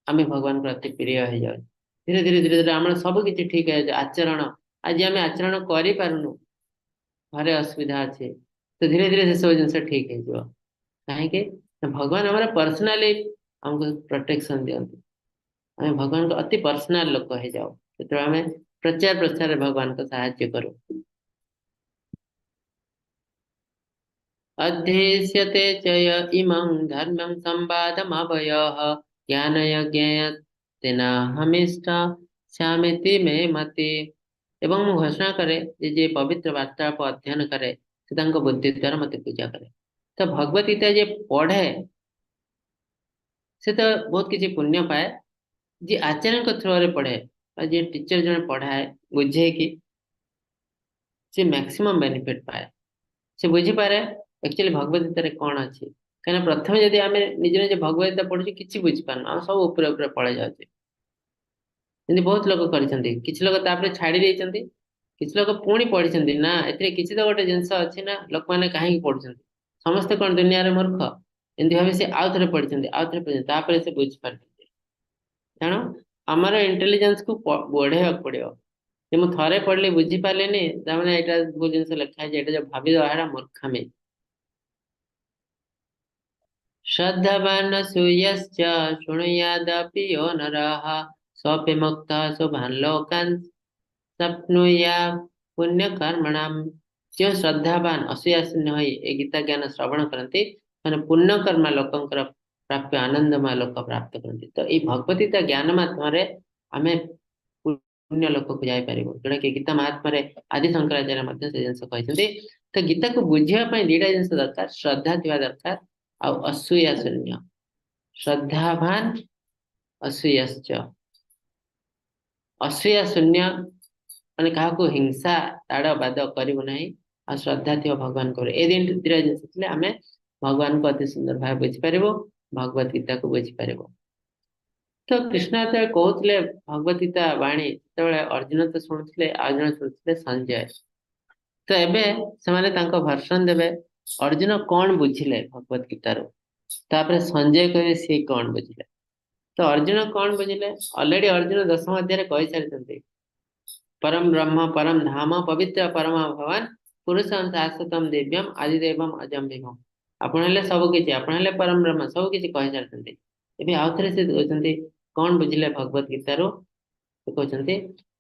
Speaker 2: ଆମେ ଭଗବାନଙ୍କ ଅତି ପ୍ରିୟ ହେଇଯାଉଛୁ। ଧୀରେ ଧୀରେ ଧୀରେ ଧୀରେ ଆମର ସବୁ କିଛି ଠିକ ହେଇଯାଉଛି। ଆଚରଣ, ଆଜି ଆମେ ଆଚରଣ କରିପାରୁନୁ, ଘରେ ଅସୁବିଧା ଅଛି, ତ ଧୀରେ ଧୀରେ ସେସବୁ ଜିନିଷ ଠିକ ହେଇଯିବ। କାହିଁକି ନା ଭଗବାନ ଆମର ପର୍ସନାଲି ଆମକୁ ପ୍ରୋଟେକ୍ସନ ଦିଅନ୍ତି। ଆମେ ଭଗବାନଙ୍କ ଅତି ପର୍ସନାଲ ଲୋକ ହେଇଯାଉ ଯେତେବେଳେ ଆମେ ପ୍ରଚାର ପ୍ରସାରରେ ଭଗବାନଙ୍କ ସାହାଯ୍ୟ କରୁ। ଅଧ୍ୟେଷ୍ୟତେ ଚ ୟ ଇମଂ ଧର୍ମ୍ୟଂ ସମ୍ବାଦମଭୟଃ ଜ୍ଞାନୟଜ୍ଞେନାହମିଷ୍ଟ ସ୍ୟାମିତି ମେ ମତି। ଏବଂ ମୁଁ ଘୋଷଣା କରେ ଯେ ଯିଏ ପବିତ୍ର ବାର୍ତ୍ତାଳାପ ଅଧ୍ୟୟନ କରେ ସେ ତାଙ୍କ ବୁଦ୍ଧି ଦ୍ୱାରା ମତେ ପୂଜା କରେ। ତ ଭଗବତ ଗୀତା ଯିଏ ପଢେ ସେ ତ ବହୁତ କିଛି ପୁଣ୍ୟ ପାଏ। ଯିଏ ଆଚାର୍ଯ୍ୟଙ୍କ ଥ୍ରୋରେ ପଢେ ବା ଯିଏ ଟିଚର ଜଣେ ପଢାଏ ବୁଝେଇକି, ସେ ମ୍ୟାକ୍ସିମମ୍ ବେନିଫିଟ ପାଏ। ସେ ବୁଝିପାରେ ଆକ୍ଚୁଆଲି ଭଗବତ ଗୀତାରେ କଣ ଅଛି। କାହିଁକିନା ପ୍ରଥମେ ଯଦି ଆମେ ନିଜେ ନିଜେ ଭଗବତ ଗୀତା ପଢୁଛୁ କିଛି ବୁଝିପାରୁନୁ, ଆମେ ସବୁ ଉପରେ ଉପରେ ପଳେଇ ଯାଉଛେ। ଏମିତି ବହୁତ ଲୋକ କରିଛନ୍ତି। କିଛି ଲୋକ ତାପରେ ଛାଡି ଦେଇଛନ୍ତି, କିଛି ଲୋକ ପୁଣି ପଢିଛନ୍ତି, ନା ଏଥିରେ କିଛି ତ ଗୋଟେ ଜିନିଷ ଅଛି ନା, ଲୋକମାନେ କାହିଁକି ପଢୁଛନ୍ତି, ସମସ୍ତେ କଣ ଦୁନିଆରେ ମୂର୍ଖ, ଏମିତି ଭାବେ ସେ ଆଉ ଥରେ ପଢିଛନ୍ତି, ଆଉ ଥରେ ପଢିଛନ୍ତି, ତାପରେ ସେ ବୁଝିପାରିଛନ୍ତି। ତେଣୁ ଆମର ଇଣ୍ଟେଲିଜେନ୍ସକୁ ବଢେଇବାକୁ ପଡିବ। ଯେ ମୁଁ ଥରେ ପଢିଲି ବୁଝିପାରିଲିନି, ତାମାନେ ଏଇଟା ଭୁଲ ଜିନିଷ ଲେଖା ହେଇଛି, ଏଇଟା ଯୋଉ ଭାବିଦବା ଏଇଟା ମୂର୍ଖାମି। ଶ୍ରଦ୍ଧାବାନ ସୂୟଶ୍ଚ ଶୃଣୁୟାଦପି ୟୋ ନରଃ ସୋପି ମୁକ୍ତଃ ଶୁଭାନ୍ ଲୋକାନ୍ ସପ୍ନୁୟା ପୁଣ୍ୟକର୍ମଣାମ୍। ଯେଉଁ ଶ୍ରଦ୍ଧାବାନ ଅସୂୟା ଶୂନ୍ୟ ହୋଇ ଏ ଗୀତା ଜ୍ଞାନ ଶ୍ରବଣ କରନ୍ତି, ମାନେ ପୁଣ୍ୟକର୍ମା ଲୋକଙ୍କର ପ୍ରାପ୍ୟ ଆନନ୍ଦମୟ ଲୋକ ପ୍ରାପ୍ତ କରନ୍ତି। ତ ଏଇ ଭଗବତ ଗୀତା ଜ୍ଞାନ ମାଧ୍ୟମରେ ଆମେ ପୁଣ୍ୟ ଲୋକକୁ ଯାଇପାରିବୁ, ଯୋଉଟା କି ଗୀତା ମହାତ୍ମ୍ୟରେ ଆଦି ଶଙ୍କରାଚାର୍ଯ୍ୟ ମଧ୍ୟ ସେ ଜିନିଷ କହିଛନ୍ତି। ତ ଗୀତାକୁ ବୁଝିବା ପାଇଁ ଦିଟା ଜିନିଷ ଦରକାର, ଶ୍ରଦ୍ଧା ଥିବା ଦରକାର ଆଉ ଅସୂୟା ଶୂନ୍ୟ। ଶ୍ରଦ୍ଧାବାନ ଅସୂୟାଶ୍ଚ। ଅସୂୟା ଶୂନ୍ୟ ମାନେ କାହାକୁ ହିଂସା ତାଡ଼ ବାଦ କରିବୁ ନାହିଁ, ଆଉ ଶ୍ରଦ୍ଧା ଥିବ ଭଗବାନଙ୍କ ଉପରେ। ଏ ଦିଟା ଜିନିଷ ଥିଲେ ଆମେ ଭଗବାନଙ୍କୁ ଅତି ସୁନ୍ଦର ଭାବେ ବୁଝିପାରିବୁ, ଭଗବତ ଗୀତାକୁ ବୁଝିପାରିବୁ। ତ କୃଷ୍ଣ ଯେତେବେଳେ କହୁଥିଲେ ଭଗବତ ଗୀତା ବାଣୀ, ସେତେବେଳେ ଅର୍ଜୁନ ତ ଶୁଣୁଥିଲେ, ଆଉ ଜଣେ ଶୁଣୁଥିଲେ ସଞ୍ଜୟ। ତ ଏବେ ସେମାନେ ତାଙ୍କ ଭର୍ସନ ଦେବେ, ଅର୍ଜୁନ କଣ ବୁଝିଲେ ଭଗବତ ଗୀତାରୁ, ତାପରେ ସଞ୍ଜୟ କହିବେ ସିଏ କଣ ବୁଝିଲେ। ତ ଅର୍ଜୁନ କଣ ବୁଝିଲେ? ଅଲରେଡି ଅର୍ଜୁନ ଦଶମ ଅଧ୍ୟାୟରେ କହିସାରିଛନ୍ତି, ପରମ ବ୍ରହ୍ମ ପରମ ଧାମ ପବିତ୍ର ପରମ ଭଗବାନ ପୁରୁଷಂ ଶାଶ୍ୱତମ ଦିବ୍ୟମ ଆଦିଦେବମ ଅଜମ ବିଭମ। ଆପଣ ହେଲେ ସବୁ କିଛି, ଆପଣ ହେଲେ ପରମ ବ୍ରହ୍ମ, ସବୁ କିଛି କହିସାରିଛନ୍ତି। ଏବେ ଆଉ ଥରେ ସେ କହୁଛନ୍ତି କଣ ବୁଝିଲେ ଭଗବତ ଗୀତାରୁ? ସେ କହୁଛନ୍ତି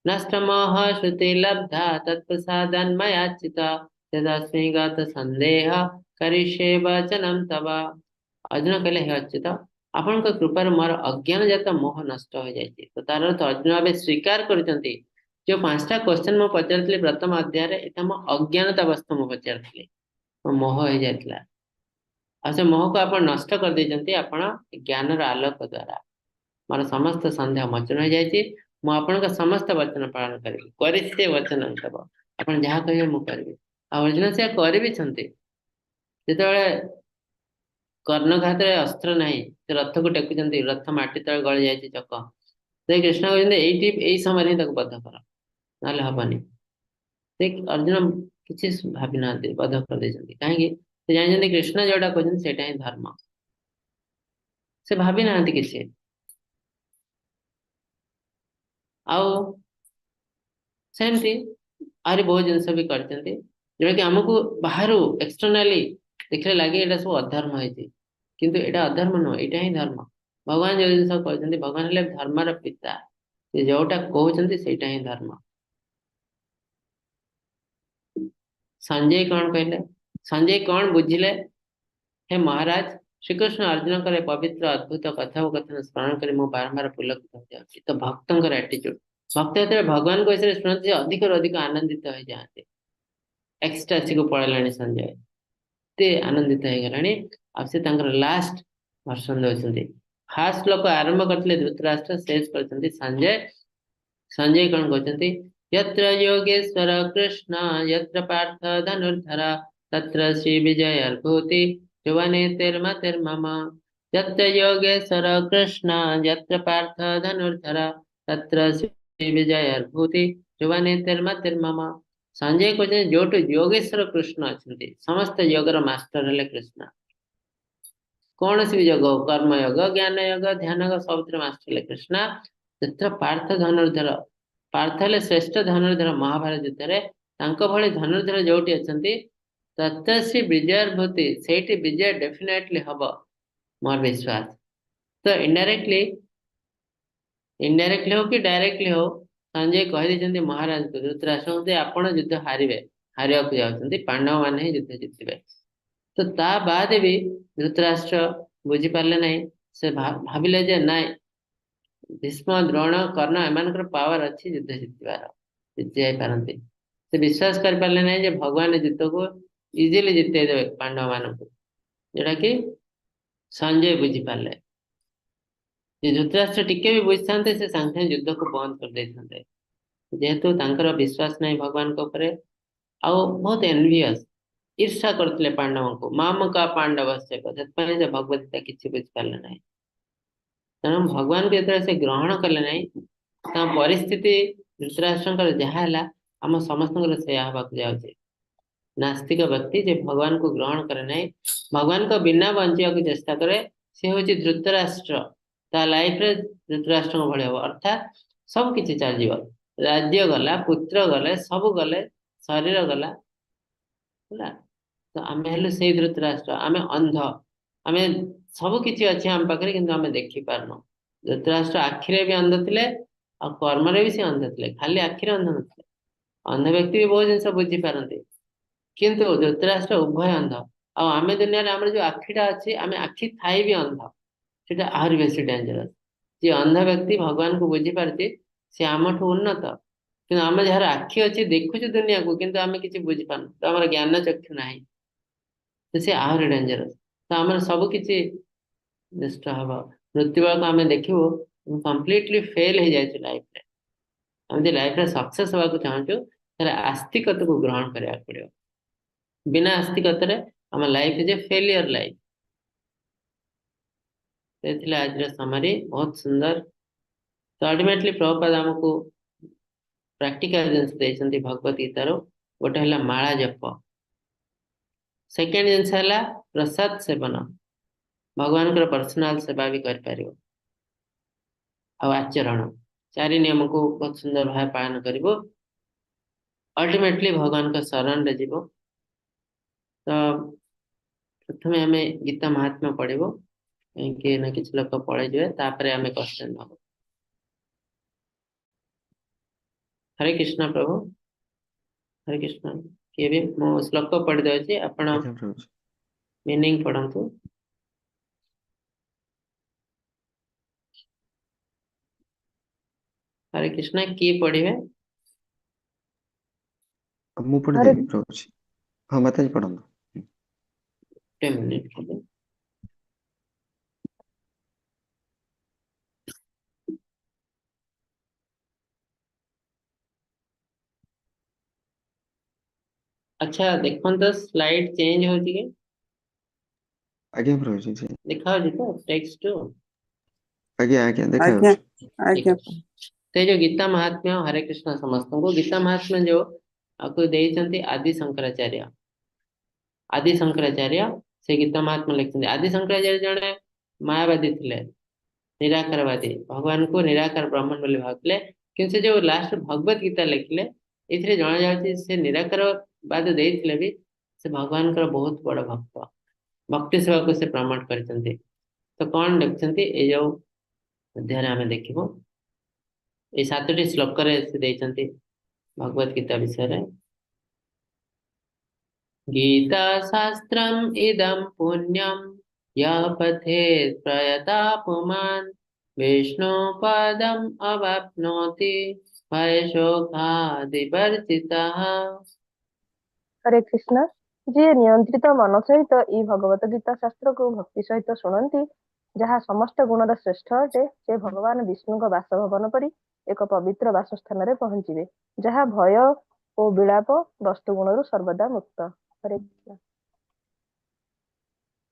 Speaker 2: ନଷ୍ଟମୋହ ଶ୍ରୁତି ଲବ୍ଧା ତତ୍ପ୍ରସାଦାନ୍ମୟାଚ୍ୟୁତ ଯଦାସ୍ମି ଗତ ସନ୍ଦେହ କରିଷ୍ୟେ ବଚନମ ତବ। ଅର୍ଜୁନ କହିଲେ ହେ ଅଚ୍ୟୁତ, ଆପଣଙ୍କ କୃପାରୁ ମୋର ଅଜ୍ଞାନଜାତ ମୋହ ନଷ୍ଟ ହୋଇଯାଇଛି। ତ ତାର ଅର୍ଥ ଅର୍ଜୁନ ଏବେ ସ୍ୱୀକାର କରୁଛନ୍ତି ଯୋଉ 5ଟା କ୍ୱେଶ୍ଚନ ମୁଁ ପଚାରିଥିଲି ପ୍ରଥମ ଅଧ୍ୟାୟରେ, ଏଇଟା ମୋ ଅଜ୍ଞାନତା ବସ୍ତୁ ମୁଁ ପଚାରିଥିଲି, ମୋ ମୋହ ହେଇଯାଇଥିଲା, ଆଉ ସେ ମୋହକୁ ଆପଣ ନଷ୍ଟ କରିଦେଇଛନ୍ତି ଆପଣ ଜ୍ଞାନର ଆଲୋକ ଦ୍ଵାରା। ମୋର ସମସ୍ତ ସନ୍ଦେହ ମୋଚନ ହେଇଯାଇଛି, ମୁଁ ଆପଣଙ୍କ ସମସ୍ତ ବଚନ ପାଳନ କରିବି। କରିଷ୍ୟେ ବଚନ ତବ, ଆପଣ ଯାହା କହିବେ ମୁଁ କରିବି। ଆଉ ଅର୍ଜୁନ ସେୟା କରିବିଛନ୍ତି। ଯେତେବେଳେ କର୍ଣ୍ଣଘାତରେ ଅସ୍ତ୍ର ନାହିଁ, ସେ ରଥକୁ ଟେକୁଛନ୍ତି, ରଥ ମାଟି ତଳେ ଗଳି ଯାଇଛି ଚକ, ସେ କୃଷ୍ଣ କହୁଛନ୍ତି ଏଇଠି ଏଇ ସମୟରେ ହିଁ ତାକୁ ବଧ କର, ନହେଲେ ହବନି। ସେ ଅର୍ଜୁନ କିଛି ଭାବି ନାହାନ୍ତି, ବଧ କରିଦେଇଛନ୍ତି। କାହିଁକି? ସେ ଜାଣିଛନ୍ତି କୃଷ୍ଣ ଯୋଉଟା କହୁଛନ୍ତି ସେଇଟା ହିଁ ଧର୍ମ। ସେ ଭାବି ନାହାନ୍ତି କିଛି। ଆଉ ସେମିତି ଆହୁରି ବହୁତ ଜିନିଷ ବି କରିଛନ୍ତି, ଯୋଉଟା କି ଆମକୁ ବାହାରୁ ଏକ୍ସଟର୍ନାଲି ଦେଖିଲେ ଲାଗେ ଏଇଟା ସବୁ ଅଧର୍ମ ହେଇଛି, କିନ୍ତୁ ଏଇଟା ଅଧର୍ମ ନୁହଁ, ଏଇଟା ହିଁ ଧର୍ମ। ଭଗବାନ ଯୋଉ ଜିନିଷ କହୁଛନ୍ତି, ଭଗବାନ ହେଲେ ଧର୍ମର ପିତା, ସେ ଯୋଉଟା କହୁଛନ୍ତି ସେଇଟା ହିଁ ଧର୍ମ। ସଞ୍ଜୟ କଣ କହିଲେ? ସଞ୍ଜୟ କଣ ବୁଝିଲେ? ହେ ମହାରାଜ, ଶ୍ରୀକୃଷ୍ଣ ଅର୍ଜୁନଙ୍କର ଏ ପବିତ୍ର ଅଦ୍ଭୁତ କଥୋପକଥନ ସ୍ମରଣ କରି ମୁଁ ବାରମ୍ବାର ପୁଲକିତ ହୋଇଯାଉଛି। ତ ଭକ୍ତଙ୍କର ଆଟିଚ୍ୟୁଡ, ଭକ୍ତ ଯେତେବେଳେ ଭଗବାନଙ୍କ ବିଷୟରେ ଶୁଣନ୍ତି ସେ ଅଧିକରୁ ଅଧିକ ଆନନ୍ଦିତ ହେଇଯାଆନ୍ତି। ଏକ୍ସଟାସିକୁ ପଳେଇଲାଣି ସଞ୍ଜୟ, ଏତେ ଆନନ୍ଦିତ ହେଇଗଲାଣି। ଆଉ ସେ ତାଙ୍କର ଲାଷ୍ଟ ଭର୍ସନ ଦଉଛନ୍ତି। ଫାଷ୍ଟ ଲୋକ ଆରମ୍ଭ କରିଥିଲେ ଧୃତରାଷ୍ଟ୍ର, ଶେଷ କରିଛନ୍ତି ସଞ୍ଜୟ। ସଞ୍ଜୟ କଣ କହୁଛନ୍ତି? ଯତ୍ର ଯୋଗେଶ୍ୱର କୃଷ୍ଣ ଯତ୍ର ପାର୍ଥ ଧନୁର୍ଧର ତତ୍ର ଶ୍ରୀ ବିଜୟର୍ଭୂତି ଯୁବନେତିର୍ମତିର୍ମମ। ଯତ୍ର ଯୋଗେଶ୍ୱର କୃଷ୍ଣ ଯତ୍ର ପାର୍ଥ ଧନୁର୍ଧର ତତ୍ର ଶ୍ରୀ ବିଜୟର୍ଭୂତି ଯୁବନେତିର୍ମତିର୍ମମ। ସଞ୍ଜୟ କହୁଛନ୍ତି ଯୋଉଠୁ ଯୋଗେଶ୍ୱର କୃଷ୍ଣ ଅଛନ୍ତି, ସମସ୍ତ ଯୋଗର ମାଷ୍ଟର ହେଲେ କୃଷ୍ଣ। କୌଣସି ବି ଯୋଗ ହଉ, କର୍ମ ଯୋଗ, ଜ୍ଞାନ ଯୋଗ, ଧ୍ୟାନ ଯୋଗ, ସବୁଥିରେ ମାଷ୍ଟର ହେଲେ କୃଷ୍ଣ। ଯତ୍ର ପାର୍ଥ ଧନୁର୍ଧର, ପାର୍ଥ ହେଲେ ଶ୍ରେଷ୍ଠ ଧନୁର୍ଧର ମହାଭାରତ ଯୁଦ୍ଧରେ, ତାଙ୍କ ଭଳି ଧନୁର୍ଧର ଯୋଉଠି ଅଛନ୍ତି ତତ୍ର ଶ୍ରୀ ବିଜୟର୍ଭୂତି, ସେଇଠି ବିଜୟ ଡେଫିନେଟଲି ହବ, ମୋର ବିଶ୍ୱାସ। ତ ଇନଡାଇରେକ୍ଟଲି ହଉ କି ଡାଇରେକ୍ଟଲି ହଉ, ସଞ୍ଜୟ କହିଦେଇଛନ୍ତି ମହାରାଜଙ୍କୁ ଧୃତରାଷ୍ଟ୍ରଙ୍କୁ ଯେ ଆପଣ ଯୁଦ୍ଧ ହାରିବେ, ହାରିବାକୁ ଯାଉଛନ୍ତି, ପାଣ୍ଡବ ମାନେ ହିଁ ଯୁଦ୍ଧ ଜିତିବେ। ତ ତା ବାଦ ବି ଧୃତରାଷ୍ଟ୍ର ବୁଝିପାରିଲେ ନାହିଁ। ସେ ଭାବିଲେ ଯେ ନାଇଁ, ଭୀଷ୍ମ, ଦ୍ରୋଣ, କର୍ଣ୍ଣ ଏମାନଙ୍କର ପାୱାର ଅଛି ଯୁଦ୍ଧ ଜିତିବାର, ଜିତି ଯାଇପାରନ୍ତି। ସେ ବିଶ୍ୱାସ କରିପାରିଲେ ନାହିଁ ଯେ ଭଗବାନ ଯୁଦ୍ଧକୁ ଇଜିଲି ଜିତେଇ ଦେବେ ପାଣ୍ଡବ ମାନଙ୍କୁ, ଯୋଉଟା କି ସଞ୍ଜୟ ବୁଝିପାରିଲେ। ଯେ ଧୃତରାଷ୍ଟ୍ର ଟିକେ ବି ବୁଝିଥାନ୍ତେ, ସେ ସାଙ୍ଗେ ସାଙ୍ଗେ ଯୁଦ୍ଧକୁ ବନ୍ଦ କରିଦେଇଥାନ୍ତେ। ଯେହେତୁ ତାଙ୍କର ବିଶ୍ୱାସ ନାହିଁ ଭଗବାନଙ୍କ ଉପରେ, ଆଉ ବହୁତ ଏନଭିୟସ, ଈର୍ଷା କରୁଥିଲେ ପାଣ୍ଡବଙ୍କୁ, ମାମକା ପାଣ୍ଡବସ୍ୟ, ସେଥିପାଇଁ ସେ ଭଗବତ ଗୀତା କିଛି ବୁଝିପାରିଲେ ନାହିଁ। ତେଣୁ ଭଗବାନଙ୍କୁ ଯେତେବେଳେ ସେ ଗ୍ରହଣ କଲେ ନାହିଁ, ତାଙ୍କ ପରିସ୍ଥିତି ଧୃତରାଷ୍ଟ୍ରଙ୍କର ଯାହା ହେଲା, ଆମ ସମସ୍ତଙ୍କର ସେଇଆ ହବାକୁ ଯାଉଛି। ନାସ୍ତିକ ବ୍ୟକ୍ତି ଯେ ଭଗବାନଙ୍କୁ ଗ୍ରହଣ କରେ ନାହିଁ, ଭଗବାନଙ୍କ ବିନା ବଞ୍ଚିବାକୁ ଚେଷ୍ଟା କରେ, ସେ ହଉଛି ଧୃତରାଷ୍ଟ୍ର। ତା ଲାଇଫରେ ଧୃତରାଷ୍ଟ୍ରଙ୍କ ଭଳି ହବ, ଅର୍ଥାତ୍ ସବୁ କିଛି ଚାଲିଯିବ, ରାଜ୍ୟ ଗଲା, ପୁତ୍ର ଗଲେ, ସବୁ ଗଲେ, ଶରୀର ଗଲା, ହେଲା। ତ ଆମେ ହେଲୁ ସେଇ ଧୃତରାଷ୍ଟ୍ର, ଆମେ ଅନ୍ଧ, ଆମେ ସବୁ କିଛି ଅଛି ଆମ ପାଖରେ କିନ୍ତୁ ଆମେ ଦେଖିପାରୁନୁ। ଧୃତରାଷ୍ଟ୍ର ଆଖିରେ ବି ଅନ୍ଧ ଥିଲେ ଆଉ କର୍ମରେ ବି ସେ ଅନ୍ଧ ଥିଲେ, ଖାଲି ଆଖିରେ ଅନ୍ଧ ନଥିଲେ। ଅନ୍ଧ ବ୍ୟକ୍ତି ବି ବହୁତ ଜିନିଷ ବୁଝିପାରନ୍ତି, କିନ୍ତୁ ଧୃତରାଷ୍ଟ୍ର ଉଭୟ ଅନ୍ଧ। ଆଉ ଆମେ ଦୁନିଆରେ ଆମର ଯୋଉ ଆଖିଟା ଅଛି, ଆମେ ଆଖି ଥାଇ ବି ଅନ୍ଧ, ସେଟା ଆହୁରି ବେଶୀ ଡେଞ୍ଜରସ୍। ଯିଏ ଅନ୍ଧ ବ୍ୟକ୍ତି ଭଗବାନଙ୍କୁ ବୁଝିପାରୁଛି ସେ ଆମଠୁ ଉନ୍ନତ, କିନ୍ତୁ ଆମେ ଯାହାର ଆଖି ଅଛି ଦେଖୁଛୁ ଦୁନିଆକୁ କିନ୍ତୁ ଆମେ କିଛି ବୁଝିପାରୁନୁ, ତ ଆମର ଜ୍ଞାନ ଚକ୍ଷୁ ନାହିଁ, ତ ସେ ଆହୁରି ଡେଞ୍ଜରସ୍। ତ ଆମର ସବୁ କିଛି ନଷ୍ଟ ହବ। ମୃତ୍ୟୁ ବେଳକୁ ଆମେ ଦେଖିବୁ କମ୍ପ୍ଲିଟଲି ଫେଲ ହେଇଯାଇଛୁ ଲାଇଫରେ। ଆମେ ଯଦି ଲାଇଫରେ ସକ୍ସେସ ହବାକୁ ଚାହୁଁଛୁ ତାହେଲେ ଆସ୍ତିକତାକୁ ଗ୍ରହଣ କରିବାକୁ ପଡିବ। ବିନା ଆସ୍ତିକତାରେ ଆମ life is a failure life. ସେ ଥିଲା ଆଜିର ସମାରି, ବହୁତ ସୁନ୍ଦର। ତ ଅଲ୍ଟିମେଟଲି ପ୍ରଭୁପାଦ ଆମକୁ ପ୍ରାକ୍ଟିକାଲ ଜିନିଷ ଦେଇଛନ୍ତି ଭଗବତ ଗୀତାରୁ। ଗୋଟେ ହେଲା ମାଳା ଜପ, ସେକେଣ୍ଡ ଜିନିଷ ହେଲା ପ୍ରସାଦ ସେବନ, ଭଗବାନଙ୍କର ପର୍ସନାଲ ସେବା ବି କରିପାରିବ, ଆଉ ଆଚରଣ, ଚାରି ନିୟମକୁ ବହୁତ ସୁନ୍ଦର ଭାବେ ପାଳନ କରିବ, ଅଲ୍ଟିମେଟଲି ଭଗବାନଙ୍କ ଶରଣରେ ଯିବ। ତ ପ୍ରଥମେ ଆମେ ଗୀତା ମହାତ୍ମ୍ୟ ପଢିବୁ, କାହିଁକି ନା କିଛି ଲୋକ ପଳେଇଯିବେ, ତାପରେ ଆମେ କ୍ୱେଶ୍ଚନ ହବ। ହରେ କୃଷ୍ଣ ପ୍ରଭୁ, ହରେ କୃଷ୍ଣ। କିଏ ବି ମୁଁ ଶ୍ଲୋକ ପଢି ଦଉଛି, ଆପଣ
Speaker 3: ଆଜ୍ଞା ପ୍ରଭୁ।
Speaker 2: ମିନିଂ ପଢନ୍ତୁ। ହରେ କୃଷ୍ଣ, କିଏ ପଢିବେ?
Speaker 3: ମୁଁ
Speaker 1: ହରେ
Speaker 3: ପଢିଦେବି ପ୍ରଭୁଜୀ। ହଁ ମାତାଜୀ ପଢନ୍ତୁ।
Speaker 2: ଗୋଟେ ମିନିଟ୍ ଖାଲି। ଆଚ୍ଛା ଦେଖନ୍ତୁ ସ୍ଲାଇଡ ଚେଞ୍ଜ ହଉଛି କି?
Speaker 3: ଆଜ୍ଞା ପ୍ରଭୁଜୀ ଜି।
Speaker 2: ଦେଖା ହଉଛି ତ ଟେକ୍ସଟ?
Speaker 3: ଆଜ୍ଞା ଆଜ୍ଞା ଦେଖା
Speaker 4: ଆଜ୍ଞା
Speaker 3: ଯାଉଛି।
Speaker 4: ଆଜ୍ଞା।
Speaker 2: ସେ ଯୋଉ ଗୀତା ମହାତ୍ମ୍ୟ, ହରେ କୃଷ୍ଣ ସମସ୍ତଙ୍କୁ। ଗୀତା ମହାତ୍ମ୍ୟ ଯୋଉ ଆକୁ ଦେଇଛନ୍ତି ଆଦି ଶଙ୍କରାଚାର୍ଯ୍ୟ, ଆଦି ଶଙ୍କରାଚାର୍ଯ୍ୟ ସେ ଗୀତା ମହାତ୍ମ୍ୟ ଲେଖିଛନ୍ତି। ଆଦି ଶଙ୍କରାଚାର୍ଯ୍ୟ ଜଣେ ମାୟାବାଦୀ ଥିଲେ, ନିରାକାରବାଦୀ, ଭଗବାନଙ୍କୁ ନିରାକାର ବ୍ରହ୍ମନ ବୋଲି ଭାବୁଥିଲେ। କିନ୍ତୁ ସେ ଯୋଉ ଲାଷ୍ଟ ଭଗବତ ଗୀତା ଲେଖିଲେ, ଏଥିରେ ଜଣାଯାଉଛି ସେ ନିରାକାରବାଦ ଦେଇଥିଲେ ବି ସେ ଭଗବାନଙ୍କର ବହୁତ ବଡ ଭକ୍ତ, ଭକ୍ତି ସେବାକୁ ସେ ପ୍ରମୋଟ କରିଛନ୍ତି। ତ କଣ ଲେଖିଛନ୍ତି ଏଇ ଯୋଉ ଅଧ୍ୟାୟରେ ଆମେ ଦେଖିବୁ, ଏଇ 7ଟି ଶ୍ଲୋକରେ ସେ ଦେଇଛନ୍ତି ଭଗବତ ଗୀତା ବିଷୟରେ। ଗୀତା ଶାସ୍ତ୍ରମ୍ ଇଦಂ ପୁଣ୍ୟମ୍ ୟ ପଠେତ୍ ପ୍ରୟତା ପୁମାନ୍ ବିଷ୍ଣୁ ପଦମ୍ ଅବାପ୍ନୋତି ଭୟଶୋକାଦିବର୍ଜିତଃ।
Speaker 1: ହରେ କୃଷ୍ଣ। ଯିଏ ନିୟନ୍ତ୍ରିତ ମନ ସହିତ ଏଇ ଭଗବତ ଗୀତା ଶାସ୍ତ୍ରକୁ ଭକ୍ତି ସହିତ ଶୁଣନ୍ତି, ଯାହା ସମସ୍ତ ଗୁଣର ଶ୍ରେଷ୍ଠ ଅଟେ, ସେ ଭଗବାନ ବିଷ୍ଣୁଙ୍କ ବାସଭବନ ପରି ଏକ ପବିତ୍ର ବାସସ୍ଥାନରେ ପହଞ୍ଚିବେ, ଯାହା ଭୟ ଓ ବିଳାପ ବସ୍ତୁ ଗୁଣରୁ ସର୍ବଦା ମୁକ୍ତ। ହରେ କୃଷ୍ଣ।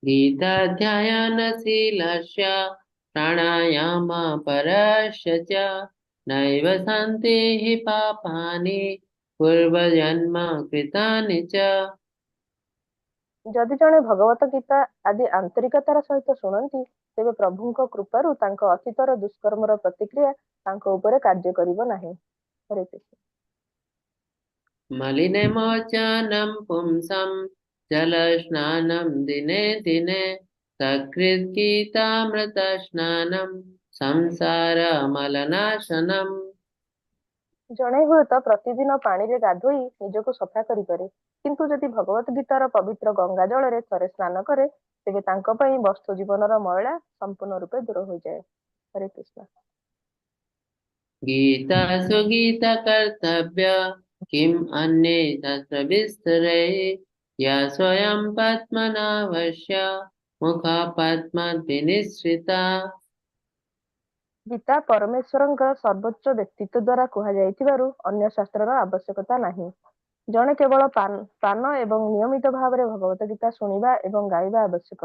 Speaker 2: गीता ध्यानशीलस्य प्राणायाम परस्य च नैव सन्ति हि पापानि पूर्वजन्म कृतानि च।
Speaker 1: ଯଦି ଜଣେ ଭଗବତ ଗୀତା ଆଦି ଆନ୍ତରିକତାର ସହିତ ଶୁଣନ୍ତି, ତେବେ ପ୍ରଭୁଙ୍କ କୃପାରୁ ତାଙ୍କ ଅତୀତର ଦୁଷ୍କର୍ମର ପ୍ରତିକ୍ରିୟା ତାଙ୍କ ଉପରେ କାର୍ଯ୍ୟ କରିବ ନାହିଁ। ହରେ କୃଷ୍ଣ।
Speaker 2: मलिनमोचनं पुंसं जलस्नानं दिने दिने सकृत् गीतामृतस्नानं संसारमलनाशनम्।
Speaker 1: ଜଣେ ହୁଏତ ପ୍ରତିଦିନ ପାଣିରେ ଗାଧୋଇ ନିଜକୁ ସଫା କରିପାରେ, କିନ୍ତୁ ଯଦି ଭଗବତ ଗୀତାର ପବିତ୍ର ଗଙ୍ଗା ଜଳରେ ଥରେ ସ୍ନାନ କରେ, ତେବେ ତାଙ୍କ ପାଇଁ ବସ୍ତୁ ଜୀବନର ମଇଳା ସମ୍ପୂର୍ଣ୍ଣ ରୂପେ ଦୂର ହୋଇଯାଏ। ହରେ କୃଷ୍ଣ।
Speaker 2: गीता सुगीता कर्तव्य किम अन्ये शास्त्र विस्तरे या स्वयं पद्मनाभस्य मुख पद्मात् विनिश्रिता।
Speaker 1: ଗୀତା ପରମେଶ୍ୱରଙ୍କ ସର୍ବୋଚ୍ଚ ବ୍ୟକ୍ତିତ୍ୱ ଦ୍ୱାରା କୁହାଯାଇଥିବାରୁ ଅନ୍ୟ ଶାସ୍ତ୍ରର ଆବଶ୍ୟକତା ନାହିଁ। ଜଣେ କେବଳ ପାନ ଏବଂ ନିୟମିତ ଭାବରେ ଭଗବତ ଗୀତା ଶୁଣିବା ଏବଂ ଗାଇବା ଆବଶ୍ୟକ।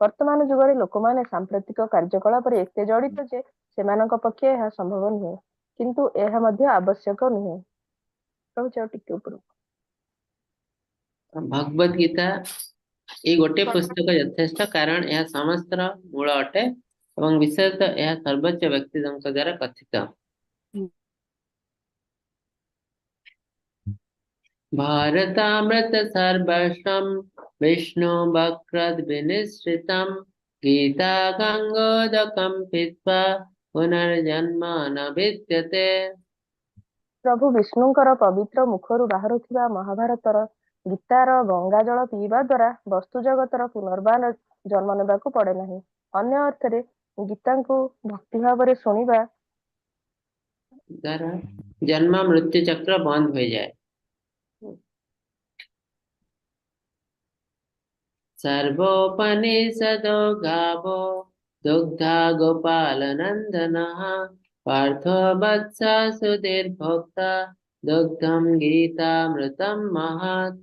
Speaker 1: ବର୍ତ୍ତମାନ ଯୁଗରେ ଲୋକମାନେ ସାମ୍ପ୍ରତିକ କାର୍ଯ୍ୟକଳାପରେ ଏତେ ଜଡ଼ିତ ଯେ ସେମାନଙ୍କ ପକ୍ଷେ ଏହା ସମ୍ଭବ ନୁହେଁ, କିନ୍ତୁ ଏହା ମଧ୍ୟ ଆବଶ୍ୟକ ନୁହେଁ। ରହୁଛି ଆଉ ଟିକେ ଉପରକୁ।
Speaker 2: ଭଗବତ ଗୀତା ଏଇ ଗୋଟେ ପୁସ୍ତକ ଯଥେଷ୍ଟ, କାରଣ ଏହା ସମସ୍ତର ମୂଳ ଅଟେ ଏବଂ ବିଶେଷତଃ ଏହା ସର୍ବୋଚ୍ଚ ବ୍ୟକ୍ତିଙ୍କ ଦ୍ୱାରା କଥିତ। ଭାରତାମୃତ ସର୍ବସ୍ୱಂ ବିଷ୍ଣୁ ବକ୍ରଦ୍ ବିନିଶ୍ରିତಂ ଗୀତା ଗଙ୍ଗୋଦକಂ ପୀତ୍ବା ପୁନର୍ଜନ୍ମ ନ ବିଦ୍ୟତେ।
Speaker 1: ପ୍ରଭୁ ବିଷ୍ଣୁଙ୍କର ପବିତ୍ର ମୁଖରୁ ବାହାରୁଥିବା ମହାଭାରତର ଗୀତାର ଗଙ୍ଗା ଜଳ ପିଇବା ଦ୍ୱାରା ବସ୍ତୁ ଜଗତର ପୁନର୍ବାର ଜନ୍ମ ନେବାକୁ ପଡେ ନାହିଁ। ଅନ୍ୟ ଅର୍ଥରେ ଗୀତାଙ୍କୁ ଭକ୍ତି ଭାବରେ ଶୁଣିବା
Speaker 2: ଦ୍ୱାରା ଜନ୍ମ ମୃତ୍ୟୁ ଚକ୍ର ବନ୍ଦ ହୋଇଯାଏ। ସର୍ବୋପନିଷଦୋ ଗାବୋ ଦୁଗ୍ଧା ଗୋପାଳ ନନ୍ଦନଃ ପାର୍ଥୋ ବତ୍ସ ସୁଧୀର୍ଭୋକ୍ତା ଦୁଗ୍ଧಂ ଗୀତାମୃତಂ ମହତ୍।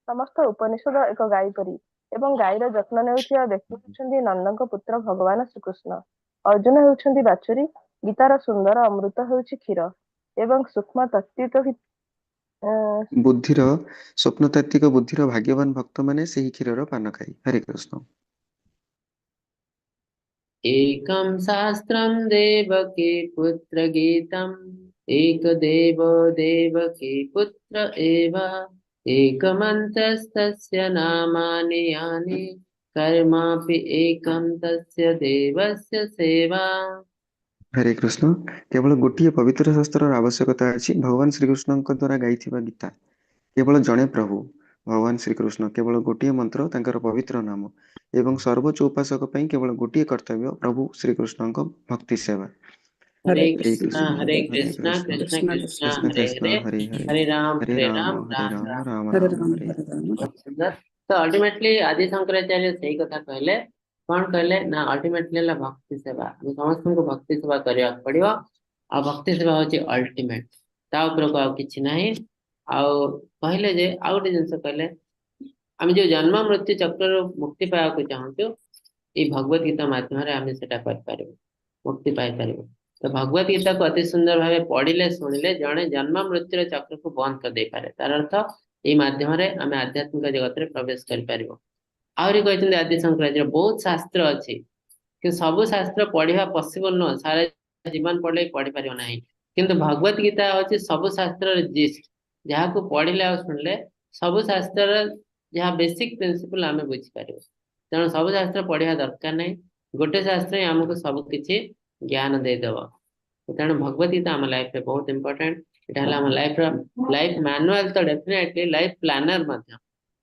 Speaker 1: ସମସ୍ତ ଉପନିଷଦ ଏକ ଗାଈ ପରି ଏବଂ ଗାଈର ଯତ୍ନ ନେଉଥିବା ବ୍ୟକ୍ତି ହେଉଛନ୍ତି ନନ୍ଦଙ୍କ ପୁତ୍ର ଭଗବାନ ଶ୍ରୀକୃଷ୍ଣ। ଅର୍ଜୁନ ହେଉଛନ୍ତି ବାଛୁରୀ, ଗୀତାର ସୁନ୍ଦର ଅମୃତ ହେଉଛି କ୍ଷୀର ଏବଂ ସୂକ୍ଷ୍ମ ତାତ୍ତ୍ୱିକ
Speaker 3: ବୁଦ୍ଧିର ସ୍ୱପ୍ନତାତ୍ତ୍ୱିକ ବୁଦ୍ଧିର ଭାଗ୍ୟବାନ ଭକ୍ତମାନେ ସେହି କ୍ଷୀରର ପାନ ଖାଇ। ହରେ କୃଷ୍ଣ।
Speaker 2: एकं शास्त्रं देवकी पुत्र गीतम् एक देवो देवकी पुत्र एव एकमन्तस्तस्य नामानि यानि कर्मापि एकं तस्य देवस्य सेवा।
Speaker 3: ହରେ କୃଷ୍ଣ। କେବଳ ଗୋଟିଏ ପବିତ୍ର ଶାସ୍ତ୍ରର ଆବଶ୍ୟକତା ଅଛି, ଭଗବାନ ଶ୍ରୀକୃଷ୍ଣଙ୍କ ଦ୍ଵାରା ଗାଇଥିବା ଗୀତା। କେବଳ ଜଣେ ପ୍ରଭୁ ଭଗବାନ ଶ୍ରୀକୃଷ୍ଣ, କେବଳ ଗୋଟିଏ ମନ୍ତ୍ର ତାଙ୍କର ପବିତ୍ର ନାମ ଏବଂ ସର୍ବୋଚ୍ଚ ଉପାସକ ପାଇଁ କେବଳ ଗୋଟିଏ କର୍ତ୍ତବ୍ୟ ପ୍ରଭୁ ଶ୍ରୀକୃଷ୍ଣଙ୍କ ଭକ୍ତି ସେବା।
Speaker 2: ହରେ
Speaker 4: ହରେ
Speaker 3: ହରେ
Speaker 2: କୃଷ୍ଣ
Speaker 3: କୃଷ୍ଣ
Speaker 2: ହରେ
Speaker 3: ହରେ
Speaker 2: କୃଷ୍ଣ
Speaker 3: କୃଷ୍ଣ
Speaker 2: କୃଷ୍ଣ
Speaker 4: କୃଷ୍ଣ
Speaker 2: କୃଷ୍ଣ
Speaker 3: କୃଷ୍ଣ
Speaker 2: ହରେ
Speaker 3: କୃଷ୍ଣ
Speaker 2: ହରେ
Speaker 3: ହରେ ହରେ
Speaker 2: ହରେ ରାମ
Speaker 3: ହରେ
Speaker 2: ହରେ
Speaker 3: ରାମ
Speaker 2: ରାମ
Speaker 3: ହରେ
Speaker 2: ରାମ
Speaker 3: ରାମ
Speaker 2: ରାମ
Speaker 3: ରାମ
Speaker 4: ହରେ
Speaker 3: ରାମ
Speaker 4: ରାମ
Speaker 3: ହରେ।
Speaker 4: ହରେ ରାମ।
Speaker 2: ବହୁତ ସୁନ୍ଦର। ତ ଅଲ୍ଟିମେଟଲି ଆଦି ଶଙ୍କରାଚାର୍ଯ୍ୟ ସେଇ କଥା କହିଲେ। କଣ କହିଲେ ନା ଅଲ୍ଟିମେଟଲି ହେଲା ଭକ୍ତି ସେବା। ଆମେ ସମସ୍ତଙ୍କୁ ଭକ୍ତି ସେବା କରିବାକୁ ପଡିବ ଆଉ ଭକ୍ତି ସେବା ହଉଛି ଅଲ୍ଟିମେଟ, ତା ଉପରକୁ ଆଉ କିଛି ନାହିଁ। ଆଉ କହିଲେ ଯେ ଆଉ ଗୋଟେ ଜିନିଷ କହିଲେ, ଆମେ ଯୋଉ ଜନ୍ମ ମୃତ୍ୟୁ ଚକ୍ରରୁ ମୁକ୍ତି ପାଇବାକୁ ଚାହୁଁଛୁ, ଏଇ ଭଗବତ ଗୀତା ମାଧ୍ୟମରେ ଆମେ ସେଟା କରିପାରିବୁ, ମୁକ୍ତି ପାଇପାରିବୁ। ତ ଭଗବତ ଗୀତାକୁ ଅତି ସୁନ୍ଦର ଭାବେ ପଢିଲେ ଶୁଣିଲେ ଜଣେ ଜନ୍ମ ମୃତ୍ୟୁର ଚକ୍ରକୁ ବନ୍ଦ କରିଦେଇପାରେ। ତାର ଅର୍ଥ ଏଇ ମାଧ୍ୟମରେ ଆମେ ଆଧ୍ୟାତ୍ମିକ ଜଗତରେ ପ୍ରବେଶ କରିପାରିବୁ। ଆହୁରି କହିଛନ୍ତି ଆଦି ଶଙ୍କରାଚାର୍ଯ୍ୟ, ବହୁତ ଶାସ୍ତ୍ର ଅଛି କିନ୍ତୁ ସବୁ ଶାସ୍ତ୍ର ପଢିବା ପସିବଲ ନୁହଁ, ସାରା ଜୀବନ ପଢିଲେ ବି ପଢିପାରିବ ନାହିଁ। କିନ୍ତୁ ଭଗବତ ଗୀତା ହଉଛି ସବୁ ଶାସ୍ତ୍ରର ଜିଷ୍ଟ, ଯାହାକୁ ପଢିଲେ ଆଉ ଶୁଣିଲେ ସବୁ ଶାସ୍ତ୍ରର ଯାହା ବେସିକ ପ୍ରିନ୍ସିପଲ ଆମେ ବୁଝିପାରିବୁ। ତେଣୁ ସବୁ ଶାସ୍ତ୍ର ପଢିବା ଦରକାର ନାହିଁ, ଗୋଟେ ଶାସ୍ତ୍ର ହିଁ ଆମକୁ ସବୁ କିଛି ଜ୍ଞାନ ଦେଇଦବ। ତେଣୁ ଭଗବତ ଗୀତା ଆମ ଲାଇଫରେ ବହୁତ ଇମ୍ପୋର୍ଟାଣ୍ଟ। ଏଇଟା ହେଲା ଆମ ଲାଇଫର ଲାଇଫ ମାନୁଆଲ, ତ ଡେଫିନେଟଲି ଲାଇଫ ପ୍ଲାନର ମଧ୍ୟ।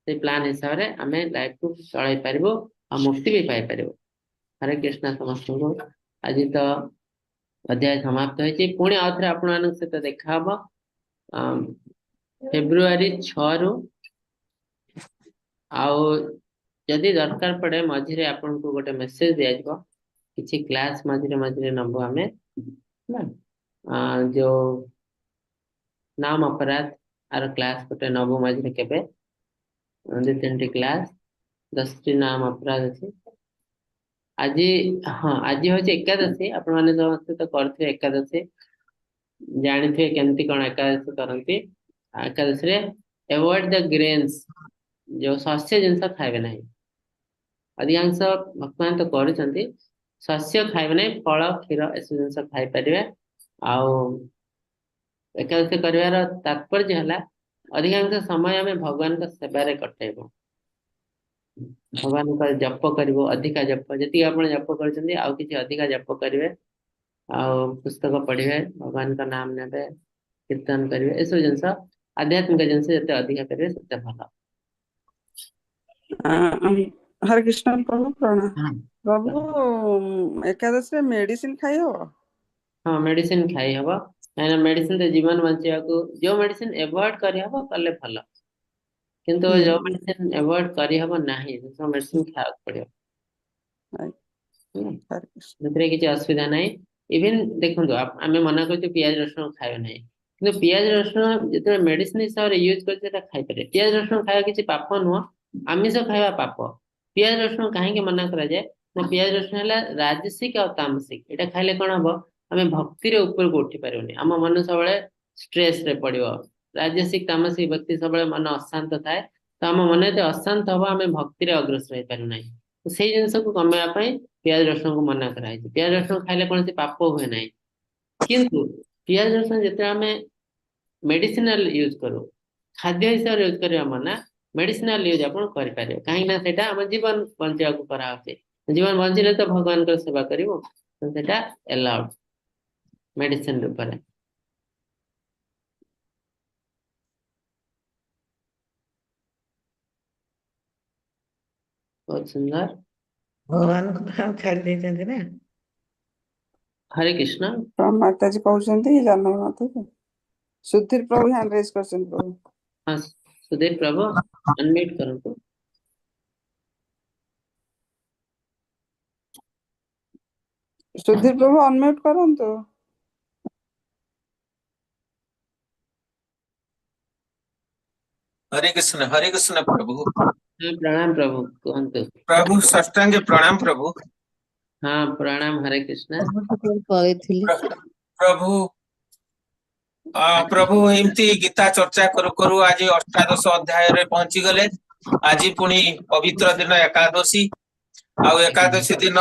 Speaker 2: ସେଇ ପ୍ଲାନ ହିସାବରେ ଆମେ ଲାଇଫକୁ ଚଳାଇ ପାରିବୁ ଆଉ ମୁକ୍ତି ବି ପାଇପାରିବୁ। ହରେ କୃଷ୍ଣ ସମସ୍ତଙ୍କୁ। ଆଜି ତ ଅଧ୍ୟାୟ ସମାପ୍ତ ହେଇଛି, ପୁଣି ଆଉ ଥରେ ଆପଣମାନଙ୍କ ସହିତ ଦେଖାହବ ଫେବୃଆରୀ 6ରୁ। ଆଉ ଯଦି ଦରକାର ପଡେ ମଝିରେ ଆପଣଙ୍କୁ ଗୋଟେ ମେସେଜ ଦିଆଯିବ, କିଛି କ୍ଲାସ ମଝିରେ ମଝିରେ ନବୁ ଆମେ, ହେଲା। ଯୋଉ ନାମ ଅପରାଧ ଆର କ୍ଲାସ ଗୋଟେ ନବୁ ମଝିରେ କେବେ, 2-3ଟି କ୍ଲାସ, 10ଟି ନାମ ଅପରାଧ ଅଛି ଆଜି। ହଁ, ଆଜି ହଉଛି ଏକାଦଶୀ। ଆପଣ ମାନେ ସମସ୍ତେ ତ କରିଥିବେ ଏକାଦଶୀ, ଜାଣିଥିବେ କେମିତି କଣ ଏକାଦଶୀ କରନ୍ତି। ଏକାଦଶୀରେ ଆଭଏଡ ଦ ଗ୍ରେନ୍ସ, ଯୋଉ ଶସ୍ୟ ଜିନିଷ ଖାଇବେ ନାହିଁ। ଅଧିକାଂଶ ଭକ୍ତମାନେ ତ କରୁଛନ୍ତି, ଶସ୍ୟ ଖାଇବେ ନାହିଁ, ଫଳ କ୍ଷୀର ଏସବୁ ଜିନିଷ ଖାଇପାରିବେ। ଆଉ ଏକାଦଶୀ କରିବାର ତାତ୍ପର୍ଯ୍ୟ ହେଲା ଅଧିକାଂଶ ସମୟ ଆମେ ଭଗବାନଙ୍କ ସେବାରେ କଟେଇବୁ, ଭଗବାନଙ୍କ ଜପ କରିବୁ, ଅଧିକା ଜପ, ଯେତିକି ଆପଣ ଜପ କରୁଛନ୍ତି ଆଉ କିଛି ଅଧିକା ଜପ କରିବେ, ଆଉ ପୁସ୍ତକ ପଢିବେ, ଭଗବାନଙ୍କ ନାମ ନେବେ, କୀର୍ତ୍ତନ କରିବେ, ଏସବୁ ଜିନିଷ ଆଧ୍ୟାତ୍ମିକ ଜିନିଷ ଯେତେ ଅଧିକା କରିବେ ସେତେ ଭଲ।
Speaker 4: ହରେ କୃଷ୍ଣ ପ୍ରଭୁ, ପ୍ରଣାମ ପ୍ରଭୁ। ଏକାଦଶୀରେ ମେଡିସିନ ଖାଇ ହବ?
Speaker 2: ହଁ, ମେଡିସିନ ଖାଇ ହବ, କାହିଁକିନା ମେଡିସିନ ତ ଜୀବନ ବଞ୍ଚେଇବାକୁ, ଯୋଉ ମେଡିସିନ ଏଭଏଡ କରିହବ କଲେ ଭଲ, କିନ୍ତୁ ଯୋଉ ମେଡିସିନ ଏଭଏଡ କରିହବ ନାହିଁ ସେ ମେଡିସିନ ଖାଇବାକୁ ପଡିବ। ସେଥିରେ କିଛି ଅସୁବିଧା ନାହିଁ। ଇଭେନ ଦେଖନ୍ତୁ, ଆମେ ମନା କରୁଛୁ ପିଆଜ ରସୁଣ ଖାଇବେ ନାହିଁ, କିନ୍ତୁ ପିଆଜ ରସୁଣ ଯେତେବେଳେ ମେଡିସିନ ହିସାବରେ ୟୁଜ କରୁଛି ସେଟା ଖାଇପାରିବେ। ପିଆଜ ରସୁଣ ଖାଇବା କିଛି ପାପ ନୁହଁ, ଆମିଷ ଖାଇବା ପାପ। ପିଆଜ ରସୁଣ କାହିଁକି ମନା କରାଯାଏ ନା, ପିଆଜ ରସୁଣ ହେଲା ରାଜସିକ ଆଉ ତାମସିକ। ଏଇଟା ଖାଇଲେ କଣ ହବ, ଆମେ ଭକ୍ତିରେ ଉପରକୁ ଉଠି ପାରିବୁନି, ଆମ ମନ ସବୁବେଳେ ଷ୍ଟ୍ରେସ ରେ ପଡିବ। ରାଜସିକ ତାମସିକ ଭକ୍ତି ସବୁବେଳେ ମନ ଅଶାନ୍ତ ଥାଏ, ତ ଆମ ମନ ଯେତେ ଅଶାନ୍ତ ହବ ଆମେ ଭକ୍ତିରେ ଅଗ୍ରସର ହେଇପାରୁ ନାହିଁ। ସେଇ ଜିନିଷକୁ କମେଇବା ପାଇଁ ପିଆଜ ରସୁଣକୁ ମନା କରାହେଇଛି। ପିଆଜ ରସୁଣ ଖାଇଲେ କୌଣସି ପାପ ହୁଏ ନାହିଁ, କିନ୍ତୁ ପିଆଜ ରସୁଣ ଯେତେବେଳେ ଆମେ ମେଡିସିନାଲ ୟୁଜ କରୁ, ଖାଦ୍ୟ ହିସାବରେ ୟୁଜ କରିବା ମନା, ମେଡିସିନାଲ ୟୁଜ ଆପଣ କରିପାରିବେ, କାହିଁକି ନା ସେଇଟା ଆମ ଜୀବନ ବଞ୍ଚିବାକୁ କରାହଉଛି। ଜୀବନ ବଞ୍ଚିଲେ ତ ଭଗବାନଙ୍କର ସେବା କରିବୁ, ସେଟା ଏଲାଉଡ ମେଡିସିନ ରୂପରେ। ବହୁତ ସୁନ୍ଦର।
Speaker 5: ଭଗବାନଙ୍କୁ ତ ଛାଡି ଦେଇଛନ୍ତି ନା।
Speaker 2: ହରେ କୃଷ୍ଣ।
Speaker 4: ମାତାଜୀ କହୁଛନ୍ତି, ଜାହ୍ନବୀ ମାତାଜୀ। ସୁଧୀର ପ୍ରଭୁ ହ୍ୟାଣ୍ଡ ରେଜ କରିଛନ୍ତି ପ୍ରଭୁ।
Speaker 2: ହଁ, ସୁଧୀର ପ୍ରଭୁ ଅନମ୍ୟୁଟ କରନ୍ତୁ।
Speaker 4: ସୁଧୀର ପ୍ରଭୁ ଅନମ୍ୟୁଟ କରନ୍ତୁ।
Speaker 6: ହରେ କୃଷ୍ଣ, ହରେ କୃଷ୍ଣ ପ୍ରଭୁ।
Speaker 2: ପ୍ରଣାମ ପ୍ରଭୁ, କୁହନ୍ତୁ।
Speaker 6: ପ୍ରଭୁ ଷଷ୍ଠାଙ୍ଗେ ପ୍ରଣାମ ପ୍ରଭୁ।
Speaker 2: ହଁ, ପ୍ରଣାମ, ହରେ କୃଷ୍ଣ।
Speaker 6: ପ୍ରଭୁ ପ୍ରଭୁ ଏମିତି ଗୀତା ଚର୍ଚ୍ଚା କରୁ କରୁ ଆଜି 18 ଅଧ୍ୟାୟରେ ପହଞ୍ଚିଗଲେ। ଆଜି ପୁଣି ପବିତ୍ର ଦିନ ଏକାଦଶୀ, ଆଉ ଏକାଦଶୀ ଦିନ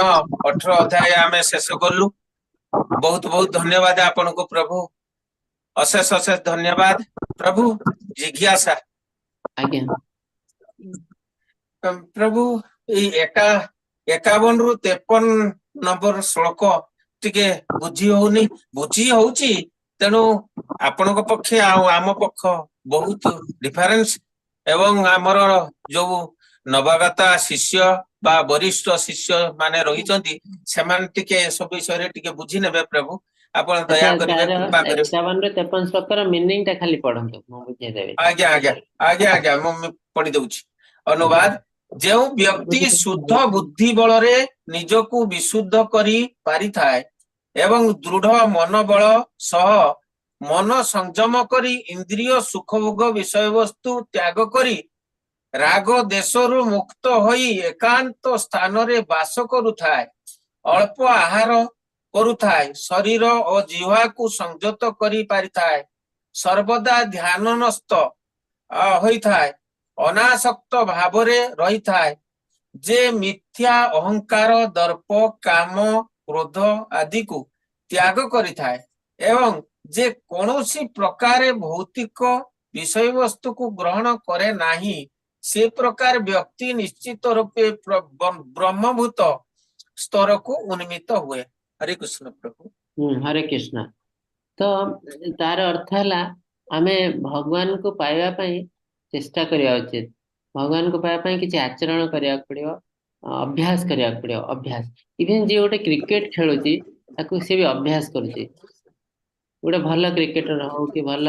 Speaker 6: 18 ଅଧ୍ୟାୟ ଆମେ ଶେଷ କଲୁ। ବହୁତ ବହୁତ ଧନ୍ୟବାଦ ଆପଣଙ୍କୁ ପ୍ରଭୁ, ଅଶେଷ ଅଶେଷ ଧନ୍ୟବାଦ ପ୍ରଭୁ। ଜିଜ୍ଞାସା
Speaker 2: ଆଜ୍ଞା
Speaker 6: ପ୍ରଭୁ, ଏଇ 51 ରୁ 53 ନମ୍ବର ଶ୍ଲୋକ ଟିକେ ବୁଝି ହଉନି। ବୁଝି ହଉଛି, ତେଣୁ ଆପଣଙ୍କ ପକ୍ଷେ ଆଉ ଆମ ପକ୍ଷ ବହୁତ ଡିଫରେନ୍ସ, ଏବଂ ଆମର ଯୋଉ ନବାଗତା ଶିଷ୍ୟ ବା ବରିଷ୍ଠ ଶିଷ୍ୟ ମାନେ ରହିଛନ୍ତି ସେମାନେ ଟିକେ ଏସବୁ ବିଷୟରେ ଟିକେ ବୁଝି ନେବେ ପ୍ରଭୁ। ଆପଣ ଦୟା କରିବେ, କୃପା କରିବେ।
Speaker 2: 51 ରୁ 53 ଶ୍ଲୋକର ମିନିଂ ଟା ଖାଲି ପଢନ୍ତୁ, ମୁଁ ବୁଝେଇଦେବି।
Speaker 6: ଆଜ୍ଞା ଆଜ୍ଞା ଆଜ୍ଞା ଆଜ୍ଞା, ମୁଁ ପଢି ଦଉଛି। ଅନୁବାଦ: ଯେଉଁ ବ୍ୟକ୍ତି ଶୁଦ୍ଧ ବୁଦ୍ଧି ବଳରେ ନିଜକୁ ବିଶୁଦ୍ଧ କରି ପାରିଥାଏ ଏବଂ ଦୃଢ ମନୋବଳ ସହ ମନ ସଂଯମ କରି ଇନ୍ଦ୍ରିୟ ସୁଖଭୋଗ ବିଷୟବସ୍ତୁ ତ୍ୟାଗ କରି ରାଗ ଦେଶରୁ ମୁକ୍ତ ହୋଇ ଏକାନ୍ତ ସ୍ଥାନରେ ବାସ କରୁଥାଏ, ଅଳ୍ପ ଆହାର କରୁଥାଏ, ଶରୀର ଓ ଜିହ୍ୱାକୁ ସଂଯତ କରି ପାରିଥାଏ, ସର୍ବଦା ଧ୍ୟାନସ୍ଥ ହୋଇଥାଏ, ଅନାସକ୍ତ ଭାବରେ ରହିଥାଏ, ଯେ ମିଥ୍ୟା ଅହଙ୍କାର, ଦର୍ପ, କାମ, କ୍ରୋଧ ଆଦିକୁ ତ୍ୟାଗ କରିଥାଏ ଏବଂ ଯେ କୌଣସି ପ୍ରକାରେ ଭୌତିକ ବିଷୟବସ୍ତୁକୁ ଗ୍ରହଣ କରେ ନାହିଁ, ସେ ପ୍ରକାର ବ୍ୟକ୍ତି ନିଶ୍ଚିତ ରୂପେ ବ୍ରହ୍ମଭୂତ ସ୍ତରକୁ ଉନ୍ନୀତ ହୁଏ। ହରେ କୃଷ୍ଣ ପ୍ରଭୁ।
Speaker 2: ହରେ କୃଷ୍ଣ। ତ ତାର ଅର୍ଥ ହେଲା ଆମେ ଭଗବାନଙ୍କୁ ପାଇବା ପାଇଁ ଚେଷ୍ଟା କରିବା ଉଚିତ। ଭଗବାନଙ୍କୁ ପାଇବା ପାଇଁ କିଛି ଆଚରଣ କରିବାକୁ ପଡିବ, ଅଭ୍ୟାସ କରିବାକୁ ପଡିବ। ଅଭ୍ୟାସ, ଇଭେନ ଯିଏ ଗୋଟେ କ୍ରିକେଟ ଖେଳୁଛି ତାକୁ ସିଏ ବି ଅଭ୍ୟାସ କରୁଛି। ଗୋଟେ ଭଲ କ୍ରିକେଟର ହଉ କି ଭଲ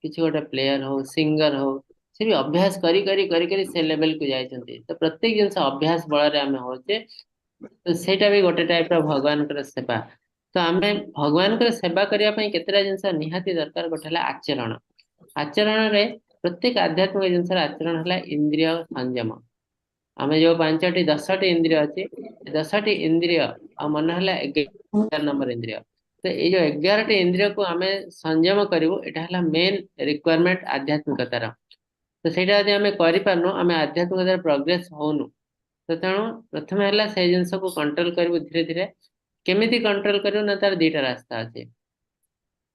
Speaker 2: କିଛି ଗୋଟେ ପ୍ଲେୟର ହଉ, ସିଙ୍ଗର ହଉ, ସେ ବି ଅଭ୍ୟାସ କରି କରି କରି କରି ସେ ଲେଭେଲକୁ ଯାଇଛନ୍ତି। ତ ପ୍ରତ୍ୟେକ ଜିନିଷ ଅଭ୍ୟାସ ବଳରେ ଆମେ ହଉଛେ। ତ ସେଇଟା ବି ଗୋଟେ ଟାଇପ ର ଭଗବାନଙ୍କର ସେବା। ତ ଆମେ ଭଗବାନଙ୍କର ସେବା କରିବା ପାଇଁ କେତେଟା ଜିନିଷ ନିହାତି ଦରକାର। ଗୋଟେ ହେଲା ଆଚରଣ। ଆଚରଣରେ ପ୍ରତ୍ୟେକ ଆଧ୍ୟାତ୍ମିକ ଜିନିଷର ଆଚରଣ ହେଲା ଇନ୍ଦ୍ରିୟ ସଂଯମ। ଆମେ ଯୋଉ 5ଟି 10ଟି ଇନ୍ଦ୍ରିୟ ଅଛି, 10ଟି ଇନ୍ଦ୍ରିୟ ଆଉ ମନ ହେଲା 11 ନମ୍ବର ଇନ୍ଦ୍ରିୟ। ତ ଏଇ ଯୋଉ 11ଟି ଇନ୍ଦ୍ରିୟକୁ ଆମେ ସଂଯମ କରିବୁ, ଏଇଟା ହେଲା ମେନ୍ ରିକ୍ୱାରମେଣ୍ଟ ଆଧ୍ୟାତ୍ମିକତାର। ତ ସେଇଟା ଯଦି ଆମେ କରିପାରୁନୁ, ଆମେ ଆଧ୍ୟାତ୍ମିକତାରେ ପ୍ରୋଗ୍ରେସ ହଉନୁ। ତ ତେଣୁ ପ୍ରଥମେ ହେଲା ସେଇ ଜିନିଷକୁ କଣ୍ଟ୍ରୋଲ କରିବୁ ଧୀରେ ଧୀରେ। କେମିତି କଣ୍ଟ୍ରୋଲ କରିବୁ ନା, ତାର ଦିଟା ରାସ୍ତା ଅଛି।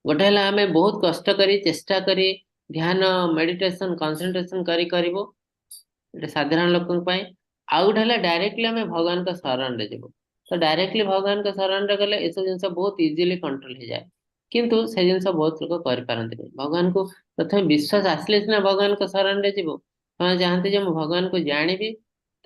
Speaker 2: ଗୋଟେ ହେଲା ଆମେ ବହୁତ କଷ୍ଟ କରି, ଚେଷ୍ଟା କରି, ଧ୍ୟାନ, ମେଡିଟେସନ, କନସେନ୍ଟ୍ରେସନ କରି କରିବୁ, ଏଟା ସାଧାରଣ ଲୋକଙ୍କ ପାଇଁ। ଆଉ ଗୋଟେ ହେଲା ଡାଇରେକ୍ଟଲି ଆମେ ଭଗବାନଙ୍କ ଶରଣରେ ଯିବୁ। ତ ଡାଇରେକ୍ଟଲି ଭଗବାନଙ୍କ ଶରଣରେ ଗଲେ ଏସବୁ ଜିନିଷ ବହୁତ ଇଜିଲି କଣ୍ଟ୍ରୋଲ ହେଇଯାଏ। କିନ୍ତୁ ସେ ଜିନିଷ ବହୁତ ଲୋକ କରିପାରନ୍ତିନି। ଭଗବାନଙ୍କୁ ପ୍ରଥମେ ବିଶ୍ୱାସ ଆସିଲେ ସିନା ଭଗବାନଙ୍କ ଶରଣରେ ଯିବୁ। ସେମାନେ ଚାହାନ୍ତି ଯେ ମୁଁ ଭଗବାନଙ୍କୁ ଜାଣିବି,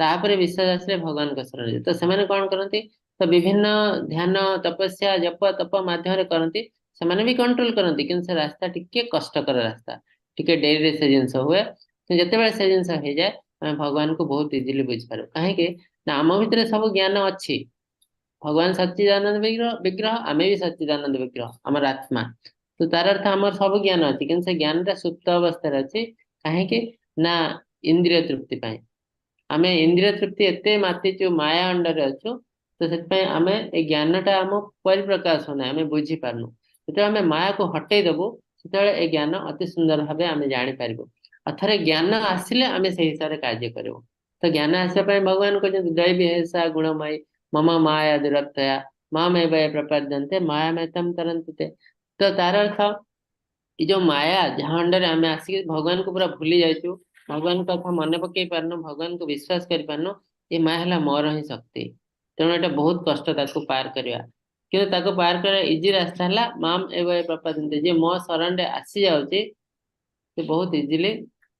Speaker 2: ତାପରେ ବିଶ୍ୱାସ ଆସିଲେ ଭଗବାନଙ୍କ ଶରଣରେ ଯିବୁ। ତ ସେମାନେ କଣ କରନ୍ତି? ତ ବିଭିନ୍ନ ଧ୍ୟାନ, ତପସ୍ୟା, ଜପ ତପ ମାଧ୍ୟମରେ କରନ୍ତି। ସେମାନେ ବି କଣ୍ଟ୍ରୋଲ କରନ୍ତି, କିନ୍ତୁ ସେ ରାସ୍ତା ଟିକେ କଷ୍ଟକର ରାସ୍ତା, ଟିକେ ଡେରିରେ ସେ ଜିନିଷ ହୁଏ। ଯେତେବେଳେ ସେ ଜିନିଷ ହେଇଯାଏ, ଆମେ ଭଗବାନଙ୍କୁ ବହୁତ ଇଜିଲି ବୁଝିପାରୁ। କାହିଁକି ନା ଆମ ଭିତରେ ସବୁ ଜ୍ଞାନ ଅଛି। ଭଗବାନ ସଚ୍ଚିଦାନନ୍ଦ ବିଗ୍ରହ ବିଗ୍ରହ, ଆମେ ବି ସଚ୍ଚିଦାନନ୍ଦ ବିଗ୍ରହ, ଆମର ଆତ୍ମା। ତ ତାର ଅର୍ଥ ଆମର ସବୁ ଜ୍ଞାନ ଅଛି, କିନ୍ତୁ ସେ ଜ୍ଞାନଟା ସୁପ୍ତ ଅବସ୍ଥାରେ ଅଛି। କାହିଁକି ନା ଇନ୍ଦ୍ରିୟ ତୃପ୍ତି ପାଇଁ ଆମେ ଇନ୍ଦ୍ରିୟ ତୃପ୍ତି ଏତେ ମାତିଛୁ, ମାୟା ଅଣ୍ଡରରେ ଅଛୁ। ତ ସେଥିପାଇଁ ଆମେ ଏଇ ଜ୍ଞାନଟା ଆମ ପରିପ୍ରକାଶ ହଉନାହିଁ, ଆମେ ବୁଝିପାରୁନୁ। ଯେତେବେଳେ ଆମେ ମାୟାକୁ ହଟେଇ ଦବୁ, ସେତେବେଳେ ଏ ଜ୍ଞାନ ଅତି ସୁନ୍ଦର ଭାବେ ଆମେ ଜାଣିପାରିବୁ। ଆଉ ଥରେ ଜ୍ଞାନ ଆସିଲେ ଆମେ ସେଇ ହିସାବରେ କାର୍ଯ୍ୟ କରିବୁ। ତ ଜ୍ଞାନ ଆସିବା ପାଇଁ ଭଗବାନ କହିଛନ୍ତି, ଦୈବୀ ଏଷା ଗୁଣମୟୀ ମମ ମାୟା ଦୁରତ୍ୟୟା ମାମେବ ୟେ ପ୍ରପଦ୍ୟନ୍ତେ ମାୟାମେତಂ ତରନ୍ତି ତେ। ତ ତାର ଅର୍ଥ ଏଇ ଯୋଉ ମାୟା, ଯାହା ଅଣ୍ଡରରେ ଆମେ ଆସିକି ଭଗବାନଙ୍କୁ ପୁରା ଭୁଲି ଯାଇଛୁ, ଭଗବାନଙ୍କ କଥା ମନେ ପକେଇ ପାରୁନୁ, ଭଗବାନଙ୍କୁ ବିଶ୍ୱାସ କରିପାରୁନୁ, ଏ ମାୟା ହେଲା ମୋର ହିଁ ଶକ୍ତି। ତେଣୁ ଏଇଟା ବହୁତ କଷ୍ଟ ତାକୁ ପାର କରିବା। କିନ୍ତୁ ତାକୁ ପାର କରିବା ଇଜି ରାସ୍ତା ହେଲା ମାମ ଏବ ୟେ ପ୍ରପଦ୍ୟନ୍ତେ। ଯିଏ ମୋ ଶରଣରେ ଆସି ଯାଉଛି, ସେ ବହୁତ ଇଜିଲି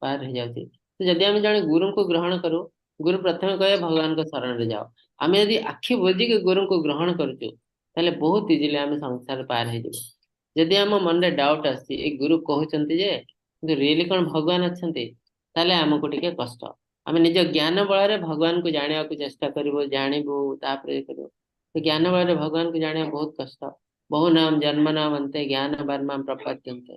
Speaker 2: ପାର ହେଇଯାଉଛି। ତ ଯଦି ଆମେ ଜଣେ ଗୁରୁଙ୍କୁ ଗ୍ରହଣ କରୁ, ଗୁରୁ ପ୍ରଥମେ କହିବେ ଭଗବାନଙ୍କ ଶରଣରେ ଯାଅ। ଆମେ ଯଦି ଆଖି ବୁଜିକି ଗୁରୁଙ୍କୁ ଗ୍ରହଣ କରୁଛୁ, ତାହେଲେ ବହୁତ ଇଜିଲି ଆମେ ସଂସାର ପାର ହେଇଯିବୁ। ଯଦି ଆମ ମନରେ ଡାଉଟ ଆସୁଛି, ଏଇ ଗୁରୁ କହୁଛନ୍ତି ଯେ, କିନ୍ତୁ ରିଏଲି କଣ ଭଗବାନ ଅଛନ୍ତି, ତାହେଲେ ଆମକୁ ଟିକେ କଷ୍ଟ। ଆମେ ନିଜ ଜ୍ଞାନ ବଳରେ ଭଗବାନଙ୍କୁ ଜାଣିବାକୁ ଚେଷ୍ଟା କରିବୁ, ଜାଣିବୁ, ତାପରେ ଇଏ କରିବୁ। ତ ଜ୍ଞାନ ବଳରେ ଭଗବାନଙ୍କୁ ଜାଣିବା ବହୁତ କଷ୍ଟ। ବହୂନାମ ଜନ୍ମନାମ ଅନ୍ତେ ଜ୍ଞାନ ବର୍ମା ପ୍ରପଦ୍ୟନ୍ତେ।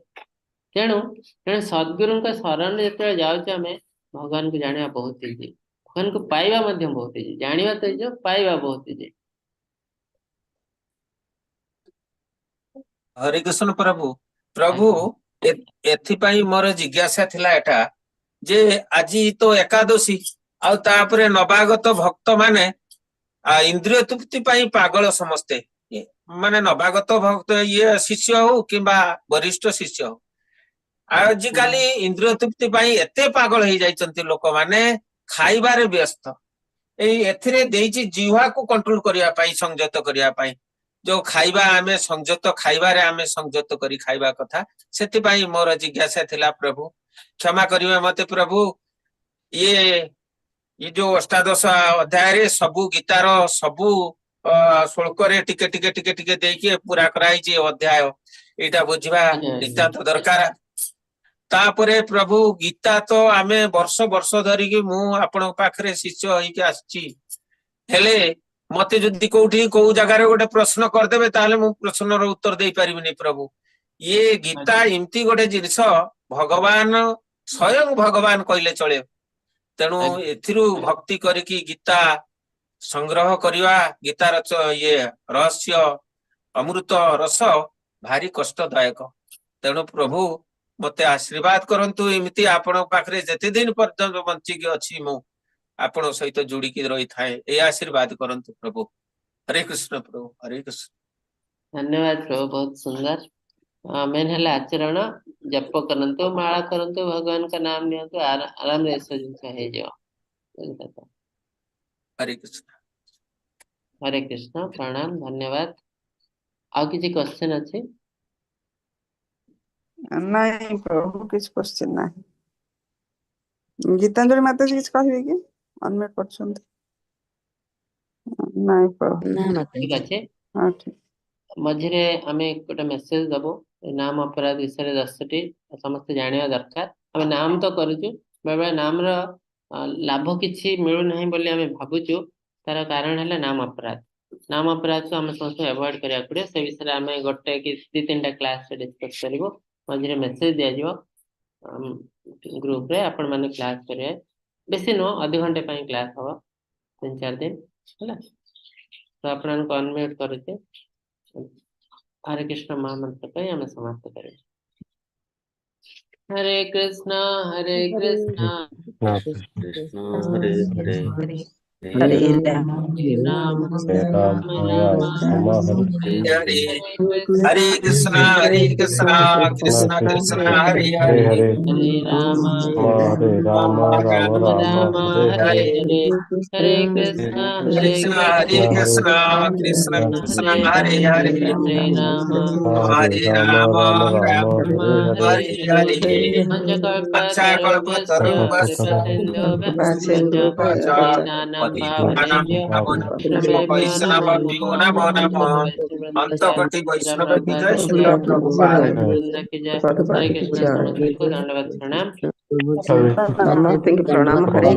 Speaker 2: ତେଣୁ ତେଣୁ ସଦ୍ଗୁରୁଙ୍କ ଶରଣରେ ଯେତେବେଳେ ଯାଉଛୁ, ଆମେ ଭଗବାନଙ୍କୁ ଜାଣିବା ବହୁତ ଇଜି, ଭଗବାନଙ୍କୁ ପାଇବା ମଧ୍ୟ ବହୁତ ଇଜି। ଜାଣିବା ତ ଇଜି, ପାଇବା ବହୁତ ଇଜି।
Speaker 6: ହରେ କୃଷ୍ଣ ପ୍ରଭୁ। ପ୍ରଭୁ, ଏଥିପାଇଁ ମୋର ଜିଜ୍ଞାସା ଥିଲା ଏଟା ଯେ ଆଜି ତ ଏକାଦଶୀ, ଆଉ ତାପରେ ନବାଗତ ଭକ୍ତ ମାନେ ଇନ୍ଦ୍ରିୟ ତୃପ୍ତି ପାଇଁ ପାଗଳ ସମସ୍ତେ। ମାନେ ନବାଗତ ଭକ୍ତ ଇଏ ଶିଷ୍ୟ ହଉ କିମ୍ବା ବରିଷ୍ଠ ଶିଷ୍ୟ ହଉ, ଆଜିକାଲି ଇନ୍ଦ୍ରିୟ ତୃପ୍ତି ପାଇଁ ଏତେ ପାଗଳ ହେଇଯାଇଛନ୍ତି ଲୋକମାନେ, ଖାଇବାରେ ବ୍ୟସ୍ତ। ଏଇ ଏଥିରେ ଦେଇଛି ଜିହ୍ୱାକୁ କଣ୍ଟ୍ରୋଲ କରିବା ପାଇଁ, ସଂଯତ କରିବା ପାଇଁ। ଯୋଉ ଖାଇବା ଆମେ ସଂଯତ ଖାଇବାରେ ଆମେ ସଂଯତ କରି ଖାଇବା କଥା। ସେଥିପାଇଁ ମୋର ଜିଜ୍ଞାସା ଥିଲା ପ୍ରଭୁ, କ୍ଷମା କରିବେ ମତେ ପ୍ରଭୁ। ଇଏ ଯୋଉ ଅଷ୍ଟାଦଶ ଅଧ୍ୟାୟରେ ସବୁ ଗୀତାର ସବୁ ଶ୍ଳୋକରେ ଟିକେ ଟିକେ ଟିକେ ଟିକେ ଦେଇକି ପୁରା କରାହେଇଛି ଅଧ୍ୟାୟ। ଏଇଟା ବୁଝିବା ନିତାନ୍ତ ଦରକାର। ତାପରେ ପ୍ରଭୁ, ଗୀତା ତ ଆମେ ବର୍ଷ ବର୍ଷ ଧରିକି ମୁଁ ଆପଣଙ୍କ ପାଖରେ ଶିଷ୍ୟ ହେଇକି ଆସିଛି, ହେଲେ ମତେ ଯଦି କୋଉଠି କୋଉ ଜାଗାରେ ଗୋଟେ ପ୍ରଶ୍ନ କରିଦେବେ, ତାହେଲେ ମୁଁ ପ୍ରଶ୍ନର ଉତ୍ତର ଦେଇପାରିବିନି ପ୍ରଭୁ। ଇଏ ଗୀତା ଏମିତି ଗୋଟେ ଜିନିଷ, ଭଗବାନ ସ୍ୱୟଂ ଭଗବାନ କହିଲେ ଚଳେ। ତେଣୁ ଏଥିରୁ ଭକ୍ତି କରିକି ଗୀତା ସଂଗ୍ରହ କରିବା, ଗୀତାର ଇଏ ରହସ୍ୟ ଅମୃତ ରସ ଭାରି କଷ୍ଟଦାୟକ। ତେଣୁ ପ୍ରଭୁ ମତେ ଆଶୀର୍ବାଦ କରନ୍ତୁ, ଏମିତି ଆପଣଙ୍କ ପାଖରେ ଯେତେ ଦିନ ପର୍ଯ୍ୟନ୍ତ ବଞ୍ଚିକି ଅଛି ମୁଁ ଆପଣଙ୍କ ସହିତ ଯୋଡିକି ରହିଥାଏ, ଏଇ ଆଶୀର୍ବାଦ କରନ୍ତୁ ପ୍ରଭୁ। ହରେ କୃଷ୍ଣ ପ୍ରଭୁ, ହରେ କୃଷ୍ଣ।
Speaker 2: ଧନ୍ୟବାଦ ପ୍ରଭୁ, ବହୁତ ସୁନ୍ଦର। ମେନ୍ ହେଲା ଆଚରଣ। ଜପ କରନ୍ତୁ, ମାଳା କରନ୍ତୁ, ଭଗବାନଙ୍କ ନାମ ନିଅନ୍ତୁ, ଆରାମରେ ଏସବୁ ଜିନିଷ ହେଇଯିବ।
Speaker 6: ହରେ କୃଷ୍ଣ।
Speaker 2: ହରେ କୃଷ୍ଣ, ପ୍ରଣାମ, ଧନ୍ୟବାଦ। ଆଉ କିଛି କ୍ୱେଶ୍ଚନ ଅଛି?
Speaker 4: ନାଇଁ ପ୍ରଭୁ, କିଛି କ୍ୱେଶ୍ଚନ ନାହିଁ। ଗୀତାଞ୍ଜଳି ମାତାଜୀ କିଛି କହିବେ କି? ଅନମ୍ୟୁଟ କରିଛନ୍ତି। ନାଇଁ ପ୍ରଭୁ।
Speaker 5: ନା
Speaker 2: ଠିକ
Speaker 5: ମାତାଜୀ।
Speaker 2: ଅଛି।
Speaker 4: ହଁ, ଠିକ।
Speaker 2: ମଝିରେ ଆମେ ଗୋଟେ ମେସେଜ ଦବୁ ନାମ ଅପରାଧ ବିଷୟରେ, 10ଟି ସମସ୍ତେ ଜାଣିବା ଦରକାର। ଆମେ ନାମ ତ କରୁଛୁ, ବେଳେବେଳେ ନାମର ଲାଭ କିଛି ମିଳୁନାହିଁ ବୋଲି ଆମେ ଭାବୁଛୁ। ତାର କାରଣ ହେଲା ନାମ ଅପରାଧ। ନାମ ଅପରାଧକୁ ଆମେ ସମସ୍ତେ ଆଭଏଡ କରିବାକୁ ପଡିବ। ସେ ବିଷୟରେ ଆମେ ଗୋଟେ କି ଦି ତିନିଟା କ୍ଲାସରେ ଡିସ୍କସ କରିବୁ। ମଝିରେ ମେସେଜ ଦିଆଯିବ ଗ୍ରୁପରେ, ଆପଣ ମାନେ କ୍ଲାସ କରିବେ। ବେଶୀ ନୁହଁ, ଅଧଘଣ୍ଟେ ପାଇଁ କ୍ଲାସ ହବ 3-4 ଦିନ ହେଲା। ତ ଆପଣଙ୍କୁ ଅନମ୍ୟୁଟ କରୁଛି। ହରେ କୃଷ୍ଣ ମହାମନ୍ତ୍ର ପାଇଁ ଆମେ ସମାପ୍ତ କରିବୁ। ହରେ କୃଷ୍ଣ ହରେ କୃଷ୍ଣ
Speaker 7: କୃଷ୍ଣ ହରେ ହରେ।
Speaker 5: ହରେ ରାମ
Speaker 2: ରାମ
Speaker 8: ହରେ ରାମ
Speaker 2: ରାମ
Speaker 8: ରାମ ହରେ
Speaker 6: ହରେ।
Speaker 2: ହରେ
Speaker 6: ହରେ କୃଷ୍ଣ ହରେ କୃଷ୍ଣ କୃଷ୍ଣ କୃଷ୍ଣ ହରେ
Speaker 8: ହରେ
Speaker 6: ହରେ।
Speaker 8: ହରେ।
Speaker 2: ହରେ ରାମ
Speaker 8: ହରେ ରାମ ରାମ
Speaker 2: ରାମ
Speaker 8: ରାମ
Speaker 2: ରାମ
Speaker 8: ହରେ
Speaker 2: ହରେ
Speaker 8: ହରେ।
Speaker 2: ହରେ। ହରେ କୃଷ୍ଣ ହରେ
Speaker 6: କୃଷ୍ଣ ହରେ
Speaker 2: କୃଷ୍ଣ
Speaker 6: କୃଷ୍ଣ କୃଷ୍ଣ କୃଷ୍ଣ
Speaker 2: ହରେ
Speaker 6: ହରେ
Speaker 2: ହରେ।
Speaker 6: ହରେ।
Speaker 2: ହରେ ରାମ
Speaker 8: ହରେ
Speaker 6: ହରେ
Speaker 8: ରାମ
Speaker 6: ରାମ
Speaker 8: ରାମ ରାମ
Speaker 6: ରାମ
Speaker 8: ହରେ ହରେ।
Speaker 2: ହରେ
Speaker 6: ହରେ
Speaker 2: ହରେ।
Speaker 6: ହରେ।
Speaker 2: ପଞ୍ଚକଳ୍ପତରୁଭ୍ୟଶ୍ଚ କୃପା ସିନ୍ଧୁଭ୍ୟ
Speaker 6: ପତିତାନାଂ ପାବନେଭ୍ୟୋ ପାବନେଭ୍ୟୋ ବୈଷ୍ଣବେଭ୍ୟୋ ନମୋ ନମଃ। ଅନ୍ତକୋଟି ବୈଷ୍ଣବ କି ଜୟ, ଶ୍ରୀଲ ପ୍ରଭୁପାଦ।
Speaker 2: ବୃନ୍ଦ କି ଜୟ। ହରେ କୃଷ୍ଣ। ସମସ୍ତଙ୍କୁ ଦଣ୍ଡବତ ପ୍ରଣାମ।
Speaker 8: ହରେ
Speaker 5: ସମସ୍ତଙ୍କୁ ପ୍ରଣାମ। ହରେ।